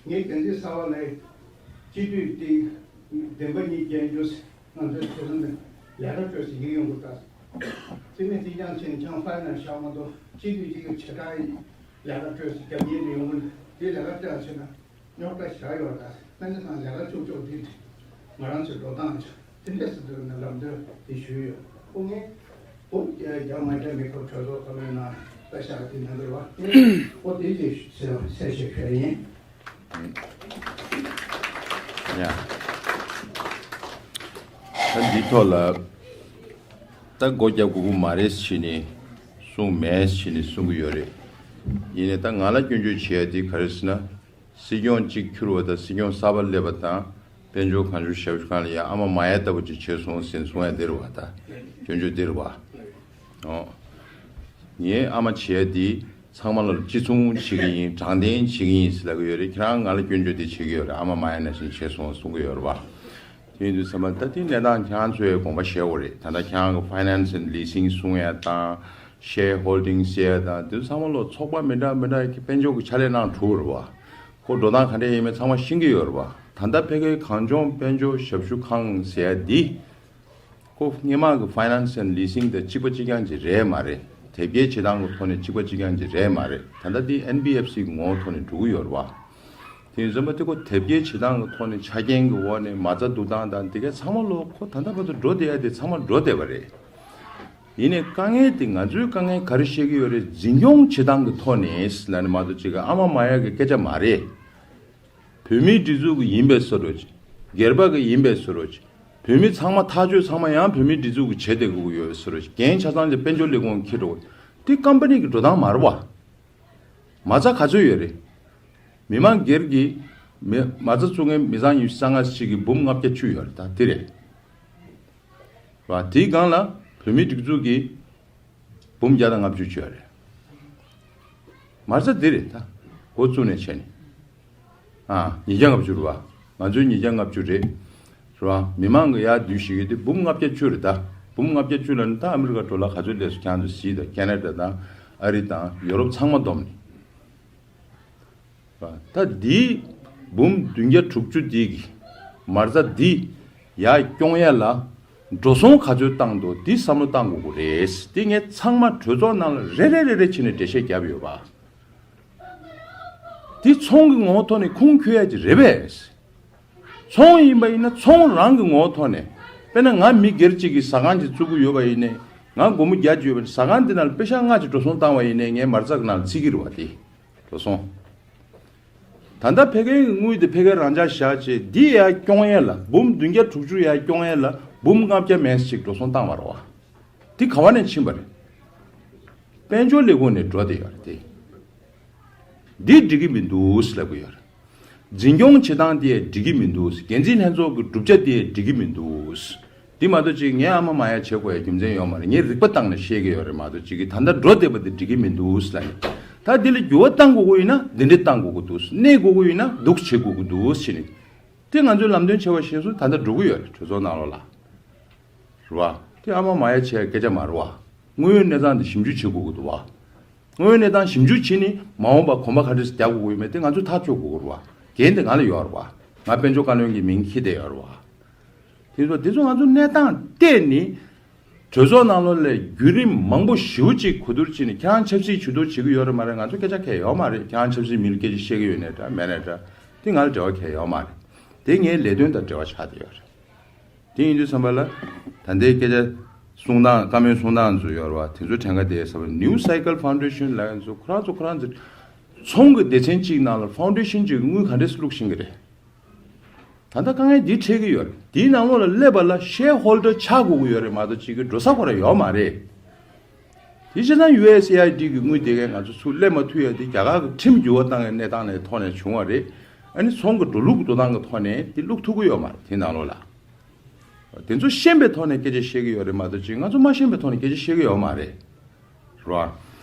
ངས་འགན་འཛིན་གསར་པ་ལ་སྤྱི་འཐུས་དེ་བདེན་པ་གཉིས་རྒྱན་རྒྱུ། ང་ཚོའི་ཐོས་བསམ་དེ་ལས་ཀ་སྤྲོད་ཟིན་གྱི་ཡོང་གི་ད། དེ་ནས་དེ་ཀྱང་ཕྱིན་ཀྱང་ཕར་ནས་བཞག་མ་གཏོགས། སྤྱི་འཐུས་གཅིག་གི་བྱེ་བྲག་ལས་ཀ་སྤྲོད་ཟིན་རྒྱབ་ཉེས་ཡོང་གི། དེ་ལས་ཀ་སྤྲད་ཕྱིན་ན་རྙོག་དྲ་བཞག་ཡོད་ད། སྨན་རྩིས་ཁང་ལས་ཀ་བཅུག་བཅུག་དེ་ང་རང་ཚོའི་འགྲོ་སྟངས་ཆགས། དེ་འདྲས་སུ་འདུག་ན་ལམ་སྟོན་དེ་ཞུས་ཡོད། ཨོ་ངས་ཨོ་རྒྱ་རྒྱ་མ་རྒྱ་མི་ཁོ་གྲོས་ཚོགས་ཁ་མའི་ནང་ལྟ་བཞག་དེ་ན་འདུག་བ། ཨོ་དེ་ཅིག་གསལ་གསལ་བཤད་ཞུ་ཡ་ཡིན། ཡ། ད་འདི་ཐོག་ལ་ད་སྒོ་རྒྱབ་དགོས་ཀྱི་མ་རེད་ཟེར་ནས་གསུངས་མེད་ཟེར་ནས་གསུང་གི་ཡོད་རེད། ཡིན་ནའི་ད་ང་ལ་སྐྱོན་བརྗོད་བྱེད་ཡ་དེ་ག་རེ་ཟེར་ན། སྲིད་སྐྱོང་གཅིག་འཁྱུར་བ་དང་། སྲིད་སྐྱོང་གསར་པ་སླེབས་པ་དང་། དཔལ་འབྱོར་གང་བྱུང་ཞབས་ཞུ་ཁང་ལ་ཡ་ཨ་མ་མ་ཡ་ལྟ་བུ་ཅིག་བྱས་སོང་ཟེར་གསུང་ཡ་དེ་རེད་བ། ད་སྐྱོན་བརྗོད་དེ་རེད་བ། ཨོ། ངའི་ཨ་མ་བྱས་ཏེ་ཚང་མ་ལ་གཅིག་མཚུངས་བྱེད་ཀྱི་ཡིན། དྲང་བདེན་བྱེད་ཀྱི་ཡིན་ཟེར་ལབ་ཀྱི་ཡོད་རེད། ཁྱེད་རང་ང་ལ་སྐྱོན་བརྗོད་དེ་བྱེད་ཀྱི་ཡོད་རེད། ཨ་མ་མ་ཡ་ནང་བཞིན་བྱས་སོང་གསུང་གི་ཡོད་རེད་བ། དེ་ཡིན་དུས་ཙམ་པ་ད་དེ་གནས་སྟངས་ཁྱེད་རང་ཚོས་དགོངས་པ་བཞེས་དགོས་རེད། ད་ལྟ་ཁྱེད་རང་གི་finance and leasing གསུང་ཡ་དང་། ཤེར་ཧོལ་ཌིང་ཟེར་ཡ་དང་། དེ་ཚང་མ་ལོ་ཚོགས་པ་མི་འདྲ་མི་འདྲ་གི་དཔལ་འབྱོར་གྱི་ཕྱག་ལས་གནང་གྲུབ་རེད་བ། ཁོ་འགྲོ་སྟངས་ག་འདྲ་ཡིན་མིན་ཚང་མ་ཤེས་ཀྱི་ཡོད་རེད་བ། ད་ལྟ་ཕ་གིའི་གངས་ལྗོངས་དཔལ་འབྱོར་ཞབས་ཞུ་ཁང་ཟེར་ཡ་འདི། ཁོ་སྔོན་མ་གི་finance and leasing དང་གཅིག་པ་གཅིག་རྐྱང་ཅིག་རེད་མ་རེད། དེབ་སྐྱེལ་བྱེད་སྟངས་ཀྱི་ཐོག་ནས་གཅིག་པ་གཅིག་རྐྱང་ཅིག་རེད་མ་རེད། ད་ལྟ་འདི་ཨེན་བི་ཨེཕ་སི་གི་ངོ་བོ་ཐོག་ནས་འགྲོ་གི་ཡོད་རེད་བ། དེ་ཡིན་ཙམ་པ་དེ་ཁོ་དེབ་སྐྱེལ་བྱེད་སྟངས་ཀྱི་ཐོག་ནས་ཆ་རྐྱེན་གྱི་འོག་ནས་མ་རྩ་བསྡུ་སྟངས་དང་དེ་ག་ཚང་མ་ལོ་ཁོ་ད་ལྟ་བར་དུ་འགྲོ་བསྡད་ཡ་དེ་ཚང་མ་འགྲོ་བསྡད་པ་རེད། ཡིན་ནའི་དཀའ་ངལ་དེ་ང་ཚོའི་དཀའ་ངལ་ག་རེ་བཤད་ཀྱི་ཡོད་རེད། འཛིན་སྐྱོང་བྱེད་སྟངས་ཀྱི་ཐོག་ནས་ལབ་ནས་མ་གཏོགས་ཅིག་གི་ཨ་མ་མ་ཡ་གི་སྐད་ཆ་མ་རེད། བོད་མིའི་སྒྲིག་འཛུགས་ཀྱི་ཡིན་པའི་བཟོ་འདྲ་ཅིག་སྒེར་པ་གི་ཡིན་པའི་བཟོ་འདྲ་ཅིག་བོད་མི་ཚང་མ་ཐག་གཅོད་ཚང་མ་ཡང་བོད་མིའི་སྒྲིག་འཛུགས་ཀྱི་བྱེད་བསྡད་དགོས་ཀྱི་ཡོད་པའི་བཟོ་འདྲ་ཅིག་རྒན་ཆ་ཚང་ཅིག་དཔལ་འབྱོར་ལས་ཁུངས་འཁྱེར་འགྲོ་དགོས། དེ་ཀམ་པ་ནི་གི་འགྲོ་སྟངས་མ་རེད་བ། མ་རྩ་ག་ཚོད་ཡོད་རེད། མི་མང་སྒེར་གྱི་མི་མ་རྩ་བཙུགས་མཁན་མི་ཚང་ཉི་ཤུ་རྩ་ལྔ་ཞིག་གི་འབུམ་ལྔ་བརྒྱ་བཅུ་ཡོད་རེད། ད་དེ་རེད་བ། དེའི་སྒང་ལ་བོད་མིའི་སྒྲིག་འཛུགས་ཀྱི་འབུམ་བརྒྱ་དང་ལྔ་བཅུ་བཅུ་ཡོད་རེད། མ་རྩ་འདི་རེད་ད། འགོ་བཙུགས་ནས་བྱས་ནས། ཨ། ཉིས་བརྒྱ་ལྔ་བཅུ་རེད་བ། ང་ཚོའི་ཉིས་བརྒྱ་ལྔ་བཅུ་རེད། རེད་བ། མི་མང་གི་ཡར་བསྡུས་ཤིག་གི་དེ་འབུམ་ལྔ་བརྒྱ་བཅུ་རེད་ད། འབུམ་ལྔ་བརྒྱ་བཅུ་ལ་ནི་ད་ཨ་མི་རི་ཀ་ཌོ་ལར་ག་ཚོད་སླེབས་སོང་ཁྱེད་ཚོས་གཟིགས་དང་། ཁེ་ན་ཌ་དང་ཨ་རི་དང་ཡོ་རོབ་ཚང་མ་བསྡོམས་ནས། ད་འདིའི་འབུམ་བདུན་བརྒྱ་དྲུག་ཅུ་འདི་གི་མ་རྩ་འདི་ཡར་སྐྱོང་ཡ་ལ་འགྲོ་སོང་ག་ཚོད་བཏང་འདུག་འདི་བསམ་བློ་བཏང་དགོས་ཀྱི་རེད། འདི་ངས་ཚང་མ་གྲོས་ཚོགས་ནང་ལ་རེ་རེ་རེ་རེ་བྱས་ནས་འགྲེལ་བཤད་བརྒྱབ་ཡོད་པ། འདི་ཚོང་གི་ངོ་བོ་ཐོག་ནས་ཁུངས་འཁྱོལ་ཡ་ཅིག་རེད་པས། ཚོང་ཡིན་པ་ཡིན་ན་ཚོང་རང་གི་ངོ་བོ་ཐོག་ནས། དཔེར་ན་ང་མི་སྒེར་གཅིག་གིས་ཟ་ཁང་ཅིག་བཙུགས་ཀྱི་ཡོད་པ་ཡིན་ནའི། ང་སྒོར་མོ་བརྒྱ་ཅིག་ཡོད་པ་ཡིན་ན། ཟ་ཁང་འདི་ནང་ལ་པེ་ཤག་ལྔ་ཅིག་འགྲོ་སོང་བཏང་བ་ཡིན་ནའི་ངའི་མ་རྩ་གི་ནང་ལ་བརྩི་གི་རེད་བ། དེ་འགྲོ་སོང་། ད་ལྟ་ཕ་གིའི་དངུལ་དེ་ཕ་གིར་རང་འཇགས་བཞག་བྱས་འདི་ཡར་སྐྱོང་ཡས་ལ། འབུམ་བདུན་བརྒྱ་དྲུག་ཅུ་ཡར་སྐྱོང་ཡས་ལ་འབུམ་ལྔ་བརྒྱ་མན་ཙམ་ཅིག་འགྲོ་སོང་བཏང་བ་རེད་བ། འདི་ག་བ་ནས་ཕྱིན་པ་རེད། དཔལ་འབྱོར་ལས་ཁུངས་ནས་འགྲོ་བསྡད་ཡོད་རེད་དེ། འདི་འགྲིག་གི་མི་འདུག་ཟེར་ལབ་གི་ཡོད་རེད། འཛིན་སྐྱོང་བྱེད་སྟངས་དེ་འགྲིག་གི་མི་འདུག་འགན་འཛིན་ལྷན་ཚོགས་ཀྱི་གྲུབ་ཆ་དེ་འགྲིག་གི་མི་འདུག་འདི་མ་གཏོགས་ཅིག་ངས་ཨ་མ་མ་ཡ་བྱེད་དགོས་ཡ་རྒྱུ་མཚན་ཡོད་མ་རེད། ངས་རིག་པ་བཏང་ནས་བཤད་གི་ཡོད་རེད་མ་གཏོགས་ཅིག་གི་ད་ལྟ་འགྲོ་བསྡད་པ་དེ་འགྲིག་གི་མི་འདུག་ཟེར་ལབ་ནས། ད་འདི་ལ་འགྱུར་བ་བཏང་དགོས་ཀྱི་ཡིན་ན་འདི་འདྲ་བཏང་དགོས་ཀྱི་འདུག་གནས་དགོས་ཀྱི་ཡིན་ན་འདུག་བྱེད་དགོས་ཀྱི་འདུག་ཟེར་ནས། དེ་ང་ཚོས་ལམ་སྟོན་བྱས་པ་བཞིན་སུ་ད་ལྟ་འགྲོ་གི་ཡོད་རེད། གྲོས་ཚོགས་ནང་ལོགས་ལ། རེད་བ། དེ་ཨ་མ་མ་ཡ་བྱས་སྐད་ཆ་མ་རེད་བ། དངོས་ཡོད་གནས་སྟངས་འདི་ཞིབ་འཇུག་བྱེད་དགོས་ཀྱི་འདུག་བ། དངོས་ཡོད་གནས་སྟངས་ཞིབ་འཇུག་བྱས་ནས་མ་འོངས་པ་གོམ་པ་ག་འདྲ་ཞིག་རྒྱག་དགོས་ཀྱི་ཡོད་མེད་དེ་ང་ཚོས་ཐག་གཅོད་དགོས་ཀྱི་རེད་བ། འགན་དེ་ང་ལ་ཡོད་རེད་བ། ང་དཔལ་འབྱོར་བཀའ་བློན་གྱི་མིང་འཁྱེར་བསྡད་ཡོད་རེད་བ། དེ་ཚོ་དེ་ཚོ་ང་ཚོ་གནས་སྟངས་བལྟས་ནས། གྲོས་ཚོགས་ནང་ལོགས་ལ་བརྒྱུད་རིམ་མང་པོ་ཞེ་པོ་ཅིག་གོ་བསྡུར་བྱས་ནས། ཁྱེད་རང་ཆབ་སྲིད་ཇུས་གཏོགས་བྱེད་ཀྱི་ཡོད་རེད་མ་རེད། ང་ཚོ་སྐད་ཆ་གང་ཡང་ཡོད་མ་རེད། ཁྱེད་རང་ཆབ་སྲིད་མི་ལ་སྐད་ཆ་བཤད་ཀྱི་ཡོད་ནའི་འདྲ་མེད་ནའི་འདྲ། དེ་ང་ལ་འབྲེལ་བ་གང་ཡང་ཡོད་མ་རེད། དེ་ངའི་ལས་དོན་དང་འབྲེལ་བ་ཆགས་བསྡད་ཡོད་རེད། དེ་ཡིན་དུས་ཙམ་པ་ལ། ད་ལྟའི་སྐད་ཆ་གསུང་སྟངས། བཀའ་མོལ་གསུང་སྟངས་ཚོ་ཡོད་རེད་བ། དེ་ཚོ་གྲངས་ཀ་དེ་ས་བ་New Cycle Foundation ལབ་ཡ་ཚོ་ཁོ་རང་ཚོ་ཁོ་རང་ཚོ་ཚོང་གི་སྡེ་ཚན་གཅིག་ནང་ལ་ཕའུན་ཌེ་ཤན་གཅིག་གི་དངུལ་ག་འདྲས་སེ་བླུགས་བཞིན་གི་རེད། ད་ལྟ་དཀའ་ངལ་འདི་འཕྲད་ཀྱི་ཡོད་རེད། དེའི་ནང་ལོགས་ལ་སླེབས་པ་ལ་ཤེར་ཧོལ་ཌར་ཆགས་དགོས་ཀྱི་ཡོད་རེད་མ་གཏོགས་གཅིག་གི་འགྲོ་ས་ཁོ་རང་ཡོད་མ་རེད། དེ་བྱས་ཙང་ཡུ་ཨེས་ཨེ་ཨའི་ཌི་གི་དངུལ་དེ་གས་ང་ཚོ་ཚུར་སླེབས་མ་ཐུབ་ཡ་དེ་རྒྱ་གར་གྱི་ཁྲིམས་འགྱུར་བ་བཏང་ཡའི་གནས་སྟངས་ནས་ཐོག་ནས་བྱུང་བ་རེད། ཨ་ནི་ཚོང་གི་འགྲོ་ལུགས་འགྲོ་སྟངས་ཀྱི་ཐོག་ནས་དེ་བླུགས་ཐུབ་ཀྱི་ཡོད་མ་རེད། དེ་ནང་ལོགས་ལ། དེ་ཚོ་ཤེས་པའི་ཐོག་ནས་སྐད་ཆ་བཤད་ཀྱི་ཡོད་རེད་མ་གཏོགས་ཅིག་ང་ཚོ་མ་ཤེས་པའི་ཐོག་ནས་སྐད་ཆ་བཤད་ཀྱི་ཡོད་མ་རེད། རེད་བ།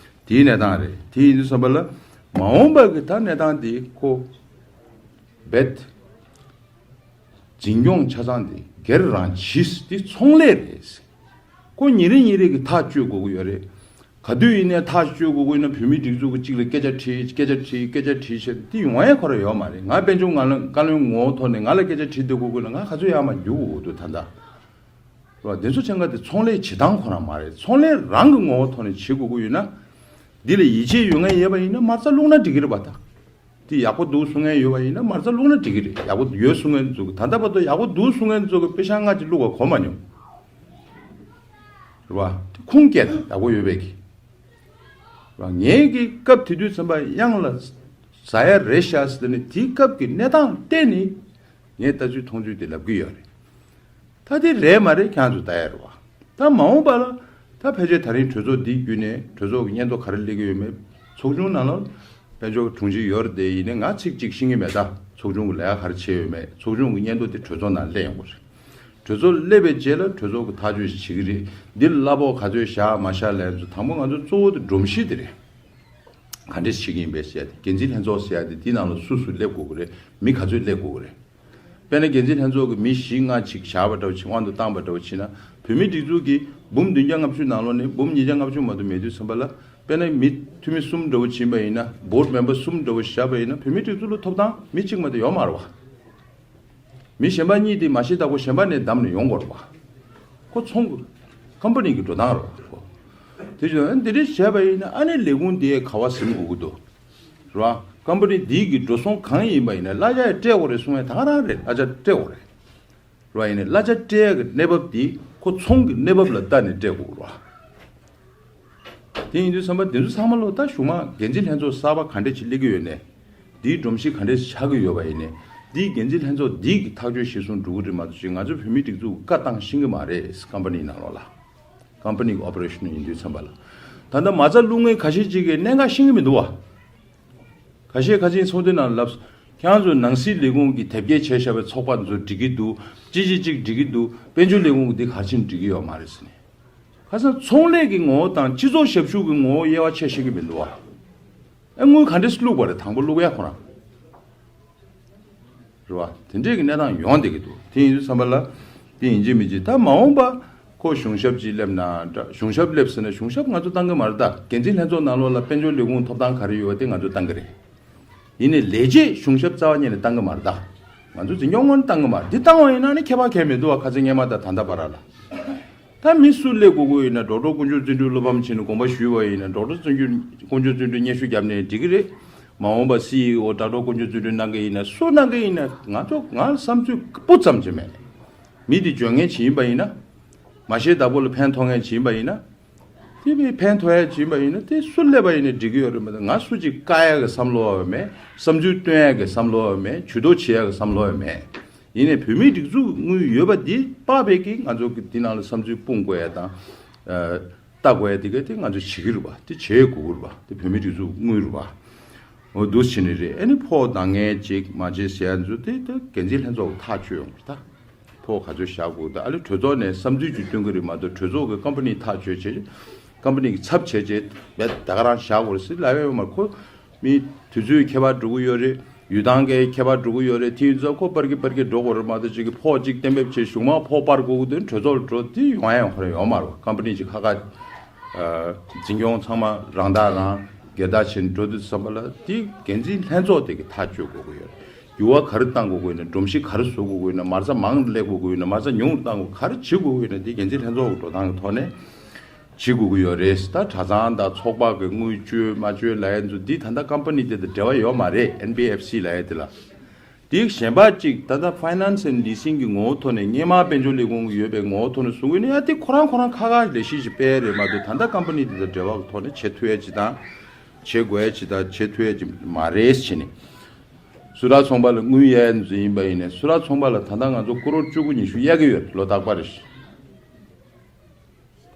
དེའི་གནས་སྟངས་རེད། དེ་ཡིན་དུས་ཙམ་པ་ལ་མ་འོངས་པ་གི་ད་གནས་སྟངས་དེ་ཁོ་རྦད་འཛིན་སྐྱོང་ཆ་ཚང་དེ་སྒེར་རང་གྱིས། དེ་ཚོང་ལས་རེད། ཁོ་ཉིན་རེ་ཉིན་རེ་གི་ཐག་གཅོད་དགོས་ཀྱི་ཡོད་རེད། ག་དུས་ཡིན་ནའི་ཐག་གཅོད་དགོས་ཀྱི་ཡིན་ན་བོད་མིའི་སྒྲིག་འཛུགས་ཀྱི་གཅིག་ལ་སྐད་ཆ་དྲིས་སྐད་ཆ་དྲིས་སྐད་ཆ་དྲིས་བྱས་དེ་ཡོང་ཡ་ཁོ་རང་ཡོད་མ་རེད། ང་དཔལ་འབྱོར་ང་ལ་བཀའ་བློན་ངོ་བོ་ཐོག་ནས་ང་ལ་སྐད་ཆ་དྲིས་སྡོད་དགོས་ཀྱི་ཡིན་ན་ང་ག་ཚོད་ཡར་མར་རྒྱུག་དགོས་ཀྱི་འདུག་ད་ལྟ། རེད་བ། དེ་ཚོ་ཆང་ག་དེ་ཚོང་ལས་བྱེད་སྟངས་ཁོ་རང་མ་རེད། ཚོང་ལས་རང་གི་ངོ་བོ་ཐོག་ནས་བྱེད་དགོས་ཀྱི་ཡོད་ན། འདི་ལ་ཡིད་ཆེས་ཡོད་མཁན་ཡོད་པ་ཡིན་ན་མ་རྩ་བླུགས་ན་འགྲིག་གི་རེད་པ་ད། འདི་ཡག་པོ་འདུག་གསུང་མཁན་ཡོད་པ་ཡིན་ན་མ་རྩ་བླུགས་ན་འགྲིག་གི་རེད། ཡག་པོ་ཡོད་གསུང་མཁན་ཚོ་གི་ད་ལྟ་བར་དུ་ཡག་པོ་འདུག་གསུང་མཁན་ཚོ་གི་པེ་ཤག་སྔ་ཕྱི་བླུགས་པ་གོ་མ་མྱོང་། རེད་བ། དེ་ཁུངས་སྐྱེལ་ཡག་པོ་ཡོད་པའི་གི། རེད་བ། ངའི་གི་སྐབས་དེ་དུས་ཙམ་པ་གཡང་ལ་ཟ་ཡ་རེད་ཤག་ཟེར་ནས་དེའི་སྐབས་ཀྱི་གནས་སྟངས་བལྟས་ནས་ངས་ལྟ་ཚུལ་མཐོང་ཚུལ་དེ་ལབ་གི་ཡོད་རེད། ད་དེ་རེད་མ་རེད་ཁྱེད་ཚོ་ལྟ་ཡ་རེད་བ། ད་མ་འོངས་པ་ལ་ད་ཕལ་ཆེར་ད་རིང་གྲོས་ཚོགས་འདིའི་བརྒྱུད་ནས་གྲོས་ཚོགས་ཀྱི་སྙན་ཐོ་ག་རེ་སླེབས་ཀྱི་ཡོད་མེད། ཚོགས་ཆུང་ནང་ལ་དཔལ་འབྱོར་གྱི་དྲུང་ཆེ་ཡོད་རེད་དེ། ཡིན་ནའི་ང་ཚིག་གཅིག་ཤེས་ཀྱི་མེད། ད་ཚོགས་ཆུང་གི་ལས་ཀ་ག་རེ་བྱས་ཡོད་མེད། ཚོགས་ཆུང་གི་སྙན་ཐོ་དེ་གྲོས་ཚོགས་ནང་སླེབས་ཡོང་གི་རེད། གྲོས་ཚོགས་སླེབས་པའི་རྗེས་ལ་གྲོས་ཚོགས་ཀྱི་ཐག་གཅོད་ཞིག་བྱེད་ཀྱི་རེད། འདི་ལ་གླ་ཕོགས་ག་ཚོད་བཞག་མ་བཞག་ལབ་ཡ་ཚོ་དང་པོ་ང་ཚོ་གཙོ་བོ་དེ་སྒྲོམ་གཞི་དེ་རེད། ག་འདྲས་བྱེད་ཀྱི་ཡིན་པས་ཟེར་ཡ་དེ། འགན་འཛིན་ལྷན་ཚོགས་ཟེར་ཡ་དེ་འདི་ནང་ལ་སུ་སུ་སླེབས་དགོས་ཀྱི་རེད། མི་ག་ཚོད་སླེབས་དགོས་ཀྱི་རེད། དཔེར་ན་འགན་འཛིན་ལྷན་ཚོགས་ཀྱི་མི་བཞི་ལྔ་ཅིག་བཞག་པ་འདྲ་བོ་ཅིག་དབང་དུ་བཏང་པ་འདྲ་བོ་ཅིག་ན། བོད་མིའི་སྒྲིག་འཛུགས་ཀྱི་འབུམ་བདུན་བརྒྱ་ལྔ་བཅུ་ནང་ལོགས་ནས་འབུམ་ཉིས་བརྒྱ་ལྔ་བཅུ་མ་གཏོགས་མེད་དུས་ཙམ་པ་ལ། དཔེར་ན་མི་འཐུས་མི་གསུམ་འདྲ་བོ་ཅིག་ཡིན་པ་ཡིན་ན། བྷོར་ཌི་མེམ་བར་གསུམ་འདྲ་བོ་བཞག་པ་ཡིན་ན་བོད་མིའི་སྒྲིག་འཛུགས་ལ་ཐོབ་ཐང་མི་གཅིག་མ་གཏོགས་ཡོད་མ་རེད་བ། མི་གཞན་པ་གཉིས་དེ་མ་གཞི་བདག་པོ་གཞན་པ་ནས་བདམས་ནས་ཡོང་དགོས་རེད་བ། ཁོ་ཚོང་གི་ཀམ་པ་ནི་གི་འགྲོ་སྟངས་རེད་བ་ཁོ། དེ་བཞིན་འདི་འདྲ་བྱས་པ་ཡིན་ན་ཨ་ནི་ལས་ཁུངས་དེ་ག་བ་ཟིན་དགོས་ཀྱི་འདུག་རེད་བ། ཀམ་པ་ནི་འདི་གི་འགྲོ་སོང་གང་ཡིན་པ་ཡིན་ན་གླ་ཆ་ཡང་སྤྲད་དགོས་རེད་གསུང་ཡ་ད་ག་རང་རེད། གླ་ཆ་སྤྲད་དགོས་རེད། རེད་བ། ཡིན་ནའི་གླ་ཆ་སྤྲད་ཡ་གི་གནས་བབ་དེ་ཁོ་ཚོང་གི་གནས་བབ་ལ་ལྟ་ནས་སྤྲད་དགོས་རེད་བ། དེ་ཡིན་དུས་ཙམ་པ་དེ་ཚོ་ཚང་མ་ལོ་ད་གཞུག་མ་འགན་འཛིན་ལྷན་ཚོགས་གསར་པ་ག་འདྲས་ཅིག་སླེབས་ཀྱི་ཡོད་ནའི། འདིའི་སྒྲོམ་གཞི་ག་འདྲས་ཆགས་ཀྱི་ཡོད་པ་ཡིན་ནའི། འདིའི་འགན་འཛིན་ལྷན་ཚོགས་འདིས་ཀྱི་ཐག་གཅོད་གཞིར་བཟུང་འགྲོ་གི་རེད་མ་གཏོགས་ཅིག་ང་ཚོ་བོད་མིའི་སྒྲིག་འཛུགས་ཀྱི་བཀའ་བཏང་ཤེས་ཀྱི་མ་རེད། ཀམ་པ་ནིའི་ནང་ལོགས་ལ། ཀམ་པ་ནི་གི་ཨོ་པ་རེ་ཤན་ཡིན་དུས་ཙམ་པ་ལ། ད་ལྟ་མ་རྩ་བླུག་མཁན་ཁ་ཤས་ཅིག་གིས་གནད་འགག་ཤེས་ཀྱི་མི་འདུག་བ། ཁ་ཤས་ཁ་ཆེའི་ཚོགས་འདུའི་ནང་ལབ་སོང་། ཁྱེད་ཚོས་ནང་སྲིད་ལས་ཁུངས་ཀྱིས་དེབ་སྐྱེལ་བྱས་བཞག་པའི་ཚོགས་པ་ཚོ་འགྲིག་གི་འདུག་ཅི་ཅི་ཅིག་འགྲིག་གི་འདུག་དཔལ་འབྱོར་ལས་ཁུངས་ཀྱིས་འདི་ག་རེ་བྱས་ནས་འགྲིག་གི་ཡོད་མ་རེད་ཟེར་ནས། ཁ་སང་ཚོང་ལས་ཀྱི་ངོ་བོ་དང་སྤྱི་ཚོགས་ཞབས་ཞུ་གི་ངོ་བོ་དབྱེ་བ་ཕྱེ་ཤེས་ཀྱི་མི་འདུག་བ། ཨེ་དངུལ་ག་འདྲས་བླུགས་པ་རེད། དང་པོ་བླུགས་ཡ་ཁོ་རང་། རེད་བ། དེ་འདྲས་ཀྱི་གནས་སྟངས་ཡོང་བསྡད་ཀྱི་འདུག་དེ་ཡིན་དུས་ཙམ་པ་ལ། དེ་ཡིན་གཅིག་མིན་གཅིག་ད་མ་འོངས་པ་ཁོ་གཞུང་ཞབས་ཅིག་སླེབས་ན་འདྲ། གཞུང་ཞབས་སླེབས་ཟེར་ན་གཞུང་ཞབས་ང་ཚོ་བཏང་གི་མ་རེད། ད་འགན་འཛིན་ལྷན་ཚོགས་ནང་ལོགས་ལ་དཔལ་འབྱོར་ལས་ཁུངས་ཐོབ་ཐང་ག་རེ་ཡོད་པ་དེ་ང་ཚོ་བཏང་གི་རེད། ཡིན་ནའི་ལས་བྱེད་གཞུང་ཞབས་རྩ་བ་ཉིད་ནས་བཏང་གི་མ་རེད། ད་ང་ཚོ་འཛིན་སྐྱོང་ངོས་ནས་བཏང་གི་མ་རེད། འདི་བཏང་བ་ཡིན་ན་ནི་ཁྱད་པར་གང་ཡང་མི་འདུག་བ། ཁ་སང་སྔོན་མ་དང་ད་ལྟ་བར་ལ། ད་མི་སུ་སླེབས་དགོས་ཀྱི་ཡིན་ན། ཌོག་ཊར་དཀོན་མཆོག་བརྩོན་འགྲུས་བློ་ཕམ་བྱས་ནས་དགོངས་པ་ཞུས་པ་ཡིན་ན། ཌོག་ཊར་བརྩོན་འགྲུས་དཀོན་མཆོག་བརྩོན་འགྲུས་སྙན་ཞུ་བརྒྱབ་ནས་འགྲིག་གི་རེད། མ་འོངས་པ་སི་ཨི་ཨོ་ཌོག་ཊར་དཀོན་མཆོག་བརྩོན་འགྲུས་གནང་གི་ཡིན་ན། སུ་གནང་གི་ཡིན་ན། ང་ཚོ་ང་བསམ་ཚུལ་སྤུ་ཙམ་ཅིག་མེད། མི་དེ་འཇོན་མཁན་ཅིག་ཡིན་པ་ཡིན་ན། མ་གཞི་བདག་པོ་ལ་ཕན་ཐོགས་མཁན་ཅིག་ཡིན་པ་ཡིན་ན། དེ་མི་ཕན་ཐོགས་ཡ་ཅིག་ཡིན་པ་ཡིན་ན་དེ་སུ་སླེབས་པ་ཡིན་ན་འགྲིག་གི་ཡོད་རེད་མ་གཏོགས། ང་སུ་གཅིག་བཀག་ཡ་གི་བསམ་བློ་བ་མེད། བསམ་ཚུལ་སྟོན་ཡ་གི་བསམ་བློ་བ་མེད། ཇུས་གཏོགས་བྱེད་ཡ་གི་བསམ་བློ་བ་མེད། ཡིན་ནའི་བོད་མིའི་སྒྲིག་འཛུགས་དངུལ་ཡོད་པ་འདི་དཔག་པའི་གི་ང་ཚོ་གི་འདི་ནང་ལ་བསམ་ཚུལ་སྤུངས་དགོས་ཡ་དང་། ཨ། ལྟ་དགོས་ཡ་དེ་ག་དེ་ང་ཚོ་བྱེད་ཀྱི་རེད་པ། དེ་བྱེད་དགོས་ཀྱི་རེད་པ། དེ་བོད་མིའི་སྒྲིག་འཛུགས་དངུལ་རེད་པ། འོ་འདུག་བྱས་ནས་རེད། ཨ་ནི་ཕོགས་འདང་ངེས་ཅིག་མ་བྱེད་ཟེར་ཡ་ཚོ་དེ་ད་འགན་འཛིན་ལྷན་ཚོགས་ཐག་གཅོད་ཡོང་གི་རེད་ད། ཕོགས་ག་ཚོད་བཞག་དགོས་ད། ཨ་ལེ་གྲོས་ཚོགས་ནས་བསམ་ཚུལ་ཅིག་སྟོན་གྱི་རེད་མ་གཏོགས། གྲོས་ཚོགས་ཀྱི་ཀམ་པ་ནི་ཐག་གཅོད་བྱས། ཀམ་པ་ནི་གི་ཚབ་བྱས་བྱས་བས་ད་ག་རང་བཞག་དགོས་རེད་ཟེར་ལབ་ཡ་ཡོད་མ་རེད་ཁོ། མི་དུས་ཚོད་ཁྱད་པར་འགྲོ་གི་ཡོད་རེད། ཡུལ་ཐང་གི་ཁྱད་པར་འགྲོ་གི་ཡོད་རེད། དེ་ཡིན་ཙང་ཁོ་པར་གི་པར་གི་འགྲོ་དགོས་རེད་མ་གཏོགས། ཅིག་གི་ཕོགས་ཅིག་གཏན་འབེབས་བྱས་གཞུག་མ་ཕོགས་སྤར་དགོས་ཀྱི་འདུག་གྲོས་ཚོགས་ལ་འགྲོ་དེ་ཡོང་ཡ་ཡོང་ཁོ་རང་ཡོད་མ་རེད། ཀམ་པ་ནི་ཅིག་ཁ་ཁ། ཨ། འཛིན་སྐྱོང་ཚང་མ་རང་བདག་རང་སྒེར་བདག་བྱས་ནས་འགྲོ་དུས་ཙམ་པ་ལ་དེ་འགན་འཛིན་ལྷན་ཚོགས་དེ་གི་ཐག་གཅོད་དགོས་ཀྱི་ཡོད་རེད། འགྱུར་བ་ག་རེ་གཏང་དགོས་ཀྱི་ཡོད་ན། སྒྲོམ་གཞི་ག་རེ་བཟོ་དགོས་ཀྱི་ཡོད་ན། མ་རྩ་མང་རུ་སླེབས་དགོས་ཀྱི་ཡོད་ན། མ་རྩ་ཉུང་རུ་གཏང་དགོས། ག་རེ་བྱེད་དགོས་ཀྱི་ཡོད་ན་དེ་འགན་འཛིན་ལྷན་ཚོགས་ཀྱི་འགྲོ་སྟངས་ཀྱི་ཐོག་ནས་བྱེད་དགོས་ཀྱི་ཡོད་རེད། ད་གྲྭ་ཚང་དང་ཚོགས་པ་གི་དངུལ་བཅོལ་མ་བཅོལ་ལབ་ཡ་ཚོ་འདི་ད་ལྟ་ཀམ་པ་ནི་དེ་དང་འབྲེལ་བ་ཡོད་མ་རེད། ཨེན་བི་ཨེཕ་སི་ལབ་ཡ་དེ་ལ། དེ་གཞན་པ་གཅིག་ད་ལྟ་Finance and Leasing གི་ངོ་བོ་ཐོག་ནས་སྔོན་མ་དཔལ་འབྱོར་ལས་ཁུངས་ཀྱི་ཡོད་པའི་ངོ་བོ་ཐོག་ནས་གསུང་གི་ཡོད་ན་ཡ་དེ་ཁོ་རང་ཁོ་རང་ཁ་ཁ་ལས་གཞི་ཞིག་སྤེལ་རེད་མ་གཏོགས། ད་ལྟ་ཀམ་པ་ནི་དེ་དང་འབྲེལ་བ་གི་ཐོག་ནས་བྱེད་ཐུབ་ཡ་ཅིག་དང་། བྱེད་དགོས་ཡ་ཅིག་དང་བྱེད་ཐུབ་ཡ་ཅིག་མ་རེད་བྱས་ནས། སུ་ར་ཚོང་པ་ལ་དངུལ་གཡར་ཡ་ཡིན་པ་ཡིན་ནའི་སུ་ར་ཚོང་པ་ལ་ད་ལྟ་ང་ཚོ་ཀོ་རོར་བཅུ་དགུ་ཉི་ཤུ་གཡར་གྱི་ཡོད་རེད། ལོ་རྟག་པར་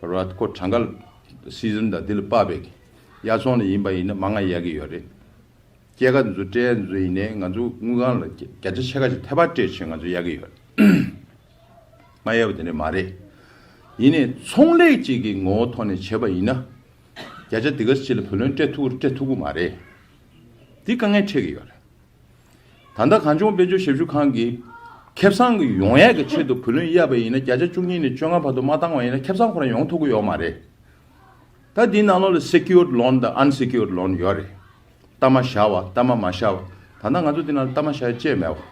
རེད། ཁོ་གྲངས་ཀ་ལ་སི་ཛན་དང་འདི་ལ་དཔག་པའི་གཡར་ཚོང་ལ་ཡིན་པ་ཡིན་ན་མང་ང་གཡར་གྱི་ཡོད་རེད། སྐྱེད་ཀ་འདི་ཚོ་སྤྲད་འདི་ཚོ་ཡིན་ནའི་ང་ཚོ་དངུལ་ཁང་ལ་བརྒྱ་ཆ་ཕྱེད་ཀ་ཅིག་ཐེབས་པ་སྤྲད་བྱས་ང་ཚོ་གཡར་གྱི་ཡོད་རེད། མ་གཡར་བ་དེ་འདྲ་མ་རེད། ཡིན་ནའི་ཚོང་ལས་ཅིག་གི་ངོ་བོ་ཐོག་ནས་བྱས་པ་ཡིན་ན། བརྒྱ་ བརྒྱ་ཆ་དེ་ག་ཅིག་ལ་བུ་ལོན་སྤྲད་ཐུབ་སྤྲད་ཐུབ་ཀྱི་མ་རེད། འདི་དཀའ་ངལ་འཕྲད་ཀྱི་ཡོད་རེད། ད་ལྟ་གངས་ལྗོངས་དཔལ་འབྱོར་ཞབས་ཞུ་ཁང་གིས་ཁེ་བཟང་གི་ཡོང་ཡས་ཀྱི་ཆེད་དུ་བུ་ལོན་གཡར་བ་ཡིན་ན་བརྒྱ་ཆ་བཅུ་གཉིས་ནས་བཅོ་ལྔ་བར་དུ་མ་བཏང་བ་ཡིན་ན་ཁེ་བཟང་ཁོ་རང་ཡོང་ཐུབ་ཀྱི་ཡོད་མ་རེད། ད་འདིའི་ནང་ལོགས་ལ་secured loan་དང་unsecured loan་ཡོད་རེད། གཏའ་མ་བཞག་པ་གཏའ་མ་མ་བཞག་པ། ད་ལྟ་ང་ཚོ་འདི་ནང་གཏའ་མ་བཞག་ཡ་ཅིག་མེད་པ།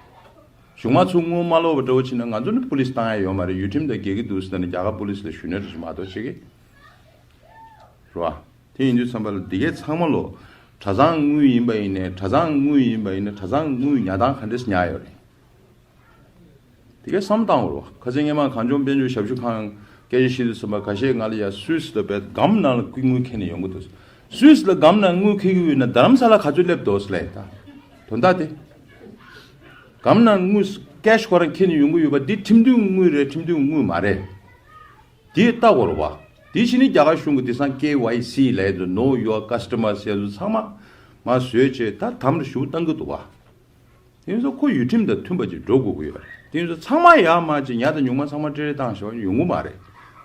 གཞུང་མང་ཚོ་དངུལ་མ་སློག་པ་འདྲ་བོ་བྱས་ན་ང་ཚོ་ནི་པུ་ལིས་བཏང་ཡ་ཡོད་མ་རེད། ཡུལ་ཁྲིམས་དང་འགལ་གྱི་འདུག་ཟེར་ནས་རྒྱ་གར་པུ་ལིས་ལ་ཞུ་ནས་རེ་ཞིག་མ་གཏོགས་བྱེད་ཀྱི་རེད་བ། དེ་ཡིན་དུས་ཙམ་པ་ལ་འདི་གའི་ཚང་མ་ལོ་གྲྭ་ཚང་དངུལ་ཡིན་པ་ཡིན་ནའི་གྲྭ་ཚང་དངུལ་ཡིན་པ་ཡིན་ན་གྲྭ་ཚང་དངུལ་ཉར་སྟངས་ག་འདྲས་ཉར་ཡོད་རེད། དེ་གའི་བསམ་བཏང་བར་བ། ཁ་སང་ངས་མ་གངས་ལྗོངས་དཔལ་འབྱོར་ཞབས་ཞུ་ཁང་སྐད་ཆ་བཤད་དུས་ཙམ་པ་ཁ་ཤས་ང་ལ་ཡ་སུད་སི་ལ་བས་སྒམ་ནང་ལ་དངུལ་འཁྱེར་ནས་ཡོང་གི་འདུག་སུད་སི་ལ་སྒམ་ནང་དངུལ་འཁྱེར་གྱི་ཡོད་ན་རྡ་རམ་ས་ལ་ག་ཚོད་སླེབས་འདུག་ལབ་ཡིན་ད། དོན་དག་དེ། སྒམ་ནང་དངུལ་ཀེ་ཤི་ཁོ་རང་འཁྱེར་ནས་ཡོང་གི་ཡོད་པ་འདི་ཁྲིམས་མཐུན་དངུལ་རེད་ཁྲིམས་མཐུན་དངུལ་མ་རེད། དེ་ལྟ་དགོས་རེད་བ། དེ་བཞིན་ནི་རྒྱ་གར་གཞུང་གི་དེང་སང་ཀེ་ཝའི་སི་ལབ་ཡ་དེ་Know Your Customer་ཟེར་ཚོ་ཚང་མ་མ་བཟོས་བྱས་ད་དམ་རུ་ཞུ་བཏང་གི་འདུག་བ། དེ་ཚོ་ཁོ་ཡུལ་ཁྲིམས་དང་མཐུན་པ་ཅིག་འགྲོ་དགོས་ཀྱི་ཡོད་རེད། དེ་ཚོ་ཚང་མ་ཡར་མར་ཅིག་ཉར་དང་ཉུང་མ་ཚང་མ་སྤྲད་རེས་བཏང་བཞག་ཡོང་གི་མ་རེད།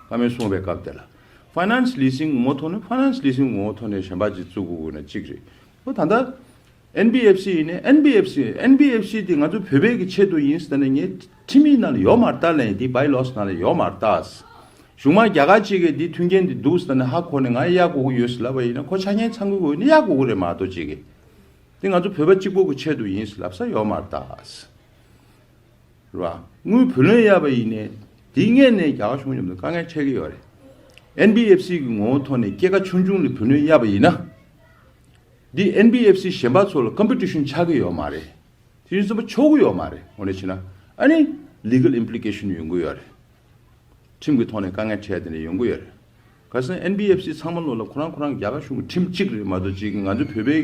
བཀའ་མོལ་གསུངས་པའི་སྐབས་དེ་ལ་Finance Leasing་ངོ་ཐོག་ནས་Finance Leasing་ངོ་ཐོག་ནས་གཞན་པ་ཅིག་བཙུགས་དགོས་ཀྱི་ན་གཅིག་རེད། ཨོ་ད་ལྟ་ཨེན་བི་ཨེཕ་སི་ཡིན་ནའི་ཨེན་བི་ཨེཕ་སི་ཨེན་བི་ཨེཕ་སི་དེ་ང་ཚོ་བོད་པའི་གི་ཆེད་དུ་ཡིན་ཟེར་ནས་ངས་ཁྲིམས་ཡིག་ནང་ལ་ཡོད་མ་རེད་ད་ལན་དེ་Bylaws་ནང་ལ་ཡོད་མ་རེད་ད། གཞུང་མང་རྒྱ་གར་གཅིག་གིས་དེ་མཐུན་རྐྱེན་དེ་འདུག་ཟེར་ནས་ཧ་གོ་ནས་ང་གཡར་དགོས་ཀྱི་ཡོད་ཟེར་ལབ་པ་ཡིན་ན་ཁོ་ཆ་རྐྱེན་ཚང་དགོས་ཀྱི་ཡོད་ན་གཡར་དགོས་ཀྱི་རེད་མ་གཏོགས་གཅིག་གིས། དེ་ང་ཚོ་བོད་པ་གཅིག་པོ་གི་ཆེད་དུ་ཡིན་ཟེར་ལབ་ས་ཡོད་མ་རེད་ད། རེད་བ། དངུལ་བུ་ལོན་གཡར་བ་ཡིན་ནའི་དེའི་སྔོན་ནས་རྒྱ་གར་གཞུང་མཉམ་དུ་དཀའ་ངལ་འཕྲད་ཀྱི་ཡོད་རེད། ཨེན་བི་ཨེཕ་སི་གི་ངོ་བོ་ཐོག་ནས་སྐྱེད་ཀ་ཆུང་ཆུང་ལ་བུ་ལོན་གཡར་བ་ཡིན་ན། འདི་ཨེན་བི་ཨེཕ་སི་གཞན་པ་ཚོ་ལ་ཀམ་པི་ཊི་ཤན་ཆགས་ཀྱི་ཡོད་མ་རེད། དེ་བཞིན་བསམ་པ་ཆོག་གི་ཡོད་མ་རེད། འོ་ན་བྱས་ན་ཨ་ནི་ལི་གལ་ཨིམ་པི་ལི་ཀེ་ཤན་ཡོང་གི་ཡོད་རེད། ཁྲིམས་ཀྱི་ཐོག་ནས་དཀའ་ངལ་འཕྲད་དེ་འདྲ་ཡོང་གི་ཡོད་རེད། ཁ་སང་ཨེན་བི་ཨེཕ་སི་ཚང་མ་ལོ་ལ་ཁོ་རང་ཁོ་རང་རྒྱ་གར་གཞུང་གི་ཁྲིམས་གཅིག་རེད་མ་གཏོགས་གཅིག་ང་ཚོ་བོད་པའི་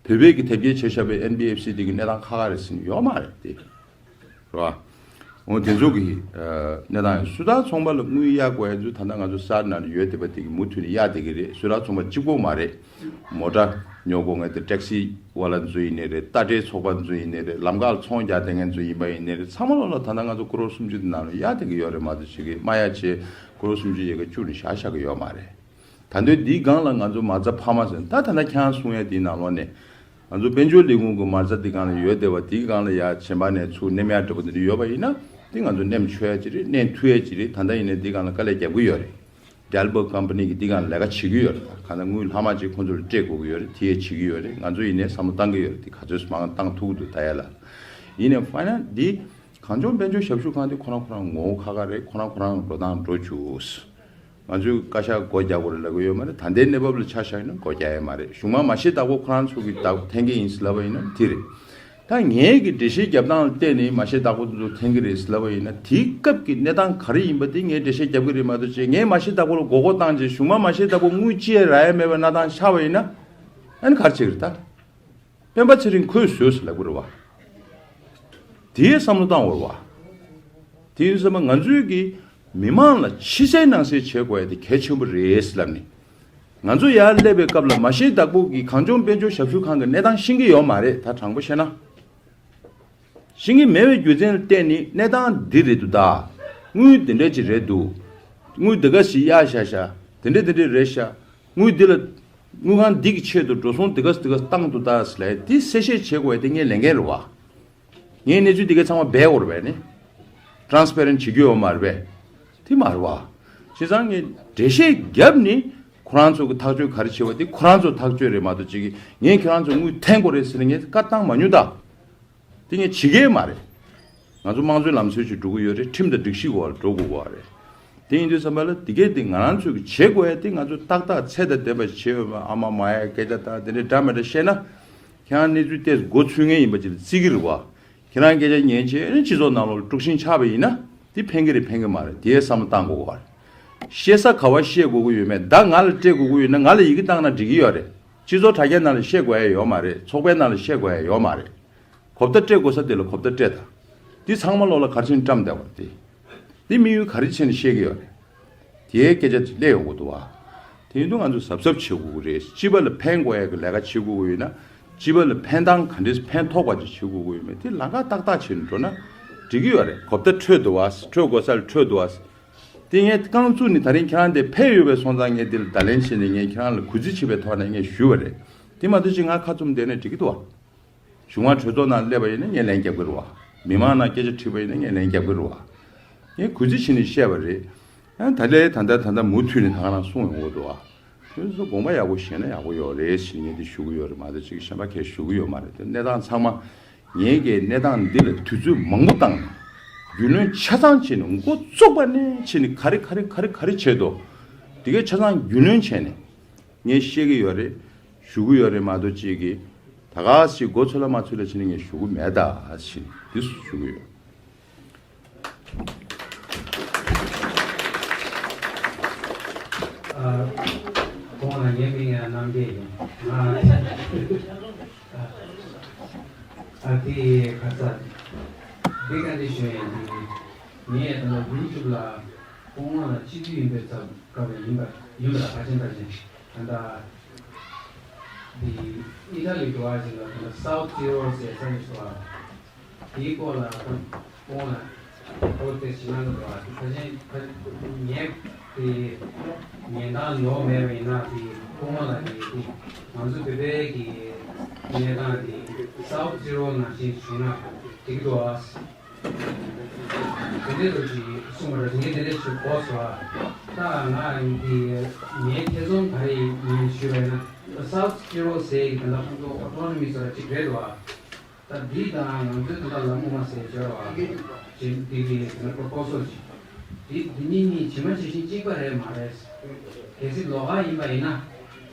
བོད་པའི་གི་དེབ་སྐྱེལ་བྱས་བཞག་པའི་ཨེན་བི་ཨེཕ་སི་དེ་གི་གནས་སྟངས་ཁག་ཁག་རེད་ཟེར་ནས་ཡོད་མ་རེད་དེ། རེད་བ། འོ་དེ་ཚོ་གི་གནས་སྟངས་ཡིན། སུ་དག་ཚོང་པ་ལ་དངུལ་གཡར་དགོས་ཡ་ཚོ་ད་ལྟ་ང་ཚོ་སར་ནང་ཡོད་བསྡད་པ་དེ་གི་མུ་མཐུད་ནས་གཡར་བསྡད་ཀྱི་རེད། སུ་དག་ཚོང་པ་གཅིག་པོ་མ་རེད། མོ་ཊ་ཉོ་དགོས་ངེས་དེ་ཊེག་སི་ཝ་ལ་ཚོ་ཡིན་ནའི་རེད། རྟ་དྲེལ་ཚོགས་པ་ཚོ་ཡིན་ནའི་རེད། ལམ་ཁ་ལ་ཚོང་རྒྱག་བསྡད་མཁན་ཚོ་ཡིན་པ་ཡིན་ནའི་རེད། ཚང་མ་ལོ་ལ་ད་ལྟ་ང་ཚོ་ཀོ་རོར་སུམ་ཅུ་དེ་ནང་ལ་གཡར་བསྡད་ཀྱི་ཡོད་རེད་མ་གཏོགས་ཅིག་གི་དམའ་ཡ་བྱས་ཀོ་རོར་སུམ་ཅུ་ཡས་ག་བཅུག་ནས་བཞག་བཞག་གི་ཡོད་མ་རེད། ད་དུང་འདིའི་སྒང་ལ་ང་ཚོ་མ་རྩ་འཕར་མ་ཟེར་ད་ད་ལྟ་ཁྱེད་རང་གསུང་ཡ་དེའི་ནང་ལོགས་ནས་ང་ཚོ་དཔལ་འབྱོར་ལས་ཁུངས་ཀྱི་མ་རྩ་འདི་སྒང་ལ་ཡོད་བསྡད་པ་དེའི་སྒང་ལ་ཡ་གཞན་པ་ནས་ཚུར་མནན་ཡ་འདྲ་པོ་འདི་འདྲ་ཡོད་པ་ཡིན་ན་དེ་ང་ཚོ་མནན་ཆོག་ཡ་ཅིག་རེད། མནན་ཐུབ་ཡ་ཅིག་རེད། ད་ལྟ་ཡིན་ནའི་འདི་སྒང་ལ་དཀའ་ལས་རྒྱབ་ཀྱི་ཡོད་རེད། ཌེ་ལ་ཝར་ཀམ་པ་ནི་གིས་འདི་སྒང་ལས་ཀ་བྱེད་ཀྱི་ཡོད་རེད། གང་ལྟར་དངུལ་ལྷག་མ་ཅིག་ཁོང་ཚོ་ལ་སྤྲད་དགོས་ཀྱི་ཡོད་རེད། དེ་ཡས་བྱེད་ཀྱི་ཡོད་རེད། ང་ཚོ་ཡིན་ནའི་བསམ་བློ་བཏང་གི་ཡོད་རེད། དེ་ག་ཚོད་མང་བཏང་ཐུབ་ཀྱི་འདུག་ད་ཡ་ལ། ཡིན་ནའི་ཧྥ་ནན་འདི་གངས་ལྗོངས་དཔལ་འབྱོར་ཞབས་ཞུ་ཁང་འདི་ཁོ་རང་ཁོ་རང་ངོ་བོ་ཁ་ཁ་རེད། ཁོ་རང་ཁོ་རང་འགྲོ་སྟངས་འགྲོ་བཅུག་ང་ཚོས་བཀའ་ཤག་སྒོ་རྒྱག་དགོས་རེད་ལབ་ཀྱི་ཡོད་མ་རེད། ད་ལྟའི་གནས་བབ་ལ་ཆ་བཞག་ཡིན་ན་སྒོ་རྒྱག་ཡ་མ་རེད། གཞུང་མང་མ་ཤེས་བདག་པོ་ཁོ་རང་ཚོ་གི་བདག་པོ་འཐེན་གྱི་ཡིན་ཟེར་ལབ་པ་ཡིན་ན་དེ་རེད། ད་ངས་ཀྱི་འགྲེལ་བཤད་རྒྱབ་སྟངས་ལ་བལྟས་ནས་མ་ཤེས་བདག་པོ་དེ་ཚོ་འཐེན་གྱི་རེད་ཟེར་ལབ་པ་ཡིན་ན་དེའི་སྐབས་ཀྱི་གནས་སྟངས་ག་རེ་ཡིན་པ་དེ་ངས་འགྲེལ་བཤད་རྒྱབ་ཀྱི་རེད་མ་གཏོགས་ཅེས་ངས་མ་ཤེས་བདག་པོ་ལ་མགོ་སྐོར་བཏང་རྗེས་གཞུང་མང་མ་ཤེས་བདག་པོ་དངུལ་ཅི་ཡང་རག་ཡ་མེད་པའི་གནས་སྟངས་ཆགས་པ་ཡིན་ན་ཨ་ནི་ག་རེ་བྱེད་ཀྱི་རེད་ད། སྤེན་པ་ཚེ་རིང་ཁོས་བཟོས་ཟེར་ལབ་ཀྱི་རེད་བ། དེའི་བསམ་བློ་བཏང་བར་བ། དེ་ཡིན་ཙང་ང་ཚོའི་གི་མི་མང་ལ་ཕྱི་གསལ་ནང་གསལ་བྱེད་དགོས་ཡ་དེ་གལ་ཆེན་པོ་རེད་ཟེར་ལབ་ནས། ང་ཚོ་ཡར་སླེབས་པའི་སྐབས་ལ་མ་ཤེས་བདག་པོ་གིས་གངས་ལྗོངས་དཔལ་འབྱོར་ཞབས་ཞུ་ཁང་གི་གནས་སྟངས་ཤེས་ཀྱི་ཡོད་མ་རེད། ད་དྲང་པོ་བཤད་ན། ཤེས་ཀྱི་མེད་པའི་རྒྱུ་མཚན་ལ་བརྟེན་ནས་གནས་སྟངས་འདི་རེད་འདུག་ད། དངུལ་འདི་འདྲ་ཅིག་རེད་འདུག་དངུལ་འདི་ག་ཞིག་གཡར་བཞག་ཤག་དེ་འདྲ་དེ་འདྲ་རེད་ཤག་དངུལ་འདི་ལ། དངུལ་ཁང་འདི་གི་ཆེད་དུ་འགྲོ་སོང་འདི་ག་འདི་ག་བཏང་འདུག་ད་ཟེར་ལས་འདི་གསལ་བཤད་བྱེད་དགོས་ཡ་དེ་ངའི་ལས་འགན་རེད་བ། ངས་གནས་ཚུལ་འདི་ག་ཚང་མ་སྦས་དགོས་རེད་པས་ནི། ཊ་རན་སི་པེ་རེན་ཊི་བྱེད་རྒྱུ་ཡོད་མ་རེད་པས། དེ་མ་རེད་བ། བྱས་ཙང་ངས་འགྲེལ་བཤད་བརྒྱབ་ནི་ཁོ་རང་ཚོ་གི་ཐག་གཅོད་ག་རེ་བྱེད་པ་དེ་ཁོ་རང་ཚོ་ཐག་གཅོད་རེད་མ་གཏོགས་ཅིག་གིས་ངས་ཁྱེད་རང་ཚོ་དངུལ་འཐེན་དགོས་རེད་ཟེར་ནས་ངས་བཀའ་བཏང་མ་མྱོང་ད། དེ་ངས་བྱེད་ཀྱི་མ་རེད། ང་ཚོ་དམངས་གཙོའི་ལམ་སྲོལ་ཞིག་འགྲོ་གི་ཡོད་རེད། ཁྲིམས་དང་སྒྲིག་གཞི་འོག་ལ་འགྲོ་དགོས་པ་རེད། དེ་ཡིན་དུས་ཙམ་པ་ལ་དེ་གས་དེ་ང་རང་ཚོས་ཀྱི་བྱེད་དགོས་ཡ་དེ་ང་ཚོས་ཏག་ཏག་ཚད་དང་ལྡན་པ་ཞིག་བྱེད་འོས་པ། ཨ་མ་མ་ཡ་སྐད་ཆ་དང་དེ་འདྲའི་འདྲ་མི་འདྲ་བཤད་ན། ཁྱེད་རང་གནས་ཚུལ་ཏོག་ཙམ་མགོ་ཚོས་མཁན་ཡིན་པ་ཅིག་ལ་བརྩི་གི་རེད་བ། ཁྱེད་རང་སྐད་ཆ་ཉན་བྱས་ཨ་ནི་སྤྱི་ཚོགས་ནང་ལོགས་ལ་དཀྲུག་ཤིང་ཆགས་པ་ཡིན་ན་དེ་ཕན་གི་རེད་ཕན་གི་མ་རེད། དེའི་བསམ་བློ་བཏང་དགོས་པ་རེད། བཤད་ས་ག་བ་བཤད་དགོས་ཀྱི་ཡོད་མེད་ད་ང་ལ་སྤྲད་དགོས་ཀྱི་ཡོད་ན་ང་ལ་ཡི་གེ་བཏང་ན་འགྲིག་གི་ཡོད་རེད། སྤྱི་ཚོགས་དྲ་རྒྱ་ནང་ལ་བཤད་དགོས་ཡ་ཡོད་མ་རེད། ཚོགས་པའི་ནང་ལ་བཤད་དགོས་ཡ་ཡོད་མ་རེད། གོ་བརྡ་སྤྲད་དགོས་ས་དེ་ལ་གོ་བརྡ་སྤྲད་དང་། འདི་ཚང་མ་ལོག་ལ་ག་རེ་བྱས་ནས་བཀྲམ་བསྡད་པ་རེད་དེ། འདི་དམིགས་ཡུལ་ག་རེ་བྱས་ནས་བཤད་ཀྱི་ཡོད་རེད། དེའི་སྐད་ཆ་དེ་སླེབས་ཡོང་གི་འདུག་བ། དེ་ཡིན་དུས་ང་ཚོ་གཟབ་གཟབ་བྱེད་དགོས་ཀྱི་རེད། སྤྱི་པ་ལ་ཕན་དགོས་ཡ་གི་ལས་ཀ་བྱེད་དགོས་ཀྱི་ཡོད་ན། སྤྱི་པ་ལ་ཕན་ཐང་ག་འདྲས་ཕན་ཐོགས་པ་ཅིག་བྱེད་དགོས་ཀྱི་ཡོད་མེད་དེ་ལམ་ཁ་ཏག་ཏག་བྱས་ནས་འགྲོ་ན་འགྲིག་གི་ཡོད་རེད། གོ་བརྡ་འཕྲོད་འདུག་བ། འཕྲོད་དགོས་ས་ལ་འཕྲོད་འདུག་བ། དེ་ངས་རྐང་བཙུགས་ནས་ད་རིང་ཁྱེད་རང་དེ་ཕེབས་ཡོད་པའི་སོང་ཙང་ངས་འདི་ལ་བརྡ་ལན་བྱས་ནས་ངས་ཁྱེད་རང་ལ་གུས་བརྩི་བྱེད་པའི་ཐོག་ནས་ངས་ཞུས་པ་རེད། དེ་མ་གཏོགས་ཅིག་ང་ཁ་བཙུམ་བསྡད་ན་འགྲིག་གི་འདུག་བ། གཞུང་དབང་གྲོས་ཚོགས་ནང་སླེབས་པ་ཡིན་ན་ངས་ལན་རྒྱབ་ཀྱི་རེད་བ། མི་མང་ནང་སྐད་ཆ་དྲིས་པ་ཡིན་ན་ངས་ལན་རྒྱབ་ཀྱི་རེད་བ། ངས་གུས་བརྩི་བྱས་ནས་བཤད་པ་རེད། ཡང་ད་ལྟའི་ད་ལྟ་ད་ལྟ་མུ་མཐུད་ནས་ད་ག་རང་གསུང་ཡོང་གི་འདུག་བ། ཁྱོད་ཚོ་དགོངས་པ་ཡག་པོ་བཞེས་ན་ཡག་པོ་ཡོད་རེད་ཞེས་ངས་འདི་ཞུ་གི་ཡོད་རེད་མ་གཏོགས་ཅིག་གཞན་པ་གས་ཞུ་གི་ཡོད་མ་རེད་དེ་གནས་སྟངས་ཚང་མ། ངེད་ཀྱིས་གནས་སྟངས་འདི་ལ་དུས་ཚོད་མང་པོ་བཏང་ནས། རྒྱུས་ལོན་ཆ་ཚང་བྱས་ནས་འགོ་བཙུགས་པ་ནས་བྱས་ནས་ག་རེ་ག་རེ་ག་རེ་ག་རེ་བྱས་འདུག་དེ་གའི་ཆ་ཚང་རྒྱུས་ལོན་བྱས་ནས། ངས་བཤད་ཀྱི་ཡོད་རེད། ཞུ་གི་ཡོད་རེད་མ་གཏོགས་ཅིག་གིས། ད་ག་ཞིག་མགོ་ཚོས་ལ་མ་ཚོས་ལ་བྱས་ནས་ངས་ཞུ་གི་མེད་ད་ཞེས་འདི་ཞུ་གི་ཡོད། ཨ། གོང་ལ་ངའི་མིང་ཡང་རྣམ་རྒྱལ་ཡིན། ང་ཨ་དེ་ག་ས་འདི་ག་འདི་ཞུ་ཡིན་འདི་ངས་ད་ལོ་བདུན་ཅུ་ལ་སྐུ་ངོ་ལ་སྤྱི་འཐུས་ཡིན་པའི་ཚབ་སྐབས་ཡིན་པ་ཡིན་པ་ལ་ཕལ་ཆེར་ཕལ་ཆེར་ད་ལྟ་འདི་ཨི་ཊ་ལི་འགྲོ་བ་ཞིག་ལ་ད་ལྟ་སའུ་ཊི་ཊི་རོལ་ཟེར་ས་ནས་སོ། དེའི་སྐོར་ལ་ཁོང་ལ་ཁོང་ལ་ཁོ་དེ་ཕྱི་ནང་གི་འགྲོ་བ་ཕལ་ཆེར་ངས་དེ་ཉན་སྟངས་ནོར་མེད་པ་ཡིན་ན་དེ་ཁོང་ལ་དེ་དེ་ང་ཚོ་བོད་པའི་གི་གནས་སྟངས་དེ་སའུ་ཊི་ཊི་རོལ་ནང་བཞིན་བྱུང་ན་འགྲིག་གི་འདུག་ཨ། དེ་འདྲའི་ལོ་ཞིག་གསུངས་པ་རེད། ངས་དེ་འདྲ་ཞིག་གོ་སོང་ཨ། ད་ང་འདི་ངའི་ཐེ་ཚོམ་ག་རེ་ཡིན་ཞུས་པ་ཡིན་ན་སའུ་ཊི་ཊི་རོལ་ཟེར་གི་ད་ལྟ་ཁོང་ཚོ་ཨོ་ཊོ་ནོ་མི་ཟེར་བ་ཅིག་རེད་འདུག་ཨ། ད་འདི་དང་ང་ཚོའི་ད་ལྟ་ལམ་དབུ་མ་ཟེར་སྦྱོར་བ་ཅིག་འདི་འདི་ང་ཚོ་ཀོ་སོ་ཅིག་འདི་འདི་གཉིས་གཉིས་ཇི་མ་ཇི་བཞིན་གཅིག་པ་རེད་མ་རེད། གལ་སྲིད་ལོགས་ཀ་ཡིན་པ་ཡིན་ན།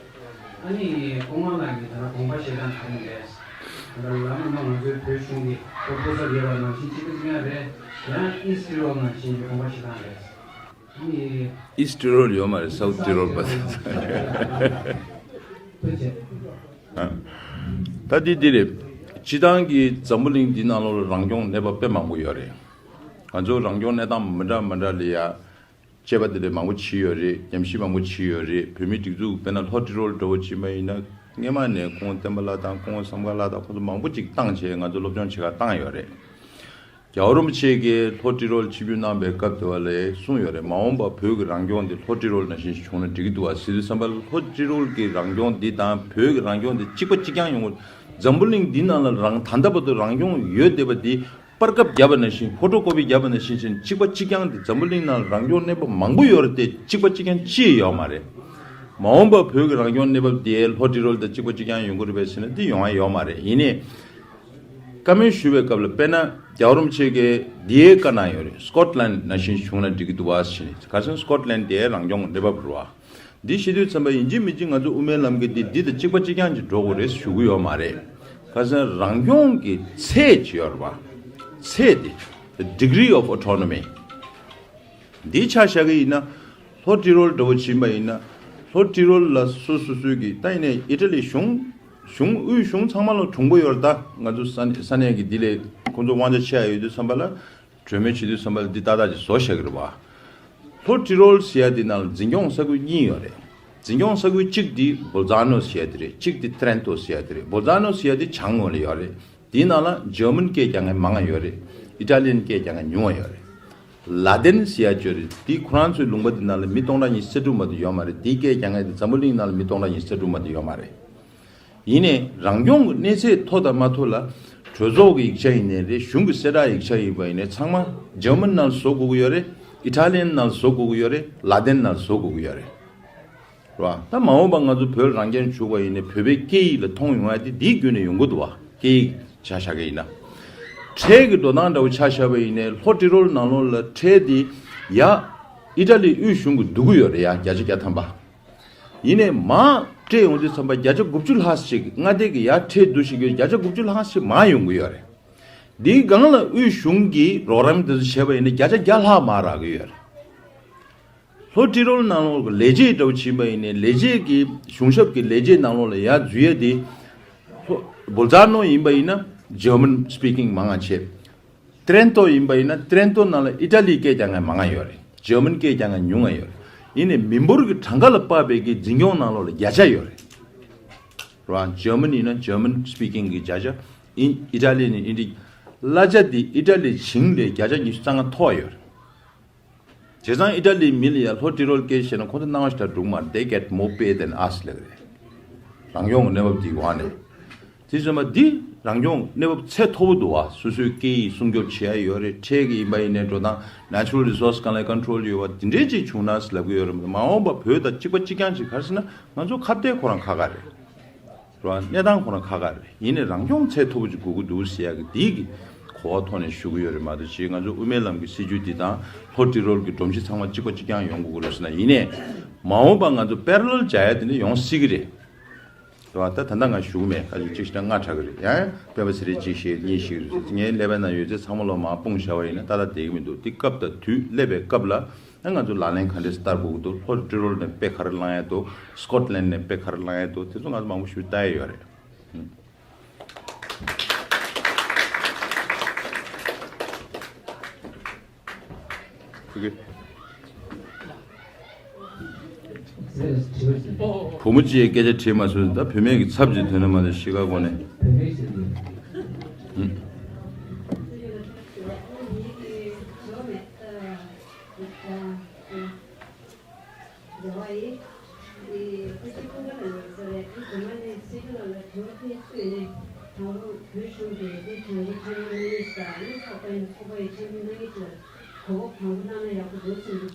ཨ་ནི་སྐུ་ངོ་ལགས་ཀྱིས་ད་ལྟ་དགོངས་པ་བཞེས་སྟངས་ག་རེ་རེད། ད་ལྟ་ལམ་དབུ་མ་ང་ཚོའི་བོད་གཞུང་གི་ཀོ་སོ་ཡོད་པ་ནང་བཞིན་གཅིག་པ་གཅིག་རྐྱང་རེད། ཡང་ཨིས་ཊི་རོལ་ནང་བཞིན་གྱི་དགོངས་པ་བཞེས་སྟངས་རེད། ཨ་ནི་ཨིས་ཊི་རོལ་ཡོད་མ་རེད། སའུ་ཊི་རོལ་པ། ཐུགས་རྗེ་ཆེ། ད་འདི་འདི་རེད། སྤྱི་བཏང་གི་འཛམ་བུ་གླིང་འདི་ནང་ལོགས་ལ་རང་སྐྱོང་གནས་བབ་དཔེ་མང་པོ་ཡོད་རེད། ང་ཚོ་རང་སྐྱོང་གནས་སྟངས་མི་འདྲ་མི་འདྲ་ལ་ཡ། དཔྱད་པ་འདི་འདྲ་མང་པོ་བྱས་ཡོད་རེད། ཉམས་ཞིབ་མང་པོ་བྱས་ཡོད་རེད། བོད་མིའི་སྒྲིག་འཛུགས་དཔེར་ན་ལྷོ་ཏི་རོལ་འདྲ་བོ་ཅིག་ཡིན་པ་ཡིན་ན། སྔས་མ་ནས་སྐུ་ངོ་བསྟན་པ་ལགས་དང་སྐུ་ངོ་བསམ་དཀར་ལགས་དང་ཁོང་ཚོ་མང་པོ་ཅིག་བཏང་བྱས་ང་ཚོ་སློབ་སྦྱོང་བྱེད་གར་བཏང་ཡོད་རེད། རྒྱལ་བ་རིན་པོ་ཆེ་གིས་ལྷོ་ཏི་རོལ་ཆིབས་བསྒྱུར་གནང་པའི་སྐབས་དེ་བ་ལ་གསུངས་ཡོད་རེད། མ་འོངས་པ་བོད་ཀྱི་རང་སྐྱོང་འདི་ལྷོ་ཏི་རོལ་ནང་བཞིན་ཞིག་བྱུང་ན་འགྲིག་གི་འདུག་བ་ཟེར་དུས་ཙམ་པ་ལ་ལྷོ་ཏི་རོལ་གྱི་རང་སྐྱོང་འདི་དང་བོད་ཀྱི་རང་སྐྱོང་འདི་གཅིག་པ་གཅིག་རྐྱང་ཡོང་གི། འཛམ་བུ་གླིང་འདི་ནང་ལ་རང་ད་ལྟ་བར་དུ་རང་སྐྱོང་ཡོད་བསྡད་པ་འདི་པར་ཁབ་བརྒྱབ་པ་ནང་བཞིན་ཕོ་ཊོ་ཀོ་པི་བརྒྱབ་པ་ནང་བཞིན་བྱས་ནས་གཅིག་པ་གཅིག་རྐྱང་འདི་འཛམ་བུ་གླིང་ནང་ལ་རང་སྐྱོང་གནས་བབ་མང་པོ་ཡོད་རེད་དེ་གཅིག་པ་གཅིག་རྐྱང་ཅི་ཡང་ཡོད་མ་རེད། མ་འོངས་པ་བོད་ཀྱི་རང་སྐྱོང་གནས་བབ་དེ་ལྷོ་ཏི་རོལ་དང་གཅིག་པ་གཅིག་རྐྱང་ཡོང་གི་རེད་པས་ཟེར་ན་འདི་ཡོང་ཡ་ཡོད་མ་རེད། ཡིན་ནའི། བཀའ་མོལ་ཞུ་བའི་སྐབས་ལ་དཔེར་ན་རྒྱལ་བ་རིན་པོ་ཆེ་གིས་འདི་ཡའི་བཀའ་གནང་ཡོད་རེད། སི་ཀོཊ་ལན་ནང་བཞིན་བྱུང་ན་འགྲིག་གི་འདུག་བ་ཟེར་ནས། ག་ཟེར་ན་སི་ཀོཊ་ལན་དེ་རང་སྐྱོང་གི་གནས་བབ་རེད་བ། འདི་བཤད་དུས་ཙམ་པ་ཡིན་གཅིག་མིན་གཅིག་ང་ཚོ་དབུ་མའི་ལམ་གྱི་འདི་འདི་དང་གཅིག་པ་གཅིག་རྐྱང་གཅིག་འགྲོ་དགོས་རེད་ཞུ་གི་ཡོད་མ་རེད། ག་ཟེར་ན་རང་སྐྱོང་གི་ཚད་ཅིག་ཡོད་རེད་བ། ཚད་དེ། Degree of autonomy། འདི་ཆ་བཞག་གི་ཡིན་ན། ལྷོ་ཏི་རོལ་འདྲ་བོ་ཕྱིན་པ་ཡིན་ན། ལྷོ་ཏི་རོལ་ལ་སོ་སོ་སོའི་གི་ད་ཡིན་ནའི་ཨི་ཊ་ལི་གཞུང་། གཞུང་དབུས་གཞུང་ཚང་མ་ལ་གྲུང་པོ་ཡོད་རེད་ད། ང་ཚོ་ས་ས་གནས་ཀྱི་འདི་ལས་ཁོང་ཚོ་དབང་ཆ་ཆེ་ཡ་ཡོད་དུས་ཙམ་པ་ལ། གྲོས་མོལ་བྱེད་དུས་ཙམ་པ་ལ་འདི་ཏག་ཏག་ཅིག་བཟོ་བཞག་གི་རེད་བ། ལྷོ་ཏི་རོལ་ཟེར་ཡ་འདི་ནང་ལ་འཛིན་སྐྱོང་ས་ཁུལ་གཉིས་ཡོད་རེད། འཛིན་སྐྱོང་ས་ཁུལ་གཅིག་འདི་བོལ་ཛ་ནོ་ཟེར་ཡ་འདི་རེད། གཅིག་འདི་ཏྲེན་ཏོ་ཟེར་ཡ་འདི་རེད། བོལ་ཛ་ནོ་ཟེར་ཡ་འདི་བྱང་ངོས་ལ་ཡོད་རེད། དེའི་ནང་ལ་ཇར་མན་སྐད་རྒྱག་མཁན་མང་ང་ཡོད་རེད། ཨི་ཊ་ལི་ཡན་སྐད་རྒྱག་མཁན་ཉུང་ང་ཡོད་རེད། ལ་ཏིན་ཟེར་ཡ་ཅིག་ཡོད་རེད། དེ་ཁོ་རང་ཚོའི་ལུང་པ་འདི་ནང་ལ་མི་སྟོང་ཕྲག་ཉི་ཤུ་རྩ་དྲུག་མ་གཏོགས་ཡོད་མ་རེད། དེའི་སྐད་རྒྱག་མཁན་དེ་འཛམ་བུ་གླིང་ནང་ལ་མི་སྟོང་ཕྲག་ཉི་ཤུ་རྩ་དྲུག་མ་གཏོགས་ཡོད་མ་རེད། ཡིན་ནའི་རང་སྐྱོང་གི་གནས་ཚད་མཐོ་དང་མ་མཐོ་ལ། གྲོས་ཚོགས་ཀྱི་ཡིག་ཆ་ཡིན་ནའི་རེད། གཞུང་གི་གསལ་བསྒྲགས་ཡིག་ཆ་ཡིན་པ་ཡིན་ནའི་ཚང་མ་ཇར་མན་ནང་བཟོ་དགོས་ཀྱི་ཡོད་རེད། ཨི་ཊ་ལི་ཡན་ནང་བཟོ་དགོས་ཀྱི་ཡོད་རེད། ལ་ཏིན་ནང་བཟོ་དགོས་ཀྱི་ཡོད་རེད། རེད་བ། ད་མ་འོངས་པ་ང་ཚོ་བོད་རང་སྐྱོང་བྱུང་བ་ཡིན་ནའི་བོད་པའི་སྐད་ཡིག་ལ་མཐོང་ཡོང་ཡ་དེ་འདིའི་བརྒྱུད་ནས་ཡོང་གི་འདུག་བ། སྐད་ཡིག་ཆ་བཞག་གི་ཡིན་ན། ཁྲལ་གྱི་འགྲོ་སྟངས་འདྲ་བོ་ཆ་བཞག་པ་ཡིན་ནའི་ལྷོ་ཏི་རོལ་ནང་ལོགས་ལ་ཁྲལ་དེ་ཡ། ཨི་ཊ་ལི་དབུས་གཞུང་གིས་བསྡུ་གི་ཡོད་རེད་ཡ། བརྒྱ་ཆ་བརྒྱ་ཐམ་པ། ཡིན་ནའི་མར་སྤྲད་ཡོང་དུས་ཙམ་པ་བརྒྱ་ཆ་དགུ་བཅུ་ལྷག་ཞིག་མངའ་སྡེ་གི་ཡར་ཁྲལ་བསྡུ་བཞིན་ཡོད། བརྒྱ་ཆ་དགུ་བཅུ་ལྷག་ཞིག་མར་ཡོང་གི་ཡོད་རེད། འདིའི་སྒང་ལ་དབུས་གཞུང་གིས་རོགས་རམ་དེ་ཚོ་བྱས་པ་ཡིན་ན་བརྒྱ་ཆ་བརྒྱ་ལྷག་མར་རག་གི་ཡོད་རེད། ལྷོ་ཏི་རོལ་ནང་ལོགས་ཀྱི་ལས་བྱེད་འདྲ་བོ་ཕྱིན་པ་ཡིན་ནའི་ལས་བྱེད་ཀྱི་གཞུང་ཞབས་ཀྱི་ལས་བྱེད་ནང་ལོགས་ལ་ཡར་འཛུལ་ཡས་དེ། ལྷོ་བོལ་ཛ་ནོ་ཡིན་པ་ཡིན་ན་ཇར་མན་སི་པི་ཀིང་མང་ང་བྱས། ཏྲེན་ཏོ་ཡིན་པ་ཡིན་ན་ཏྲེན་ཏོ་ནང་ལ་ཨི་ཊ་ལིའི་སྐད་རྒྱག་མཁན་མང་ང་ཡོད་རེད། ཇར་མན་སྐད་རྒྱག་མཁན་ཉུང་ང་ཡོད་རེད། ཡིན་ནའི་མི་འབོར་གྱི་གྲངས་ཀ་ལ་དཔག་པའི་གི་འཛིན་སྐྱོང་ནང་ལོགས་ལ་བརྒྱ་ཆ་ཡོད་རེད། རེད་བ། ཇར་མན་ཡིན་ན་ཇར་མན་སི་པི་ཀིང་གི་བརྒྱ་ཆ། ཨིན་ཨི་ཊ་ལི་ནི་ཨིན་ཌི། གླ་ཆ་དེ་ཨི་ཊ་ལི་བྱིངས་ལས་བརྒྱ་ཆ་ཉི་ཤུ་རྩ་ལྔ་མཐོ་བ་ཡོད་རེད། བྱས་ཙང་ཨི་ཊ་ལིའི་མི་ལ་ཡ་ལྷོ་ཏི་རོལ་སྐད་བཤད་ན་ཁོང་ཚོ་སྣང་བ་ཞིག་འདྲ་འདུག་མ། They get more pay than us ལབ་རེད། རང་སྐྱོང་གི་གནས་བབ་འདིའི་དབང་ནས། དེ་བྱས་ཙང་འདི་རང་སྐྱོང་གནས་བབ་ཚད་མཐོ་པོ་འདུག་བ། སོ་སོའི་སྐད་ཡིག་སྲུང་སྐྱོབ་བྱེད་ཡ་ཡོད་རེད། ཁྲལ་གྱི་ཡིན་པ་ཡིན་ནའི་འགྲོ་སྟངས་Natural Resource གང་ལ་ཀོན་ཊོལ་ཡོད་པ་དེ་འདྲས་ཅིག་བྱུང་ན་ལབ་གི་ཡོད་རེད། མ་འོངས་པ་བོད་དང་གཅིག་པ་གཅིག་རྐྱང་ཅིག་ག་རེ་ཟེར་ན་ང་ཚོ་ཁ་གཏད་ཁོ་རང་ཁག་ཁག་རེད། རེད་བ། གནས་སྟངས་ཁོ་རང་ཁག་ཁག་རེད། ཡིན་ནའི་རང་སྐྱོང་ཚད་མཐོ་པོ་ཅིག་དགོས་ཀྱི་འདུག་ཟེར་ཡག་གི་འདི་གི་གོ་བ་ཐོག་ནས་ཞུ་གི་ཡོད་རེད་མ་གཏོགས། ཅིག་ང་ཚོ་དབུ་མའི་ལམ་གྱི་སྲིད་བྱུས་འདི་དང་ལྷོ་ཏི་རོལ་གྱི་སྒྲོམ་གཞི་ཚང་མ་གཅིག་པ་གཅིག་རྐྱང་ཡོང་དགོས་ཀྱི་རེད་ཟེར་ན། ཡིན་ནའི་མ་འོངས་པ་ང་ཚོ་པེ་ར་ལལ་སྦྱར་ཡ་དེ་འདྲ་ཡོང་སྲིད་ཀྱི་རེད། རེད་བ། ད་ད་ལྟ་ང་ཞུ་གི་མེད། ཁ་ཅིག་གཅིག་བཤད་ན་ལྔ་དྲག་གི་རེད། ཡང་བསྟན་པ་ཚེ་རིང་གཅིག་བཤད་གཉིས་བཤད་རེད། ངའི་ཀླད་པའི་ནང་ཡོད་ཚད་ཚང་མ་ལོ་མང་སྤུངས་བཞག་པ་ཡིན་ན་ཏག་ཏག་བསྡད་ཀྱི་མི་འདུག། འདི་སྐབས་དང་དུས་སླེབས་པའི་སྐབས་ལ་ཨ་ང་ཚོ་ལག་ལེན་ག་འདྲས་བསྟར་དགོས་ཀྱི་འདུག། ལྷོ་ཏི་རོལ་ནས་དཔེ་ག་རེ་བླང་ཡ་འདུག། སི་ཀོཊ་ལན་ནས་དཔེ་ག་རེ་བླང་ཡ་འདུག། དེ་ཚོ་ང་ཚོ་མང་པོ་ཞིག་ལྟ་ཡ་ཡོད་རེད། ཨུམ། ཨོ་ཁེ། བུ་མོ་གཅིག་སྐད་ཆ་དྲིས་མ་སོང་། ད་བུད་མེད་ཀྱི་ཚབ་ཅིག་ཐོན་ན་མ་གཏོགས་གཞིས་ཀ་གོ་ནས། ཨུམ།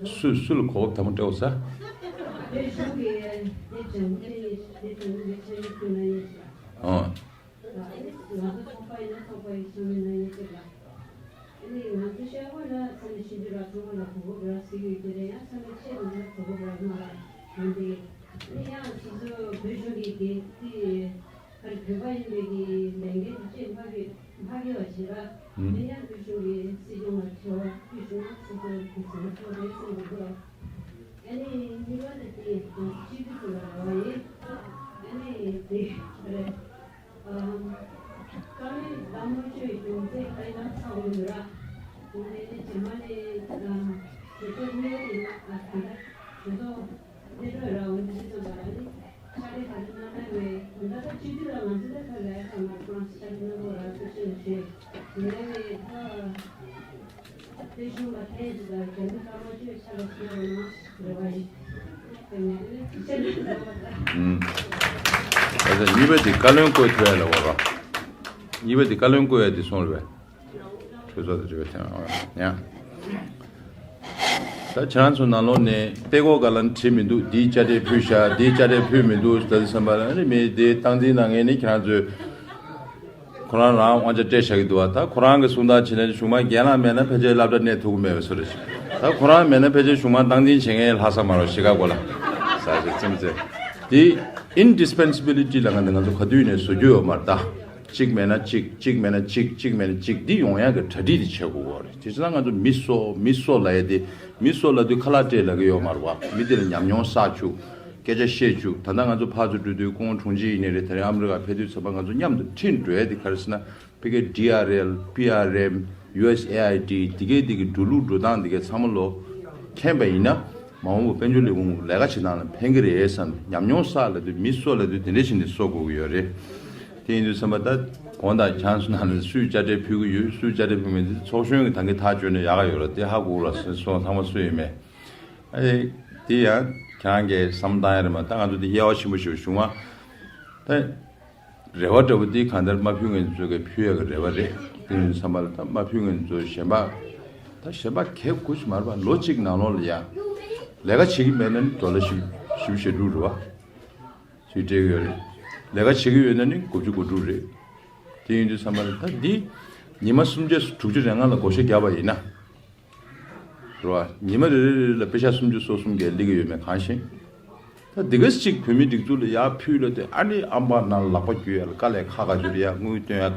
སུ་སུ་ལ་གོ་སྐབས་དམ་པོ་སྤྲད་འོ་ས། ཨོ། ཨ་ནི་ང་ཚོ་ཤར་ཁོག་ལ་ཚང་མས་ཤེས་རྒྱུ་ར་ཚང་མ་ལ་གོ་སྐབས་རག་ཟེར་གྱི་ཡོད་དེ་རེད། ཡང་ཚང་མས་ཆེད་དུ་ང་གོ་སྐབས་རག་མ་རག་ཡོང་དེ། ཨ་ནི་ཡང་སོ་སོ་བོད་གཞུང་གི་དེ་དེ་གར་བོད་པ་ཡིན་པའི་གི་ལས་འགན་དེ་ཆེད་མ་གི་མ་གི་བ་བྱེད་ར། ཨ་ནི་ཡང་བོད་གཞུང་གི་སྲིད་སྐྱོང་ལ་ཆེ་བ་བཀོད་བཞག་ན་སོ་སོ་གི་ཟིན་ཐོག་རེད་བསམ་གི་འདུག། ཨ་ནི་གཉིས་པ་དེ་དེ་གཅིག་སྡུད་དུ་ལ་ར་བ་ཡིན། ཨ་ནི་དེ་རེད། བཀའ་བློན་བདག་མོ་ཆོས་རྒྱུ་མཚན་ཁ་ཡིན་ན་ཚ་འོང་འདུག་ར། དེ་ནས་རྗེས་མ་ནས་གྲོས་ཚོགས་གཉིས་པ་ཡིན་ན་ཨ་དེ་ལ་གྲོས་ཚོགས་སླེབས་རོགས་ར་འོང་འདུག་བསམ་པ་ལ་ནི་ཕྱག་ལས་ག་ཚོད་གནང་གནང་དགོས། ད་ལྟ་ཕྱི་དྲིལ་ལ་ང་ཚོ་ད་ཁ་ལས་ཁ་མ་ཁོ་རང་ཕྱག་ལས་གནང་དགོས་ར་ཐུགས་རྗེ་ཆེ། དེ་ནས་ད། ཨུམ། ད་ལྟ་གཉིས་པ་དེ་བཀའ་བློན་བསྐོས་ཐུབ་ཡ་ལ་འོ་ར། གཉིས་པ་དེ་བཀའ་བློན་བསྐོས་ཡ་དེ་སོང་རེད་པས། གྲོས་ཚོགས་དེ་རེད་པས་དེ་ཡང་། ད་ཁྱེད་རང་ཚོ་ནང་ལོགས་ནས་དཔེ་ཀོ་ག་ལ་བྲིས་མི་འདུག། འདིའི་དཔྱ་ཁྲལ་ཕུལ་ཤག། འདིའི་དཔྱ་ཁྲལ་ཕུལ་མི་འདུག་ཟེར་བསམ་པ་ལ་ནི་མི་དེ་སྟངས་འཛིན་གནང་མཁན་ནི་ཁྱེད་རང་ཚོས། ཁོ་རང་རང་དབང་ཆ་སྤྲད་བཞག་གི་འདུག་བ། ད་ཁོ་རང་གི་གསུང་སྟངས་བྱས་ན་གཞུང་མང་རྒན་ལགས་མེད་ན་ཕལ་ཆེར་སློབ་གྲྭ་གནས་ཐུབ་ཀྱི་མེད་པའི་བཟོ་འདྲ་ཞིག། ད་ཁོ་རང་མེད་ན་ཕལ་ཆེར་གཞུང་མང་སྟངས་འཛིན་བྱེད་མཁན་ལྷག་ས་མ་རེད། གཞིས་ཀ་གོ་ལ། ས་ཞིག་ཙམ་ཙེ། དེ་indispensability ལབ་ང་ཚོ་ག་དུས་ནས་བཟོ་རྒྱུ་ཡོད་མ་རེད་ད། གཅིག་མེད་ན་གཅིག་གཅིག་མེད་ན་གཅིག་གཅིག་མེད་ན་གཅིག་འདི་ཡོང་ཡག་གི་གྲ་སྒྲིག་དེ་བྱེད་དགོས་ཀྱི་རེད། དེ་ཚོ་ལ་ང་ཚོ་མི་གསོ་མི་གསོ་ལབ་ཡ་དེ། མི་གསོ་ལབ་དུས་ཁ་ལག་སྤྲད་ལབ་ཀྱི་ཡོད་མ་རེད་བ། མི་དེ་ལ་ཉམས་མྱོང་བསགས་བཅུག། སྐད་ཆ་བཤད་བཅུག། ད་ལྟ་ང་ཚོ་ཕར་ཚུར་འགྲོ་དུས་སྐུ་ངོ་དྲུང་ཆེ་ཡིན་ནའི་རེད། དེ་རིང་ཨ་མི་རི་ཀ་ཕེབས་དུས་ཚོད་མ་ང་ཚོ་མཉམ་དུ་ཁྲིད་འགྲོ་ཡ་དེ་ག་རེ་ཟེར་ན། ཕ་གི་ཌི་ཨར་ཨེལ། པི་ཨར་ཨེམ། ཡུ་ཨེས་ཨེ་ཨའི་ཌི། དེ་གའི་དེ་གི་འགྲོ་ལུགས་འགྲོ་སྟངས་དེ་གའི་ཚང་མ་ལོ་མཁྱེན་པ་ཡིན་ན། མ་འོངས་པ་དཔལ་འབྱོར་ལས་ཁུངས་ལས་ཀ་བྱེད་སྟངས་ལ་ཕན་གི་རེད་བསམ། ཉམས་མྱོང་བསགས་ལབ་དུས་མི་གསོ་ལབ་དུས་དེ་འདྲས་བྱས་ནས་གསོ་དགོས་ཀྱི་ཡོད་རེད། དེ་ཡིན་དུས་ཙམ་པ་ད་གོང་དང་ཁྱེད་རང་ཚོ་ནང་ལ་སུས་དཔྱ་ཁྲལ་ཕུལ་གི་ཡོད། སུས་དཔྱ་ཁྲལ་ཕུལ་མེད་དེ་ཚོགས་གཞོན་གྱི་ད་གིན་ཐག་གཅོད་ནས་ཡག་ག་ཡོད་རེད། དེ་ཧ་གོ་ལ་སོང་ཚང་མ་སུ་ཡིན་མེད། ཨ་དེ་ཡང་ཁྱེད་རང་གིས་བསམ་བཏང་ཡ་རེད་མ། ད་ང་ཚོ་དེ་དབྱེ་བ་ཆེན་པོ་ཞིག་བྱུང་བ་ད། རེ་བ་འདྲ་པོ་འདི་གང་ལྟར་མ་ཕུལ་མཁན་ཚོ་གིས་ཕུལ་ཡག་གི་རེ་བ་རེད། དེ་ཡིན་བསམ་པ་ལ་ད་མ་ཕུལ་མཁན་ཚོ་གཞན་པ། ད་གཞན་པ་གལ་དགོས་ཀྱི་མ་རེད་པ། ལོ་གཅིག་ནང་ལོགས་ལ་ཡ། ལས་ཀ་བྱེད་ཀྱི་མེད་ན་ནི་ཌོ་ལར་བཞི་བཅུ་ཞེ་དྲུག་རེད་པ། ཞིག་སྤྲད་ཀྱི་ཡོད་རེད། ལས་ཀ་བྱེད་ཀྱི་ཡོད་ན་ནི་དགུ་བཅུ་གོ་དྲུག་རེད། དེ་ཡིན་དུས་བསམ་པ་ལ་ད་འདི་ཉི་མ་སུམ་བརྒྱ་དྲུག་ཅུ་རེ་ལྔ་ལ་བགོ་བཤའ་བརྒྱབ་པ་ཡིན་ན། རེད་བ། ཉི་མ་རེ་རེ་རེ་ལ་པེ་ཤ་སུམ་ཅུ་སོ་གསུམ་བརྒལ་སླེབས་ཀྱི་ཡོད་མེད་གང་ཤེས། ད་འདི་ག་ཅིག་བོད་མིའི་སྒྲིག་འཛུགས་ལ་ཡར་ཕུལ་ལ་དེ་ཨ་ནི་ཨམ་པ་ནང་ལག་པ་འགྱུར་ཡ་ལ་དཀའ་ལས་ཁག་ཁག་འགྱུར་ཡ། དངུལ་བཏོན་ཡ།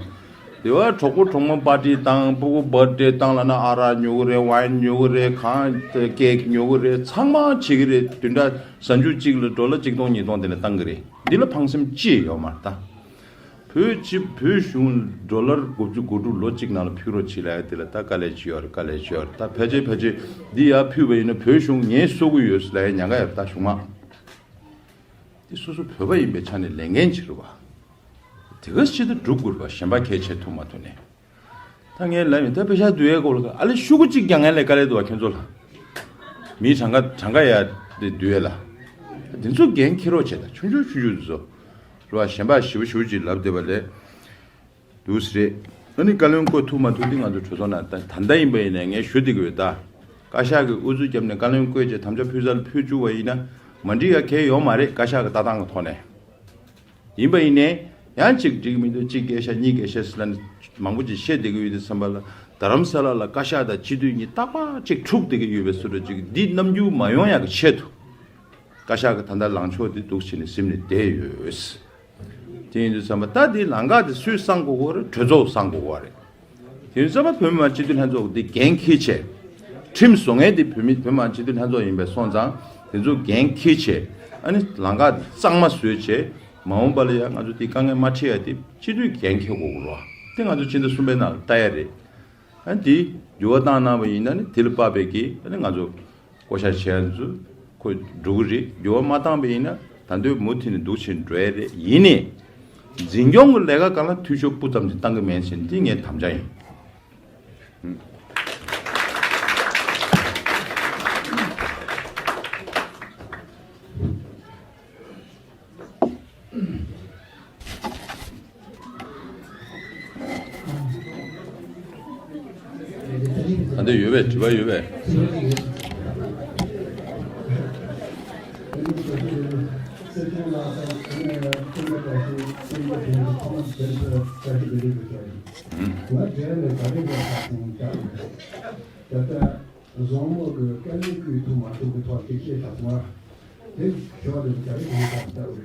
དེ་བ་གྲོགས་པོ་གྲོགས་མོ་པར་ཊི་བཏང་། སྤུ་གུ་བར་ཐི་ཌེ་བཏང་ལབ་ན་ཨ་རག་ཉོ་གི་རེད། ཝའིན་ཉོ་གི་རེད། གང་ཀེག་ཉོ་གི་རེད། ཚང་མ་བྱེད་ཀྱི་རེད། བདུན་ཕྲག་གཟའ་མཇུག་གཅིག་ལ་ཌོ་ལར་གཅིག་སྟོང་ཉིས་སྟོང་དེ་ནས་བཏང་གི་རེད། འདི་ལ་ཕངས་སེམས་ཅི་ཡོད་མ་རེད་ད། བོད་སྤྱི་བོད་གཞུང་ཌོ་ལར་དགུ་བཅུ་གོ་དྲུག་ལོ་གཅིག་ནང་ལ་ཕུལ་རོགས་བྱེད་ལབ་ཡ་དེ་ལ་ད་དཀའ་ལས་ཅི་ཡོད་རེད། དཀའ་ལས་ཅི་ཡོད་རེད། ད་ཕལ་ཆེར་ཕལ་ཆེར་འདི་ཡར་ཕུལ་བ་ཡིན་ན་བོད་གཞུང་ངས་གསོ་གི་ཡོད་ལབ་ཡ་ཉེན་ཁ་ཡོད་རེད་ད། གཞུང་མང་འདི་སོ་སོ་བོད་པ་ཡིན་པའི་ཆ་ནས་ལས་འགན་ཅིག་རེད་བ། དེ་ག་ཅིག་ད་སྒྲུབ་དགོས་རེད་བ། གཞན་པ་གལ་ཆེ་ཐུབ་མ་ཐུབ་ནས། ད་ངས་ལབ་ཡིན། ད་པེ་ཤ་བསྡུ་ཡའི་སྐོར་ལ་ཨ་ལེ་ཤོག་གུ་གཅིག་རྒྱག་མཁན་ལས་དཀའ་ལས་འདུག་བ་ཁྱོད་ཚོ་ལ། མི་གྲངས་ཀ་གྲངས་ཀ་ཡ་དེ་འདུས་ཡ་ལ། དེ་ཚོ་འགན་འཁྱེར་རོགས་བྱེད་ད། ཆུང་ཆུང་ཆུང་ཆུང་དེ་ཚོ་རེད་བ། གཞན་པ་ཞེ་པོ་ཞེ་པོ་ཅིག་ལབ་བསྡད་པ་ལས་འདུག་སེ་རེད། ཨ་ནི་བཀའ་བློན་བསྐོ་ཐུབ་མ་ཐུབ་དེ་ང་ཚོ་གྲོས་ཚོགས་ནང་ད་ད་ལྟ་ཡིན་པ་ཡིན་ན་ངས་ཞུ་བསྡད་ཀྱི་ཡོད་ད། བཀའ་ཤག་གིས་ཨུ་ཚུགས་བརྒྱབ་ནས་བཀའ་བློན་བསྐོས་བྱས་དམ་བཅའ་ཕུལ་ས་ལ་ཕུལ་བཅུག་པ་ཡིན་ན་མ་འགྲིག་ཡ་གང་ཡང་ཡོད་མ་རེད། བཀའ་ཤག་གི་ལྟ་སྟངས་ཀྱི་ཐོག་ནས། ཡིན་པ་ཡིན་ནའི་ཡང་གཅིག་འགྲིག་མི་འདུག་གཅིག་བཀལ་ཤག་གཉིས་བཀལ་ཤག་ཟེར་ལབ་ནས་མང་པོ་ཅིག་བཤད་བསྡད་ཀྱི་ཡོད་དུས་ཙམ་པ་ལ། རྡ་རམ་ས་ལ་ལ་བཀའ་ཤག་དང་སྤྱི་འཐུས་གཉིས་རྟག་པར་གཅིག་འཁྲུག་བསྡད་ཀྱི་ཡོད་པའི་བཟོ་འདྲ་ཅིག་འདི་རྣམ་འགྱུར་མ་ཡོང་ཡག་གི་ཆེད་དུ། བཀའ་ཤག་གི་ད་ལྟ་ལངས་ཕྱོགས་འདི་འདུག་སེ་བྱས་ནས་ཟིན་ནས་བསྡད་ཡོད། དེ་ཡིན་དུས་ཙམ་པ་ད་འདི་ལམ་ཁ་འདི་སུས་གསང་དགོས་ཀྱི་རེད། གྲོས་ཚོགས་གསང་དགོས་ཀྱི་རེད། དེ་ཡིན་ཙམ་པ་བོད་མི་མང་སྤྱི་འཐུས་ལྷན་ཚོགས་འདི་འགན་འཁྱེར་བྱས། ཁྲིམས་བཟོ་མཁན་འདི་བོད་མི་བོད་མི་མང་སྤྱི་འཐུས་ལྷན་ཚོགས་ཡིན་པས་སོང་ཙང་དེ་ཚོ་འགན་འཁྱེར་བྱས། ཨ་ནི་ལམ་ཁ་གཙང་མ་བཟོས་བྱས། མ་འོངས་པ་ལ་ཡང་ང་ཚོ་འདི་དཀའ་ངལ་མ་འཕྲད་ཡ་དེ་སྤྱི་འཐུས་འགན་འཁྱེར་དགོས་ཀྱི་རེད་བ། དེ་ང་ཚོ་ཕྱི་ཟླ་གསུམ་པའི་ནང་ལ་ལྟ་ཡ་རེད། ཨ་ནི་འདི་འགྱུར་བ་བཏང་གནང་བ་ཡིན་ན་ནི་དེ་ལ་དཔག་པའི་གི་ཨ་ནི་ང་ཚོ་བསྐོ་བཞག་བྱས་ཚུལ་ཁོ་འགྲོ་གི་རེད། འགྱུར་བ་མ་བཏང་པ་ཡིན་ན་ད་དུང་མུ་མཐུད་ནས་འདུག་བྱས་འགྲོ་ཡ་རེད། ཡིན་ནའི་འཛིན་སྐྱོང་གི་ལས་ཀ་སྒང་ལ་འཐུས་ཤོར་སྤུ་ཙམ་ཅིག་བཏང་གི་མེད་ཟེར་འདི་ངའི་དམ་བཅའ་ཡིན། ད་ལྟ་ཡོད་པས། དྲི་བ་ཡོད་པས། ང་འབྲེལ་ནས་ད་རེས་ཀྱི་ཁ་སང་ལྟར་ད་ལྟ་བཟང་མོ་གི་དཀའ་ལས་བསྐུལ་ཐུབ་མ་ཐུབ་ཀྱི་ཐོག་ཅིག་བཤད་བཞག་སོང་ང་། དེ་ཞོར་དུ་ད་རེས་ཀྱི་ཁ་ལྟ་བུ་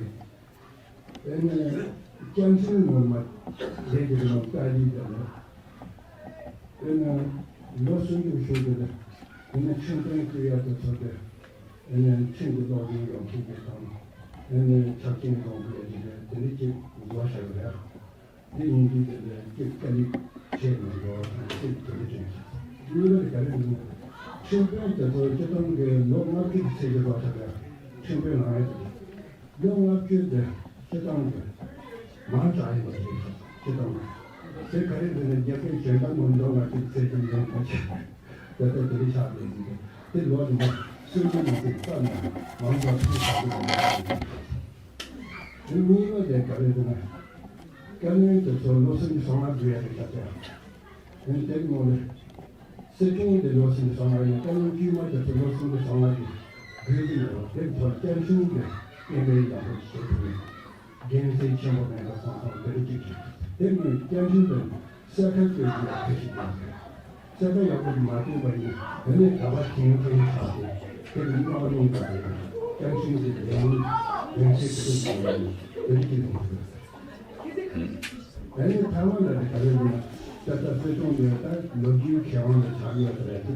རེད། དེ་ནས་སྐྱབས་མགོན་ངོ་མ་རེད་ཀྱི་ལོ་ཏཱ་ལི་དེ་ལ། དེ་ནས་ལོ་སུམ་ཅུ་ཞུ་དེ་ལ། དེ་ནས་ཁྲིམས་དཔོན་བསྐོ་ཡ་དེ་ཚོ་དེ། དེ་ནས་ཁྲིམས་ཀྱི་སློབ་སྦྱོང་ཡོང་ཐུབ་པའི་དང་། དེ་ནས་ཆ་རྐྱེན་སློབ་དགོས་ཡ་དེ་འདྲ་དེ་འདྲ་ཅིག་བཟོ་བཞག་ཡོད་རེད། དེ་ཡིན་དུས་དེ་ལ་ཅིག་དཀའ་ལས་བྱས་མི་འགྲོ་དང་ཅིག་དེ་འདྲ་དྲན་ཤག་གཉིས་པ་དེ་ག་རེ་ཡིན་ན། ཁྲིམས་དཔོན་དེ་ཚོ་སྤྱི་བཏང་གི་ལོ་ལྔ་བཅུ་གི་ཚད་ཀྱི་བཟོ་བཞག་རེད། ཁྲིམས་དཔོན་ལངས་ཡ་དེ་རེད། ལོ་ལྔ་བཅུ་དེ་སྤྱི་བཏང་གི་མང་དྲགས་ཡིན་པ་རེད། སྤྱི་བཏང་གི་དེ་ག་རེ་ཟེར་ན་རྒྱལ་ཁབ་གཞན་དག་ངོ་ལོ་ལྔ་བཅུ་ཚེ་གཅིག་ལོན་ཐུབ་ཀྱི་དེ་ལྟར་དེ་རིགས་ཆགས་ཡོད་ཟེར་ཏེ། དེ་ལོ་རིམ་པ་སུན་འབྱིན་མ་བྱེད་སྟབས་ནས་མང་ཚོགས་ཐུགས་ཟ་གི་ཡོད་མ་རེད། དེ་གཉིས་པ་དེ་ག་རེ་ཟེར་ན། བཀའ་བློན་དེ་ཚོ་ལོ་སུམ་ཅུ་སོ་ལྔ་འགྲོ་ཡ་རེད་ཤག་ཅེ། དེ་དེ་ངོ་ནས། སྲིད་སྐྱོང་དེ་ལོ་སུམ་ཅུ་སོ་ལྔ་ཡིན། བཀའ་བློན་དཀྱུས་མ་དེ་ཚོ་ལོ་སུམ་ཅུ་སོ་ལྔ་གི་དགོས་ཀྱི་ཡོད། དེ་ཚོ་བསྐྱར་ཞིབ་གི་གཏན་འབེབས་ཡག་པོ་བྱེད་ཐུབ་ནས་དགེ་མཚན་ཆེན་པོ་མེད་པ་སོང་ཙང་དེ་རིགས་ཅིག་བྱེད། དེ་མིན་བསྐྱར་ཞིབ་དེ་གསལ་ཁ་བཀོད་རྒྱུ་ཡག་ཕལ་ཞིག་ཡོད་རེད། གསལ་ཁ་ཡག་པོ་ཞིག་མ་བཀོད་པ་ཡིན་དེ་ནས་ག་པར་འཐེན་འཐེན་ཆགས་ཏེ་དེ་གི་རྙོག་གླེང་འདྲ་རེད། བསྐྱར་ཞིབ་དེ་ལས་ཡུན་ཡུན་ཚད་དེ་ཚོ་ཡོད་རེད། དེ་རིགས་ཅིག་ཡོང་གི་རེད། ཨ་ནི་ཐའེ་ཝན་ལ་ནི་ག་རེ་ཡིན་ན། ད་ལྟ་སྲིད་སྐྱོང་དེ་ད་ལོ་རྒྱུས་མཁས་དབང་ལ་ཆགས་ཡོད་རེད།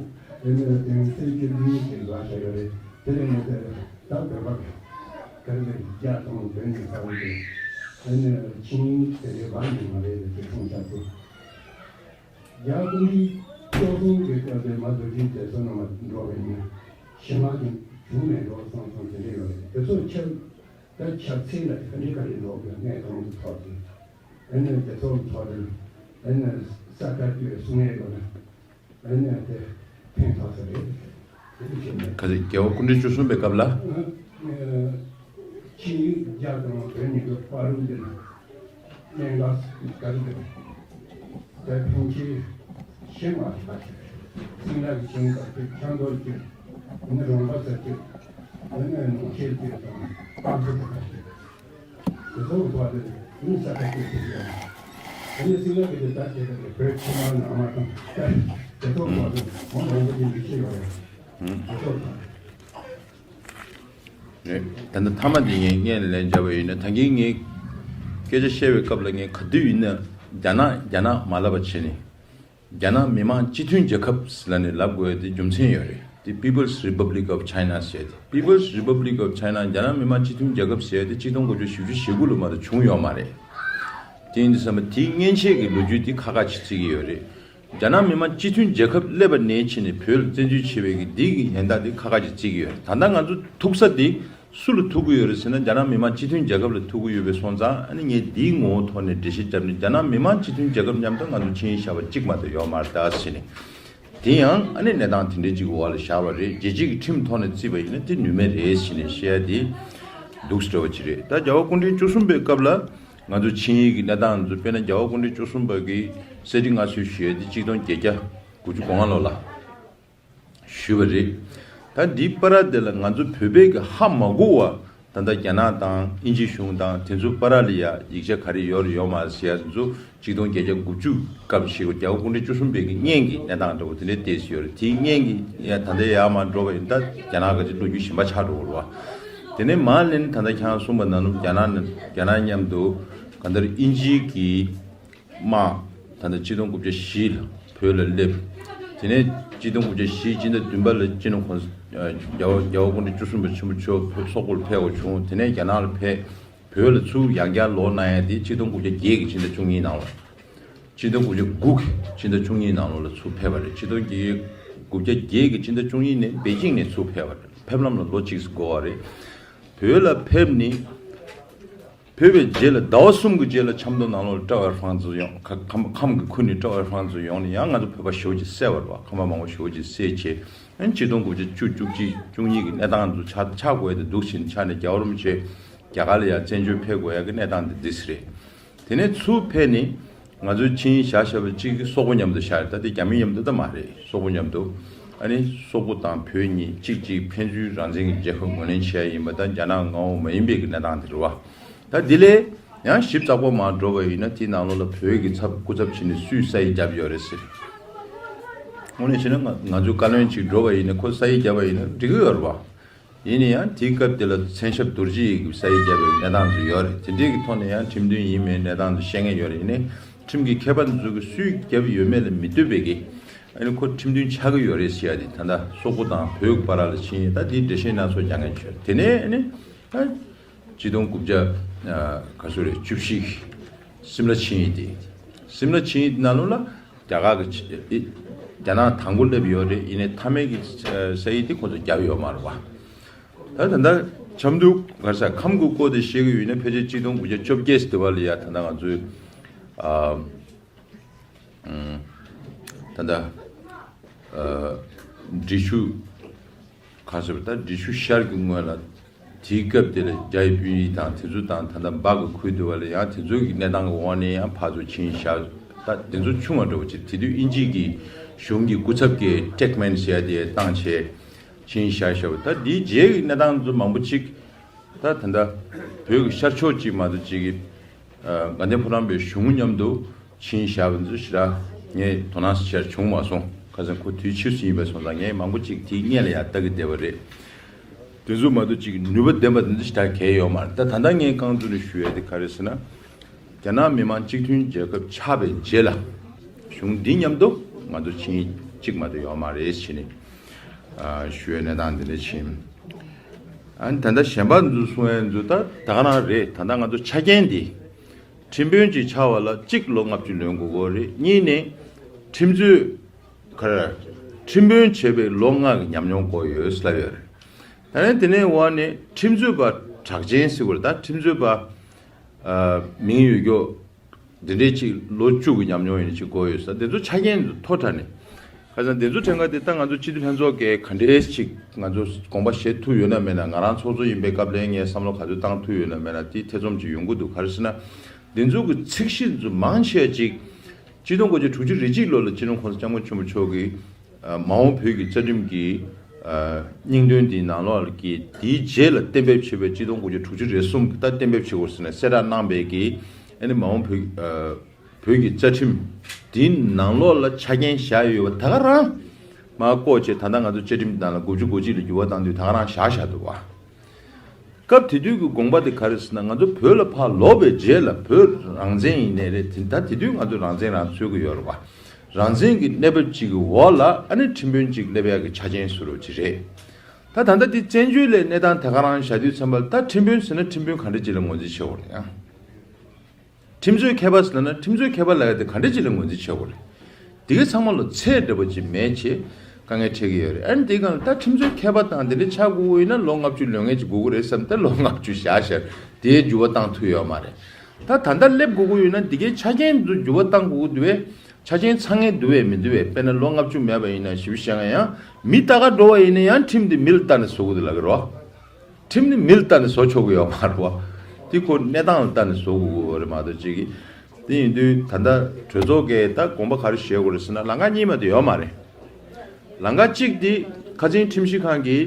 ཨ་ནི་དེང་སྲིད་ཀྱི་ལུས་ཀྱི་ལ་ཆ་ཡོད་རེད། དེ་ལས་ནི་དེ་ད་བོད་པ་ག་རེ་རེད། རྒྱ་དང་བོད་ནས་ས་བོན་དེ། ཨ་ནི་ཆིངས་ཡིག་དེ་རེད་བ་ཡིན་མ་རེད་དེ་གསུང་བྱ་དགོས། རྒྱ་དཀོན་མཆོག་སྐྱོབ་གསུམ་གྱི་སྐབས་དེ་མ་རྡོ་རྗེ་རྒྱལ་མཚན་ནང་འགྲོ་བའི་ཉིན་ཞི་མ་གི་བྱུང་མེད་འགྲོ་སོང་སོང་དེ་འདྲ་ཡོད་རེད། དེ་ཚོ་ཁྱབ། ད་ཆབ་སྲིད་ལ་ག་འདྲ་ག་རེ་འགྲོ་དགོས་གནས་སྟངས་ཀྱི་ཐོག་ཏུ། ཨ་ནི་དེ་ཚོ་ཐོག་ཏུ་ཨ་ནི་ས་དཀར་གྱི་གསུང་ཡས་ཡོད་ན་ཨ་ནི་དེ་ཕན་ཐོགས་ས་རེད། དེ་འདྲ་བྱས་ནས། ག་ཚོད་རྒྱལ་བ་སྐུ་ཕྲེང་བཅུ་གསུམ་པའི་སྐབས་ལ། ཨ་ཨ་ཆིངས་ཡིག་རྒྱ་དང་བོད་གཉིས་ཀྱི་བར་དུ་འདིར། གནད་འགག་ག་རེ་འདུག་ད་ཕན་ཆད་ཤེས་མ་ཐག་ཆོད། སྲིན་ལག་གི་ཞིང་དང་དེ་ཆང་མདོག་གཅིག་ནི་རོང་པ་ས་གཅིག་ཨ་ནི་ནང་ཆེན་གཅིག་དང་སྤང་ཚོ་དེ་ག་གཅིག་དེ་ཚོ་བ་དེ་ནི་ས་ཁ་གཅིག་དེ་ཡོད། ཨ་ནི་སྲིན་ལག་གི་དེ་ད་དེ་ག་དེ་བོད་ཕྱི་མ་ནང་མ་དང་དེ་ཚོ་བ་དེ་མོ་རོང་པ་དེ་མི་ཤེས་ཡོད་རེད། དེ་ཚོ་དང་། རེད། ད་ལྟ་མཐའ་མ་འདི་ངས་སྔོན་ལ་ལན་བརྒྱབ་པ་ཡིན་ན། ད་གིན་ངས་སྐད་ཆ་བཤད་པའི་སྐབས་ལ་ངས་ག་དུས་ཡིན་ན་རྒྱ་ནག་རྒྱ་ནག་མ་ལབ་པ་བྱས་ནས། རྒྱ་ནག་མི་དམངས་སྤྱི་མཐུན་རྒྱལ་ཁབ་ཟེར་ལབ་ནས་ལབ་དགོས་ཡ་དེ་རྒྱུ་མཚན་ཡོད་རེད། དེ་People's Republic of China ཟེར་ཡ་དེ། People's Republic of China རྒྱ་ནག་མི་དམངས་སྤྱི་མཐུན་རྒྱལ་ཁབ་ཟེར་ཡ་དེ་གཅིག་སྟོང་དགུ་བརྒྱ་བཞི་བཅུ་ཞེ་དགུ་ལོ་མ་གཏོགས་བྱུང་ཡོད་མ་རེད། དེ་ཡིན་དུས་ཙམ་པ་དེའི་སྔོན་ཆད་ཀྱི་ལོ་རྒྱུས་དེ་ཁག་ཁག་ཅིག་བརྩི་གི་ཡོད་རེད། རྒྱ་ནག་མི་དམངས་སྤྱི་མཐུན་རྒྱལ་ཁབ་སླེབས་པ་ནས་བྱས་ནས་བོད་ལ་བཙན་འཛུལ་བྱས་པའི་གི་འདི་གི་ཡན་ལག་འདི་ཁག་ཁག་ཅིག་བརྩི་གི་ཡོད་རེད། ད་ལྟ་ང་ཚོ་ཐུག་ས་འདི་སུ་ལ་ཐུག་གི་ཡོད་རེད་ཟེར་ན། རྒྱ་ནག་མི་དམངས་སྤྱི་མཐུན་རྒྱལ་ཁབ་ལ་ཐུག་གི་ཡོད་པའི་སོང་ཙང་། ཨ་ནི་ངས་འདིའི་ངོ་བོ་ཐོག་ནས་འགྲེལ་བཤད་བརྒྱབ་ནས། རྒྱ་ནག་མི་དམངས་སྤྱི་མཐུན་རྒྱལ་ཁབ་མཉམ་དུ་ང་ཚོ་ཆིངས་ཡིག་བཞག་པ་གཅིག་མ་གཏོགས་ཡོད་མ་རེད་ད་ཟེར་ནས། དེ་ཡང་ཨ་ནི་གནས་སྟངས་དེ་འདྲའི་ཅིག་འོག་ལ་བཞག་པ་རེད། རྒྱལ་སྤྱི་གི་ཁྲིམས་ཐོག་ནས་བརྩིས་པ་ཡིན་ན་དེ་ནུས་མེད་རེད་ཟེར་ནས་བཤད་ཡ་དེ་འདུག་སེ་འདྲ་བ་ཅིག་རེད། ད་རྒྱལ་བ་སྐུ་ཕྲེང་བཅུ་གསུམ་པའི་སྐབས་ལ་ང་ཚོ་ཆིངས་ཡིག་གི་གནས་སྟངས་ཚོ། དཔེར་ན་རྒྱལ་བ་སྐུ་ཕྲེང་བཅུ་གསུམ་པ་གིས་གསེར་ཁྲི་མངའ་གསོལ་ཞུས་ཡ་དེ་གཅིག་སྟོང་བརྒྱད་བརྒྱ་དགུ་བཅུ་གོ་ལྔ་ལོ་ལ་ཞུས་པ་རེད། ད་འདིའི་བར་དེ་ལ་ང་ཚོ་བོད་པས་ཀྱི་ཧ་མ་གོ་བ། ད་ལྟ་རྒྱ་ནག་དང་དབྱིན་ཇིའི་གཞུང་དང་དེ་ཚོ་བར་ལ་ཡ་ཡིག་ཆ་ག་རེ་ཡོད་རེད་ཡོད་མ་རེད་ཟེར་ཡ་དེ་ཚོ་གཅིག་སྟོང་བརྒྱད་བརྒྱ་དགུ་བཅུ་སྐབས་ཤིག་རྒྱལ་བ་སྐུ་ཕྲེང་བཅུ་གསུམ་པའི་གི་སྔོན་གྱི་གནས་སྟངས་འདྲ་བོ་དེ་འདྲའི་བལྟས་ཡོད་རེད། དེའི་སྔོན་གྱི་ཡ་ད་ལྟ་ཡར་མར་འགྲོ་བ་ཡིན་ན་ད་རྒྱ་ནག་གི་ཅིག་ལོ་རྒྱུས་གཞན་པ་ཆགས་འགྲོ་གི་རེད་བ། དེ་ནས་མར་ལེན་ད་ལྟ་ཁྱེད་རང་གསུངས་པ་ནང་བཞིན་རྒྱ་ནག་ནས་རྒྱ་ནག་མཉམ་དུ་གང་ལྟར་དབྱིན་ཇིའི་གི་དམག་ད་ལྟ་གཅིག་སྟོང་དགུ་བརྒྱ་བཞི་ལ་བོད་ལ་སླེབས། དེ་ནས་གཅིག་སྟོང་དགུ་བརྒྱ་བཞི་སྤྱི་ཟླ་བདུན་པ་ལ་སྤྱི་ནོར་༸གོང་ས་རྒྱལ་བ་རྒྱལ་བ་སྐུ་ཕྲེང་བཅུ་གསུམ་པ་ཆེན་པོ་མཆོག་བོད་སོག་པོ་ལ་ཕེབས་པ་བྱུང་། དེ་ནས་རྒྱ་ནག་ལ་ཕེབས། བོད་ལ་ཚུར་ཡང་བསྐྱར་ལོག་གནང་ཡ་དེ་གཅིག་སྟོང་དགུ་བརྒྱ་བརྒྱད་ཀྱི་ཕྱི་ཟླ་བཅུ་གཉིས་ནང་ལ། གཅིག་སྟོང་དགུ་བརྒྱ་དགུ་གི་ཕྱི་ཟླ་བཅུ་གཉིས་ནང་ལོགས་ལ་ཚུར་ཕེབས་པ་རེད། གཅིག་སྟོང་དགུ་བརྒྱ་བརྒྱད་ཀྱི་ཕྱི་ཟླ་བཅུ་གཉིས་ནས་པེ་ཅིང་ནས་ཚུར་ཕེབས་པ་རེད། ཕེབས་ལམ་ལ་ལོ་གཅིག་འགོར་བ་རེད། བོད་ལ་ཕེབས་ནས། ཕེབས་པའི་རྗེས་ལ་ཟླ་བ་གསུམ་གྱི་རྗེས་ལ་ཆབ་མདོ་ནང་ལོགས་ལ་ཀྲའོ་ཧྥང་ཙི་ཡོང་། ཁ་ཁམས་ཁམས་ཀྱི་ཁུལ་ནས་ཀྲའོ་ཧྥང་ཙི་ཡོང་ནས་ཡང་ང་ཚོ་བོད་པ་ཞེ་པོ་ཅིག་བསད་པ་རེད་བ། ཁམས་པ་མང་པོ་ཞེ་པོ་ཅིག་བསད་བྱས། ཨ་ནི་གཅིག་སྟོང་དགུ་བརྒྱ་བཅུ་བཅུ་གཅིག་བཅུ་གཉིས་ཀྱི་གནས་སྟངས་ཚོ་ཆགས་ཆགས་དགོས་ཡ་དེ་འདུག་ཟེར་ནས་ཆགས་ནས། རྒྱལ་བ་རིན་པོ་ཆེ་རྒྱ་གར་ལ་ཡང་བཙན་བྱོལ་ཕེབས་དགོས་ཡ་གི་གནས་སྟངས་དེ་འདི་སེ་རེད། དེ་ནས་ཚུར་ཕེབས་ནས་ང་ཚོའི་ཆིངས་ཡིག་བཞག་བཞག་པ་གཅིག་གི་སོག་པོ་མཉམ་དུ་བཞག་རེད། ད་དེ་རྒྱ་མི་མཉམ་དུ་ད་མ་རེད། སོག་པོ་མཉམ་དུ། ཨ་ནི་སོག་པོ་དང་བོད་གཉིས་གཅིག་གཅིག་ཕན་ཚུན་རང་བཙན་གྱི་རྒྱལ་ཁབ་ངོས་ལེན་བྱས་ཡ་ཡིན་པ། ད་རྒྱ་ནག་ངོ་བོ་མ་ཡིན་པའི་གི་གནས་སྟངས་དེ་རེད་བ། ད་དེ་ལས་ཡང་ཞིབ་ཚགས་པོ་མར་འགྲོ་བ་ཡིན་ན་དེའི་ནང་ལོགས་ལ་བོད་ཀྱི་ཚབ་སྐུ་ཚབ་བྱས་ནས་སུས་ས་ཡིག་བརྒྱབ་ཡོད་རེད་ཟེར། དངོས་གནས་བྱས་ན་ང་ང་ཚོའི་བཀའ་བློན་ཅིག་འགྲོ་བ་ཡིན་ན་ཁོ་ས་ཡིག་བརྒྱབ་པ་ཡིན་ན་འགྲིག་གི་ཡོད་རེད་བ། ཡིན་ན་ཡང་དེའི་སྐབས་དེ་ལ་མཚན་ཞབས་རྡོ་རྗེ་ཡིས་ས་ཡིག་བརྒྱབ་པའི་གནས་སྟངས་ཚོ་ཡོད་རེད། དེ་འདྲའི་གི་ཐོག་ནས་ཡང་ཁྲིམས་མཐུན་ཡིན་མིན་གནས་སྟངས་ཚོ་བཤད་མཁན་ཡོད་རེད། ཡིན་ནའི་ཁྲིམས་ཀྱི་མཁས་པ་ཚོ་གིས་སུས་བརྒྱབ་ཡོད་མེད་ལ་མི་ལྟོས་པའི་གི། ཨ་ནི་ཁོ་ཁྲིམས་མཐུན་ཆགས་ཀྱི་ཡོད་རེད་ཟེར་ཡ་དེ། ད་ལྟ་སོག་པོ་དང་བོད་ཀྱི་བར་ལ་ཕྱིན་ཡིན། ད་དེའི་འགྲེལ་བཤད་སྣ་ཚོགས་རྒྱག་མཁན་ཡོད་རེད། དེ་ནས་ཨ་ནི་ད་གཅིག་སྟོང་དགུ་བརྒྱ་ག་ཚོད་རེད། བཅུ་བཞི་སིམ་ལ་ཆིངས་ཡིག་དེ། སིམ་ལ་ཆིངས་ཡིག་ནང་ལོགས་ལ་རྒྱ་གར་གྱི་ཆ་རྒྱ་ནག་དང་པོ་སླེབས་ཡོད་རེད། ཡིན་ནའི་མཐའ་མའི་གི་ས་ཡིག་དེ་ཁོ་ཚོ་བརྒྱབ་ཡོད་མ་རེད་བ། ད་ད་ལྟ་ཆབ་མདོ་ག་རེ་ཟ་ཁམས་ཀྱི་སྐོར་དེ་བཤད་གི་ཡོད་ན་ཕལ་ཆེར་གཅིག་སྟོང་དགུ་བརྒྱ་བཅོ་བརྒྱད་དེ་བ་ལ་ཡ་ད་ལྟ་ང་ཚོའི་ཨ། ད་ལྟ་ཨ་འབྲི་ཆུ་ག་ཟེར་བ། ད་འབྲི་ཆུ་ཤར་གྱི་ངོས་ལ་དེའི་སྐབས་དེ་ལ་རྒྱ་ཡི་དཔོན་རིགས་དང་དེ་ཚོ་དང་། ད་ལྟ་འབའ་གི་ཁུལ་དུ་བ་ལ་ཡང་དེ་ཚོ་གི་གནས་སྟངས་ཀྱི་འོག་ནས་ཡང་ཕར་ཚུར་ཆིངས་བཞག་ད་དེ་ཚོ་ཆུང་བ་འདྲ་བོ་ཅིག་དེ་དུས་དབྱིན་ཇི་གི་གཞུང་གི་སྐུ་ཚབ་ཀྱིས་ཊེག་མེན་ཟེར་ཡ་དེ་བཏང་བྱས་ཆིངས་བཞག་བཞག་པ། ད་དེའི་རྗེས་ཀྱི་གནས་སྟངས་ཚོ་མང་པོ་ཅིག་ད་ད་ལྟ་བོད་ཀྱི་ཤར་ཕྱོགས་གཅིག་མ་གཏོགས་གཅིག་གི་ཨ་དགའ་ལྡན་ཕོ་བྲང་པའི་གཞུང་མཉམ་དུ་ཆིངས་བཞག་པ་ཚོ་ཞེ་དྲག་ངས་དོ་སྣང་ཆེར་བྱུང་མ་སོང་། ཁ་སང་ཁོ་དུས་ཕྱིས་སུ་ཡིན་པ་སོང་ཙང་ངས་མང་པོ་ཅིག་དེའི་སྔོན་ལ་ཡང་ལྟ་གི་བསྡད་པ་རེད། དེ་ཚོ་མ་གཏོགས་གཅིག་གི་ནུས་པ་ལྡན་པ་དེ་ཚོ་ཞེ་དྲག་གང་ཡང་ཡོད་མ་རེད། ད་ད་ལྟ་ངས་རྐང་བཙུགས་ནས་ཞུ་ཡ་དེ་ག་རེ་ཟེར་ན། རྒྱ་ནག་མི་དམངས་སྤྱི་མཐུན་རྒྱལ་ཁབ་ཆགས་པའི་རྗེས་ལ་གཞུང་འདི་མཉམ་དུ་ང་ཚོ་ཆིངས་ཡིག་གཅིག་མ་གཏོགས་ཡོད་མ་རེད་ཟེར་ནས་ཨ་ཞུ་ཡའི་གནས་སྟངས་འདི་འདྲ་ཕྱིན། ཨ་ནི་ད་ལྟ་གཞན་པ་ཚོ་གསུང་ཡ་ཚོ་ད་ད་ག་རང་རེད། ད་ལྟ་ང་ཚོ་ཆ་རྐྱེན་འདི་ཁྲིམས་དཔོན་ཅིག་ཆགས་པ་ལ་གཅིག་ལོ་ལྔ་བཅུ་ལོན་དགོས་ཀྱི་རེད། གཉིས་ནས་ཁྲིམས་རྩོད་ག་རེ་ཁྲིམས་དཔོན་བྱས་པའི་ལོ་ལྔ་གི་ཉམས་མྱོང་དགོས་ཡོད་ཟེར་ལབ་ཡོད་རེད། ད་ནི་དེ་ནས་འོག་ནས་ཁྲིམས་རྩོད་པ་གྲགས་ཅན་ཟེར་དགོས་རེད། ད་ཁྲིམས་རྩོད་པ་ཨ་མིང་ཡོད་རྒྱུ་འདི་འདྲའི་ཅིག་ལོ་བཅུ་གི་ཉམས་མྱོང་ཡིན་ཅིག་དགོས་ཡོད་ས། འདི་ཚོ་ཆ་རྐྱེན་མཐོ་དྲགས་ནས། ཁ་སང་འདི་ཚོ་ཕྲན་ཁ་དེ་ད་ང་ཚོ་སྤྱི་འཐུས་ལྷན་ཚོགས་ཀྱིས་ག་འདྲའི་ཅིག་ང་ཚོ་དགོངས་པ་བཞེས་ཐུབ་ཡོད་ན་མེད་ན། ང་རང་ཚོགས་གཙོ་ཡིན་པའི་སྐབས་ལ་ངས་བསམ་བློ་ག་ཚོད་བཏང་ཐུབ་ཡོད་ན་མེད་ན་དེ་ཐེ་ཚོམ་ཅིག་ཡོང་གི་འདུག་ག་རེ་ཟེར་ན། འདི་ཚོ་གི་ཚིག་གཞི་ཚོ་མང་ཆེ་ཅིག་གཅིག་སྟོང་དགུ་བརྒྱ་དྲུག་ཅུ་རེ་གཅིག་ལོ་ལ་སྤྱི་ནོར་༸གོང་ས་༸སྐྱབས་མགོན་ཆེན་པོ་མཆོག་གིས་ཨ་མ་འོངས་བོད་ཀྱི་རྩ་ཁྲིམས་ཀྱི་ཨ་སྙིང་དོན་འདིའི་ནང་ལོགས་ཀྱི་དེའི་རྗེས་ལ་གཏན་འབེབས་བྱས་པའི་གཅིག་སྟོང་དགུ་བརྒྱ་དྲུག་ཅུ་རེ་གསུམ་གྱི་ད་གཏན་འབེབས་བྱེད་དགོས་ཟེར་ནས་གསལ་བསྒྲགས་གནང་པའི་གི་ཨ་ནི་མ་འོངས་བོད་ཨ་བོད་ཀྱི་རྩ་ཁྲིམས་དེའི་ནང་ལོགས་ལ་ཆ་རྐྱེན་བཞག་ཡོད་པ་ད་ག་རང་མར་བཀོད་བྱས། ད་ལྟ་ང་ཚོ་བཅའ་ཁྲིམས་ནང་ལ་དགུ་བཅུ་གོ་གཅིག་ལ་འགྱུར་བ་བཏང་དུས་ད་ག་རང་བཞག་བཞག་འདུག་བ། སྐབས་དེ་དུས་ཀྱི་དགོངས་པ་དེ་ག་རེ་ཟེར་ན། ང་ཚོ་བོད་ལ་ཕར་ལོག་པའི་རྗེས་ལ་བོད་རང་བཙན་ཡིན་ནའི་རེད། དེ་ད་དེ་དུས་ང་ཚོ་རང་བཙན་རང་རྩོད་ཀྱི་ཡོད་རེད་བ། རང་བཙན་གྱི་གནས་བབ་ཅིག་གི་འོག་ལ་ཨ་ནི་ཁྲིམས་དཔོན་ཅིག་སླེབས་ཡག་གི་ཆ་རྐྱེན་བཟོ་རོགས་ཅིག་རེད། ད་ད་ལྟ་དེ་བཙན་བྱོལ་ལ་གནས་སྟངས་དེ་ག་རང་བཞག་དུས་ཙམ་པ་ལ་ད་ཁྲིམས་དཔོན་ཟེར་ན་ཁྲིམས་དཔོན་ག་འདྲ་ཅིག་ལ་ངོས་འཛིན་བྱེད་དགོས་རེད་ཡང་། ཁྲིམས་རྩོད་མཁས་པ་ཟེར་ན་ཁྲིམས་རྩོད་མཁས་པ་ལབ་ཡ་དེ་ག་འདྲ་ཅིག་ལ་ངོས་འཛིན་བྱེད་དགོས་རེད། དེ་གའི་ཚང་མ་ལ་ཚད་འདྲ་པོ་ཅིག་མེད་ཅེས་དཀའ་ངལ་འཕྲད་ཀྱི་ཡོད་རེད། ཨ་ནི་དེའི་སྒང་ལ་ད་ཁྲིམས་རྩོད་མཁས་པ་དང་དེ་འདྲ་ཆགས་དགོས་ཀྱི་ཡོད་ན་ལོ་ལྔ་བཅུ་ལོན་མཁན་ཅིག་དགོས་ཀྱི་རེད་བསམ་སྟེ་ལོ་ལྔ་བཅུ་བཞག་བཞག་དེའི་འགྱུར་བ་བཏང་ཐུབ་ཡོད་མ་རེད། ད་ད་ལྟ་སླེབས་དགོས་ཀྱི་ཡོད་ན་དེ་གའི་ཆ་རྐྱེན་དུ་འགྱུར་བ་བཏང་དགོས་ཀྱི་འདུག་བས། ཆ་རྐྱེན་ཚང་ངེ་འདུག་བས་མི་འདུག་བས། དཔེར་ན་ལོ་ལྔ་བཅུ་མེད་པ་ཡིན་ན་ཞིབ་བཤད་ཡང་མི་ལྟ་ག་འགྲོ་བ་ཡིན་ན་ཡང་ཁྲིམས་དེ་མི་ལ་ལྟ་ནས་བཟོ་དགོས་འདུག་ལབ་ཀྱི་རེད་བ། ཁྲིམས་ནི་མི་ལ་ལྟ་ནས་བཟོ་ཆོག་གི་ཡོད་མ་རེད་བ། དེ་ཁོ་གནས་སྟངས་ལ་ལྟ་ནས་བཟོ་དགོས་ཀྱི་ཡོད་རེད་མ་གཏོགས་ཅིག་གིས། དེ་ཡིན་དུས་ད་ལྟ་གྲོས་ཚོགས་ཀྱིས་ད་དགོངས་པ་ག་རེ་བཞེས་དགོས་རེད་ཟེར་ན་ལམ་ཁ་གཉིས་མ་གཏོགས་ཡོད་མ་རེད། ལམ་ཁ་གཅིག་དེ་ཁ་སང་ཁྲིམས་ཞིབ་ཁང་གིས་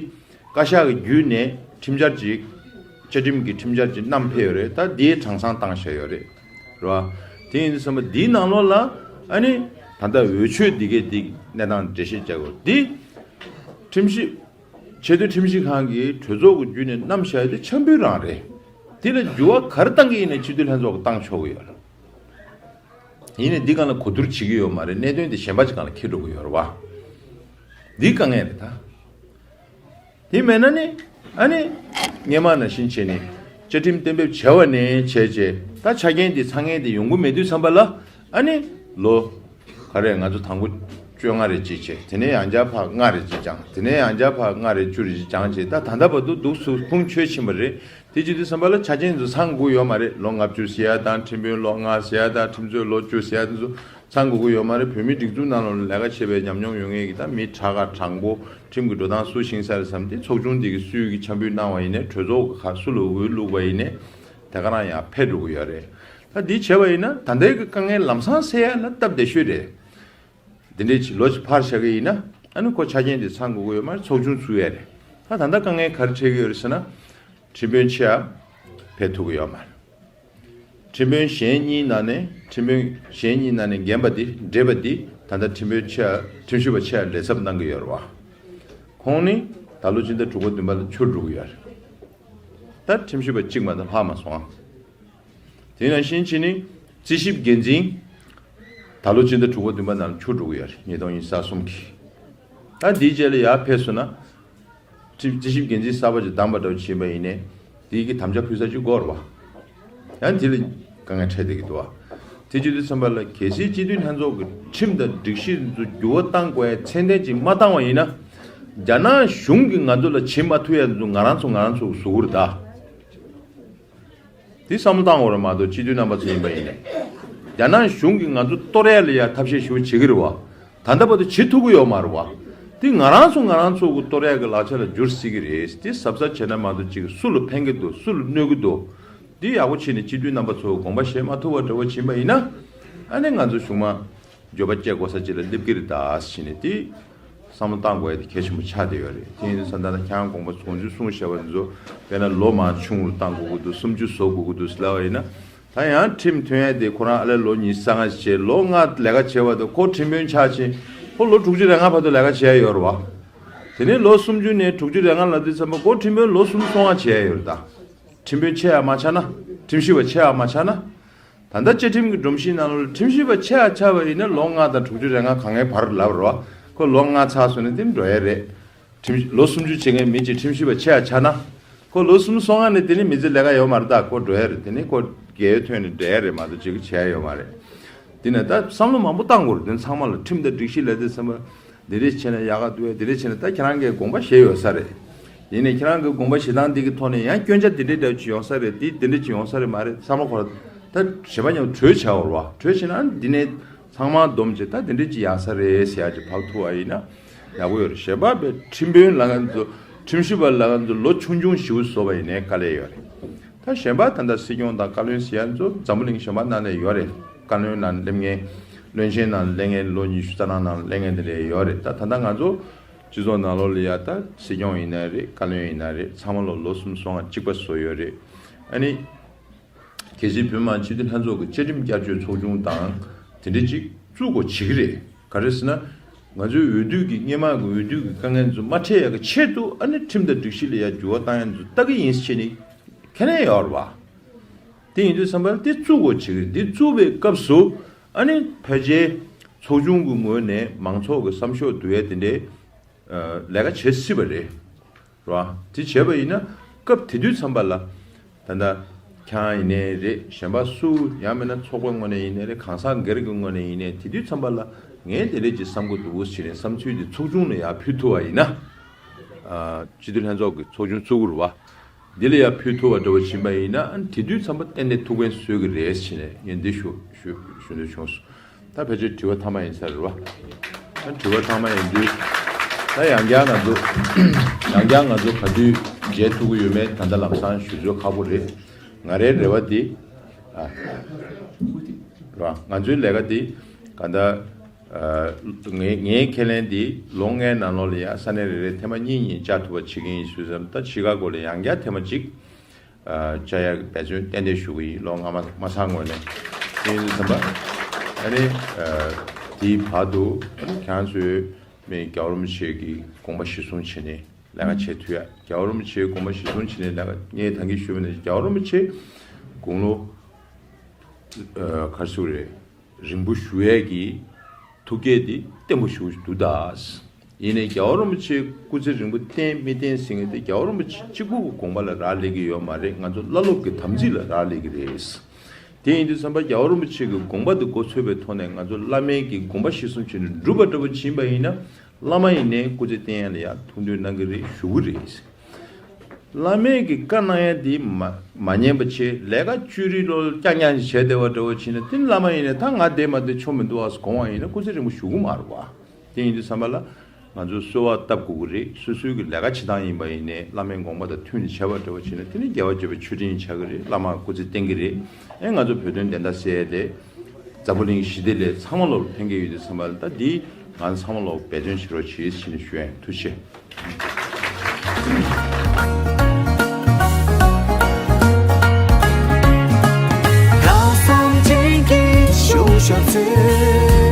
བཀའ་ཤག་གི་བརྒྱུད་ནས་ཁྲིམས་འཆར་ཅིག་བཅའ་ཁྲིམས་ཀྱི་ཁྲིམས་འཆར་ཅིག་བསྣམས་ཕེབས་ཡོད་རེད། ད་དེའི་གྲངས་ཚང་བཏང་བཞག་ཡོད་རེད། རེད་བ། དེ་ཡིན་དུས་ཙམ་པ་འདིའི་ནང་ལོགས་ལ་ཨ་ནི་ད་ལྟ་འོས་ཆོས་འདི་གས་འདི་གནས་སྟངས་འགྲེལ་བཤད་བྱ་དགོས་འདི། ཁྲིམས་ཞིབ་ཆེས་མཐོའི་ཁྲིམས་ཞིབ་ཁང་གིས་གྲོས་ཚོགས་ཀྱི་བརྒྱུད་ནས་བསྣམས་བཞག་ཡོད་དེ་འཆར་འབུལ་རང་རེད། དེ་ལ་འགྱུར་བ་ག་རེ་བཏང་གི་ཡིན་ན་སྤྱི་འཐུས་ལྷན་ཚོགས་ཀྱིས་བཏང་ཆོག་གི་ཡོད་རེད། ཡིན་ནའི་འདི་སྒང་ལ་གོ་བསྡུར་བྱེད་ཀྱི་ཡོད་མ་རེད། གནད་དོན་དེ་གཞན་པ་ཅིག་སྒང་ལ་འཁྱེར་འགྲོ་གི་ཡོད་རེད་བ། འདི་དཀའ་ངལ་རེད་ད། དེ་མེད་ན་ནི་ཨ་ནི་སྔོན་མ་ནང་བཞིན་བྱས་ནས་བཅའ་ཁྲིམས་གཏན་འབེབས་བྱས་པ་ནས་བྱས་རྗེས་ད་ཆ་རྐྱེན་འདི་ཚང་མཁན་དེ་ཡོང་གི་མེད་དུས་ཙམ་པ་ལ་ཨ་ནི་ལོ་ག་རེ་ང་ཚོ་དང་པོ་བཅོ་ལྔ་རེ་གཅིག་བྱས། དེ་ནས་ཡང་བསྐྱར་ཕར་ལྔ་རེ་གཅིག་སྦྱངས། དེ་ནས་ཡང་བསྐྱར་ཕར་ལྔ་རེ་བཅུ་རེ་གཅིག་སྦྱངས་བྱས། ད་ད་ལྟ་བར་དུ་འདུག་སུ་ཁུངས་ཆོད་ཕྱིན་པ་རེད། དེ་བྱེད་དུས་ཙམ་པ་ལ་ཆ་རྐྱེན་ཚོ་ཚང་དགོས་ཡོད་མ་རེད། ལོ་ལྔ་བཅུ་ཟེར་ཡ་དང་ཁྲིམས་དཔོན་ལོ་ལྔ་ཟེར་ཡ་དང་ཁྲིམས་རྩོད་ལོ་བཅུ་ཟེར་ཡ་དེ་ཚོ་ཚང་དགོས་ཀྱི་ཡོད་མ་རེད། བོད་མིའི་སྒྲིག་འཛུགས་ནང་ལོགས་ལ་ལས་ཀ་བྱེད་པའི་ཉམས་མྱོང་ཡོད་མཁན་གྱི་ད་མི་དྲག་ག་དྲང་པོ་ཁྲིམས་ཀྱི་འགྲོ་སྟངས་སུ་ཤེས་ས་རེད་བསམ་སྟེ་ཚོགས་ཆུང་འདི་གི་སུས་ཀྱི་འཆར་འབུལ་གནང་བ་ཡིན་ནའི་གྲོས་ཚོགས་ཀྱི་ཁ་སུ་ལ་འོས་བླུགས་པ་ཡིན་ནའི་དེ་ག་རང་ཡང་ཕེབས་འགྲོ་གི་ཡོད་རེད། ད་འདི་བྱས་པ་ཡིན་ན་ད་ལྟའི་གི་དཀའ་ངལ་ལམ་སང་སེལ་ཡ་ལ་སྟབས་བདེ་ཤོས་རེད། འདི་འདྲའི་ཅིག་ལོ་ཅིག་ཕར་བཞག་གི་ཡིན་ན་ཨ་ནི་ཁོ་ཆ་རྐྱེན་དེ་ཚང་དགོས་ཀྱི་ཡོད་མ་རེད། ཚོགས་ཆུང་བཙུགས་ཡ་རེད། ད་ད་ལྟ་དཀའ་ངལ་ག་རེ་འཕྲད་ཀྱི་ཡོད་རེད་ཟེར་ན། ཁྲིམས་དཔོན་ཆེ་ཡ་ཕེབས་ཐུབ་ཀྱི་ཡོད་མ་རེད། ཁྲིམས་དཔོན་གཞན་གཉིས་ནང་ནས་ཁྲིམས་དཔོན་གཞན་གཉིས་ནང་ནས་རྒན་པ་འདི་བགྲེས་པ་འདི་ད་ལྟ་ཁྲིམས་དཔོན་ཆེ་ཡ་ཁྲིམས་ཞིབ་པ་ཆེ་ཡ་ལས་ཚབ་གནང་གི་ཡོད་རེད་བ། ཁོང་ནི་ད་ལོ་ཕྱི་ཟླ་དྲུག་པ་བདུན་པ་ལ་འཁྱུར་འགྲོ་གི་ཡོད་རེད། ད་ཁྲིམས་ཞིབ་པ་གཅིག་མ་གཏོགས་ལྷག་མ་སོང་ཨ། དེ་ནང་བཞིན་བྱས་ནས་རྩིས་ཞིབ་འགན་འཛིན། ད་ལོ་ཕྱི་ཟླ་དྲུག་པ་བདུན་པ་ནང་ལ་འཁྱུར་འགྲོ་གི་ཡོད་རེད། ཉིས་སྟོང་ཉི་ཤུ་རྩ་གསུམ་གྱི། ད་འདིའི་རྗེས་ལ་ཡར་ཕེབས་སོང་ན། རྩིས་རྩིས་ཞིབ་འགན་འཛིན་གསར་པ་ཅིག་བདམས་པ་འདྲ་བོ་བྱས་པ་ཡིན་ནའི། དེའི་གི་དམ་བཅའ་ཕུལ་ས་ཅིག་དགོས་རེད་བ། ཡང་དེ་ལ་དཀའ་ངལ་འཕྲད་བསྡད་ཀྱི་འདུག་བ། དེ་བྱེད་དུས་ཙམ་པ་ལ་གལ་སྲིད་སྤྱི་འཐུས་ལྷན་ཚོགས་ཀྱི་ཁྲིམས་དང་སྒྲིག་གཞི་ཚོ་འགྱུར་བ་གཏང་དགོས་ཡ་མཚན་ལྡན་ཅིག་མ་བཏང་བ་ཡིན་ན། རྒྱ་ནག་གཞུང་གིས་ང་ཚོ་ལ་བྱེད་མ་ཐུབ་ཡ་ཚོ་ང་རང་ཚོ་ང་རང་ཚོ་བཟོ་གི་རེད་ད། དེ་བསམ་བློ་བཏང་དགོས་རེད་མ་གཏོགས་སྤྱི་འཐུས་རྣམ་པ་ཚོ་ཡིན་པ་ཡིན་ནའི། རྒྱ་ནག་གཞུང་གིས་ང་ཚོ་གཏོར་ཡ་ལ་ཡ་ཐབས་ཤེས་ཞེ་པོ་བྱེད་ཀྱི་རེད་བ། ད་ལྟ་བར་དུ་བྱེད་ཐུབ་ཀྱི་ཡོད་མ་རེད་བ། དེ་ང་རང་ཚོ་ང་རང་ཚོ་གི་གཏོར་ཡ་གི་ལག་ཆ་ལ་འགྱུར་སྲིད་ཀྱི་རེད། དེ་གཟབ་གཟབ་བྱས་ན་མ་གཏོགས་ཅིག་སུ་ལ་ཕན་གྱི་འདུག་སུ་ལ་གནོད་ཀྱི་འདུག་དེ་ཡག་པོ་བྱས་ནས་སྤྱི་འཐུས་རྣམ་པ་ཚོ་དགོངས་པ་བཞེས་མ་ཐུབ་པ་འདྲ་བོ་ཕྱིན་པ་ཡིན་ན། ཨ་ནི་ང་ཚོ་གཞུག་མ་འགྱོད་པ་སྐྱེ་དགོས་ས་ཅིག་ལ་སླེབས་ཀྱི་རེད་ད་ཟེར་ནས་དེ་བསམ་བློ་བཏང་དགོས་ཡ་དེ་གལ་ཆེན་པོ་ཆགས་བསྡད་ཡོད་རེད། དེ་ཡིན་དུས་ཙང་ད་ལྟ་ཁྱེད་རང་དགོངས་པ་གོང་ཞུས་གསུངས་བཞག་པ་འདི་ཚོ་དཔེར་ན་ལོ་མང་ཆུང་རུ་བཏང་དགོས་ཀྱི་འདུག་སུམ་ཅུ་བཟོ་དགོས་ཀྱི་འདུག་ཟེར་ལབ་པ་ཡིན་ན། ད་ཡང་ཁྲིམས་ཐོན་ཡ་དེ་ཁོ་རང་ཨ་ལས་ལོ་ཉི་ཤུ་རྩ་ལྔ་བྱས་ལོ་ལྔ་ལས་ཀ་བྱས་པ་དང་ཁོ་ཁྲིམས་དཔོན་ཆགས་ཕྱིན་ཁོ་ལོ་དྲུག་ཅུ་རེ་ལྔ་བར་དུ་ལས་ཀ་བྱས་ཡ་ཡོད་རེད་བ། དེ་ནས་ལོ་སུམ་ཅུ་ནས་དྲུག་ཅུ་རེ་ལྔ་ལབ་དུས་ཙམ་པ་ཁོ་ཁྲིམས་དཔོན་ལོ་སུམ་ཅུ་སོ་ལྔ་བྱས་ཡ་ཡོད་རེད་ད། ཁྲིམས་དཔོན་ཆེ་ཡ་མ་ཆགས་ན། ཁྲིམས་ཞིབ་པ་ཆེ་ཡ་མ་ཆགས་ན། ད་ལྟ་བཅའ་ཁྲིམས་ཀྱི་སྒྲོམ་གཞིའི་ནང་ལོགས་ལ་ཁྲིམས་ཞིབ་པ་ཆེ་ཡ་ཆགས་པ་ཡིན་ན་ལོ་ལྔ་དང་དྲུག་ཅུ་རེ་ལྔ་གང་གའི་བར་ལབ་རོགས། ཁོ་ལོ་ལྔ་ཚར་སོང་ན་དེ་འགྲོ་ཡ་རེད། ཁྲིམས་ལོ་སུམ་ཅུ་བྱེད་མཁན་མི་གཅིག་ཁྲིམས་ཞིབ་པ་ཆེ་ཡ་ཆགས་ན། ཁོ་ལོ་སུམ་ཅུ་སོ་ལྔ་ནས་དེ་ནི་མི་ཚེ་ལས་ཀ་ཡོད་མ་རེད་ད་ཁོ་འགྲོ་ཡ་རེད། དེ་ནི་ཁོ་རྒས་ཡོལ་ཐོན་ནས་འགྲོ་ཡ་རེད་མ་གཏོགས་ཅིག་བྱེད་ཡ་ཡོད་མ་རེད། དེ་ནས་ད་བསམ་བློ་མང་པོ་བཏང་དགོས་རེད། དེ་ཚང་མ་ལ་ཁྲིམས་དང་སྒྲིག་གཞི་ལབ་དུས་ཙམ་པ། འདི་འདྲས་བྱས་ན་ཡག་ག་འདུག་གས། འདི་འདྲས་བྱས་ན་ད་ཁྱེད་རང་གིས་དགོངས་པ་བཞེས་ཡོད་ས་རེད། ཡིན་ནའི་ཁྱེད་རང་གི་དགོངས་པ་བཞེས་སྟངས་འདི་གི་ཐོག་ནས་ཡང་སྐྱོན་ཆ་འདི་འདྲས་འདྲ་ཅིག་ཡོང་ས་རེད། འདི་འདི་འདྲས་ཅིག་ཡོང་ས་རེད་མ་རེད་བསམ་བློ་འཁོར། ད་གཞན་པ་མཉམ་གྲོས་བྱ་བར་བ་གྲོས་བྱས་ན་འདི་ནས་ཚང་མ་བསྡོམས་བྱས་ད་འདི་འདྲས་ཅིག་ཡག་ས་རེད་ཟེར་ཡ་ཅིག་ཕབ་ཐུབ་པ་ཡིན་ན་ཡག་པོ་ཡོད་རེད། གཞན་པ་པའི་ཁྲིམས་དཔོན་ལབ་མཁན་ཚོ་ཁྲིམས་ཞིབ་པ་ལབ་མཁན་ཚོ་ལོ་ཆུང་ཆུང་ཞེ་པོ་བཟོ་བ་ཡིན་ནའི་དཀའ་ལས་ཡོད་རེད། ད་གཞན་པ་ད་ལྟ་སྲིད་སྐྱོང་དང་བཀའ་བློན་ཟེར་ཡ་ཚོ་འཛམ་བུ་གླིང་གཞན་པ་ནང་ནས་ཡོད་རེད། བཀའ་བློན་ནང་སླེབས་མཁན། བློན་ཆེན་ནང་སླེབས་མཁན་ལོ་ཉི་ཤུ་རྩ་གྲངས་ནང་སླེབས་མཁན་དེ་འདྲ་ཡོད་རེད། ད་ད་ལྟ་ང་ཚོ་སྤྱི་ཚོགས་ནང་ལོགས་ལ་ཡ་ད་སྲིད་སྐྱོང་ཡིན་ན་རེད། བཀའ་བློན་ཡིན་ན་རེད། ཚང་མ་ལོ་ལོ་གསུམ་སོ་ལྔ་གཅིག་པ་བཟོ་ཡོད་རེད། ཨ་ནི། གལ་སྲིད་བོད་མི་མང་སྤྱི་འཐུས་ལྷན་ཚོགས་ཀྱི་བཅའ་ཁྲིམས་བསྐྱར་བཅོས་ཚོགས་ཆུང་དང་དེ་འདྲ་ཅིག་བཙུགས་དགོས་བྱེད་ཀྱི་རེད། ག་རེ་ཟེར་ན། ང་ཚོའི་འོས་བསྡུ་གི་སྔོན་མ་གི་འོས་བསྡུ་གི་དཀའ་ངལ་ཚོ་མ་འཕྲད་ཡ་གི་ཆེད་དུ་ཨ་ནི་ཁྲིམས་དང་སྒྲིག་གཞི་ལ་ཡ་འགྱུར་བ་བཏང་ཡ་ཚོ་ལྟ་གི་ཡིན་ཟེར་བྱས་ནས་ཁས་ལེན་ཡོད་རེད་བ། དེ་ཡིན་དུས་ཙམ་པར་དེ་བཙུགས་དགོས་བྱེད་ཀྱི་རེད། དེ་བཙུགས་པའི་སྐབས་སུ་ཨ་ནི་ཕལ་ཆེར་ཚོགས་ཆུང་གི་ངོས་ནས་མང་ཚོགས་ཀྱི་བསམ་ཤོག་བསྡུ་ཡ་དེ་འདྲའི་ལས་ཀ་བྱེད་སྲིད་པ་རེད། རེད་བ། དེ་བྱས་པ་ཡིན་ན་སྐབས་དེ་དུས་ཙམ་པ་ལ་ད་ལྟ་ཁྱེད་རང་ཡིན་ནའི་རེད། གཞན་པ་སུ་ཡང་མིན་ན་ཚོགས་པའི་ངོས་ནས་ཡིན་ནའི་རེད། གང་ཟག་སྒེར་གྱི་ངོས་ནས་ཡིན་ནའི་དེ་དུས་ཙམ་པ་ལ་ངས་དེ་འདྲས་ཀྱི་བསམ་གྱི་འདུག་ཟེར་ནས་བསམ་ཚུལ་དེ་ཚོགས་ཆུང་ལ་ཡར་ཕུལ་ཐུབ་པ་ཡིན་ན། ཨ། སྤྱི་འཐུས་ལྷན་ཚོགས་ཀྱི་ཚོགས་ཆུང་བཙུགས་རེད་བ། འདི་ལ་ཡར་ཕུལ་ཐུབ་པ་འདྲ་བོ་ཕྱིན་པ་ཡིན་ན་ཨ་ནི་དེ་དུས་ཙམ་པ་ཏན་ཏན་ཐུགས་ཕན་གསོས་ཀྱི་རེད་ཟེར་ནས་ངས་འདི་ཞུ་ཞུ་ཞུ་འདོད་བྱུང་སོང་། ད་ཕལ་ཆེར་དྲི་བ་ཐ་མ་ཡིན་ས་རེད་བ། ད་དྲི་བ་ཐ་མ་ཡིན་དུས། ད་ཡང་བསྐྱར་ང་ཚོ་ཡང་བསྐྱར་ང་ཚོ་ག་དུས་མཇལ་ཐུབ་ཀྱི་ཡོད་མེད་ད་ལྟ་ལམ་སང་ཞུ་ཚོད་ཁག་པོ་རེད། ང་རའི་རེ་བ་འདི། ཨ། རེད་བ། ང་ཚོའི་ལས་ཀ་འདི་ག་ད། ཨ། ངའི་ངའི་ཁས་ལེན་འདི་ལོ་ལྔའི་ནང་ལོགས་ལ་ཡང་ས་གནས་རེ་རེ་ཐེངས་མ་གཉིས་གཉིས་བཅར་ཐུབ་པ་བྱེད་ཀྱི་ཡིན་ཞུས་ཙང་། ད་ཕྱི་ཁ་སྐོར་ལ་ཡང་བསྐྱར་ཐེངས་མ་གཅིག་ཨ། བཅར་ཡག་འབད་བརྩོན་ཏན་ཏན་ཞུ་གི་ཡིན། ལོ་སྔ་མ་མ་ཚང་ངོས་ནས། དེ་ཡིན་དུས་ཙམ་པ། ཨ་ནི། ཨ། དེའི་བར་དུ་ཁྱེད་རང་ཚོས་མི་རྒྱལ་བ་རིན་པོ་ཆེ་གི་དགོངས་པ་གཞིར་བཟུང་བྱས་ནས་ལས་ཀ་བྱེད་ཐུབ་ཡ། རྒྱལ་བ་རིན་པོ་ཆེའི་དགོངས་པ་གཞིར་བཟུང་བྱས་ནས་ལས་ཀ། ངས་ད་གིན་ཞུས་པ་ནང་བཞིན་རྒྱལ་བ་རིན་པོ་ཆེ་དགུང་ལོ། ཨ། ག་རེ་ཟེར་དགོས་རེད། རིང་པོ་བཞུགས་ཡས་ཀྱི་ཐུགས་བསྐྱེད་འདི་བརྟན་པོ་ཞེ་པོ་ཅིག་འདུག་ད། ཡིན་ནའི་རྒྱལ་བ་རིན་པོ་ཆེ་སྐུ་ཚེ་རིང་པོ་བརྟན་མི་བརྟན་ཟེར་མཁན་དེ་རྒྱལ་བ་རིན་པོ་ཆེ་གཅིག་པུ་གི་དགོངས་པ་ལ་རག་ལས་ཀྱི་ཡོད་མ་རེད། ང་ཚོ་བླ་སློབ་ཀྱི་དམ་ཚིག་ལ་རག་ལས་ཀྱི་རེད། དེ་ཡིན་དུས་ཙམ་པ་རྒྱལ་བ་རིན་པོ་ཆེ་གི་དགོངས་པ་དེ་མགོ་ཚོད་པའི་ཐོག་ནས་ང་ཚོ་བླ་མའི་གི་དགོངས་པ་གཞིར་བཟུང་བྱས་ནས་སྒྲུབ་པ་འདྲ་པོ་ཕྱིན་པ་ཡིན་ན། བླ་མ་ཡིན་ནའི་སྐུ་ཚེ་བརྟན་ཡ་ལ་ཡ་ཐུགས་འདུན་གནང་གི་རེད། ཞུ་གི་རེད། བླ་མས་ཀྱི་བཀའ་གནང་ཡ་དེ་མ་མ་ཉན་པ་བྱས། ལས་ཀ་ཅོ་རི་ལོ་རྐྱང་རྐྱང་ཞིག་བྱས་བསྡད་པ་འདྲ་བོ་བྱས་ན། དེ་བླ་མ་ཡིན་ནའི་ད་ང་བསྡད་མ་བསྡད་ཆོ་མི་འདུག་ཨ་དགོངས་པ་ཡིན་ན་སྐུ་ཚེ་རིང་པོ་བཞུགས་ཀྱི་མ་རེད་བ། དེ་ཡིན་དུས་ཙམ་པ་ལ་ང་ཚོས་གསོལ་བ་བཏབ་དགོས་ཀྱི་རེད། སོ་སོའི་གི་ལས་ཀ་བྱེད་སྟངས་ཡིན་པ་ཡིན་ནའི་བླ་མའི་དགོངས་པ་དང་མཐུན་ནས་བྱས་པ་འདྲ་བོ་བྱས་ན། དེ་ནི་རྒྱལ་བ་དགྱེས་པའི་མཆོད་སྤྲིན་ཆགས་ཀྱི་རེད། བླ་མ་སྐུ་ཚེ་བརྟན་གྱི་རེད། ཨེ། ང་ཚོ་བོད་དོན་བདེན་མཐའ་གསལ་ཡ་དེ། འཛམ་བུ་གླིང་ཞི་བདེ་ལ་ཚང་མ་ལོག་ཕན་གྱི་ཡོད་དུས་ཙམ་པ་ལ། ད་འདི་ང་ཚང་མ་ལོག་འབད་བརྩོན་བྱེད་རོགས་བྱེད་ཟེར་ནས་ཞུ་ཡ་ཡིན། ཐུགས་རྗེ་ཆེ། ལྷག་བསམ་ཅན་གྱི་བཞུགས་ཞབས་ཚུལ།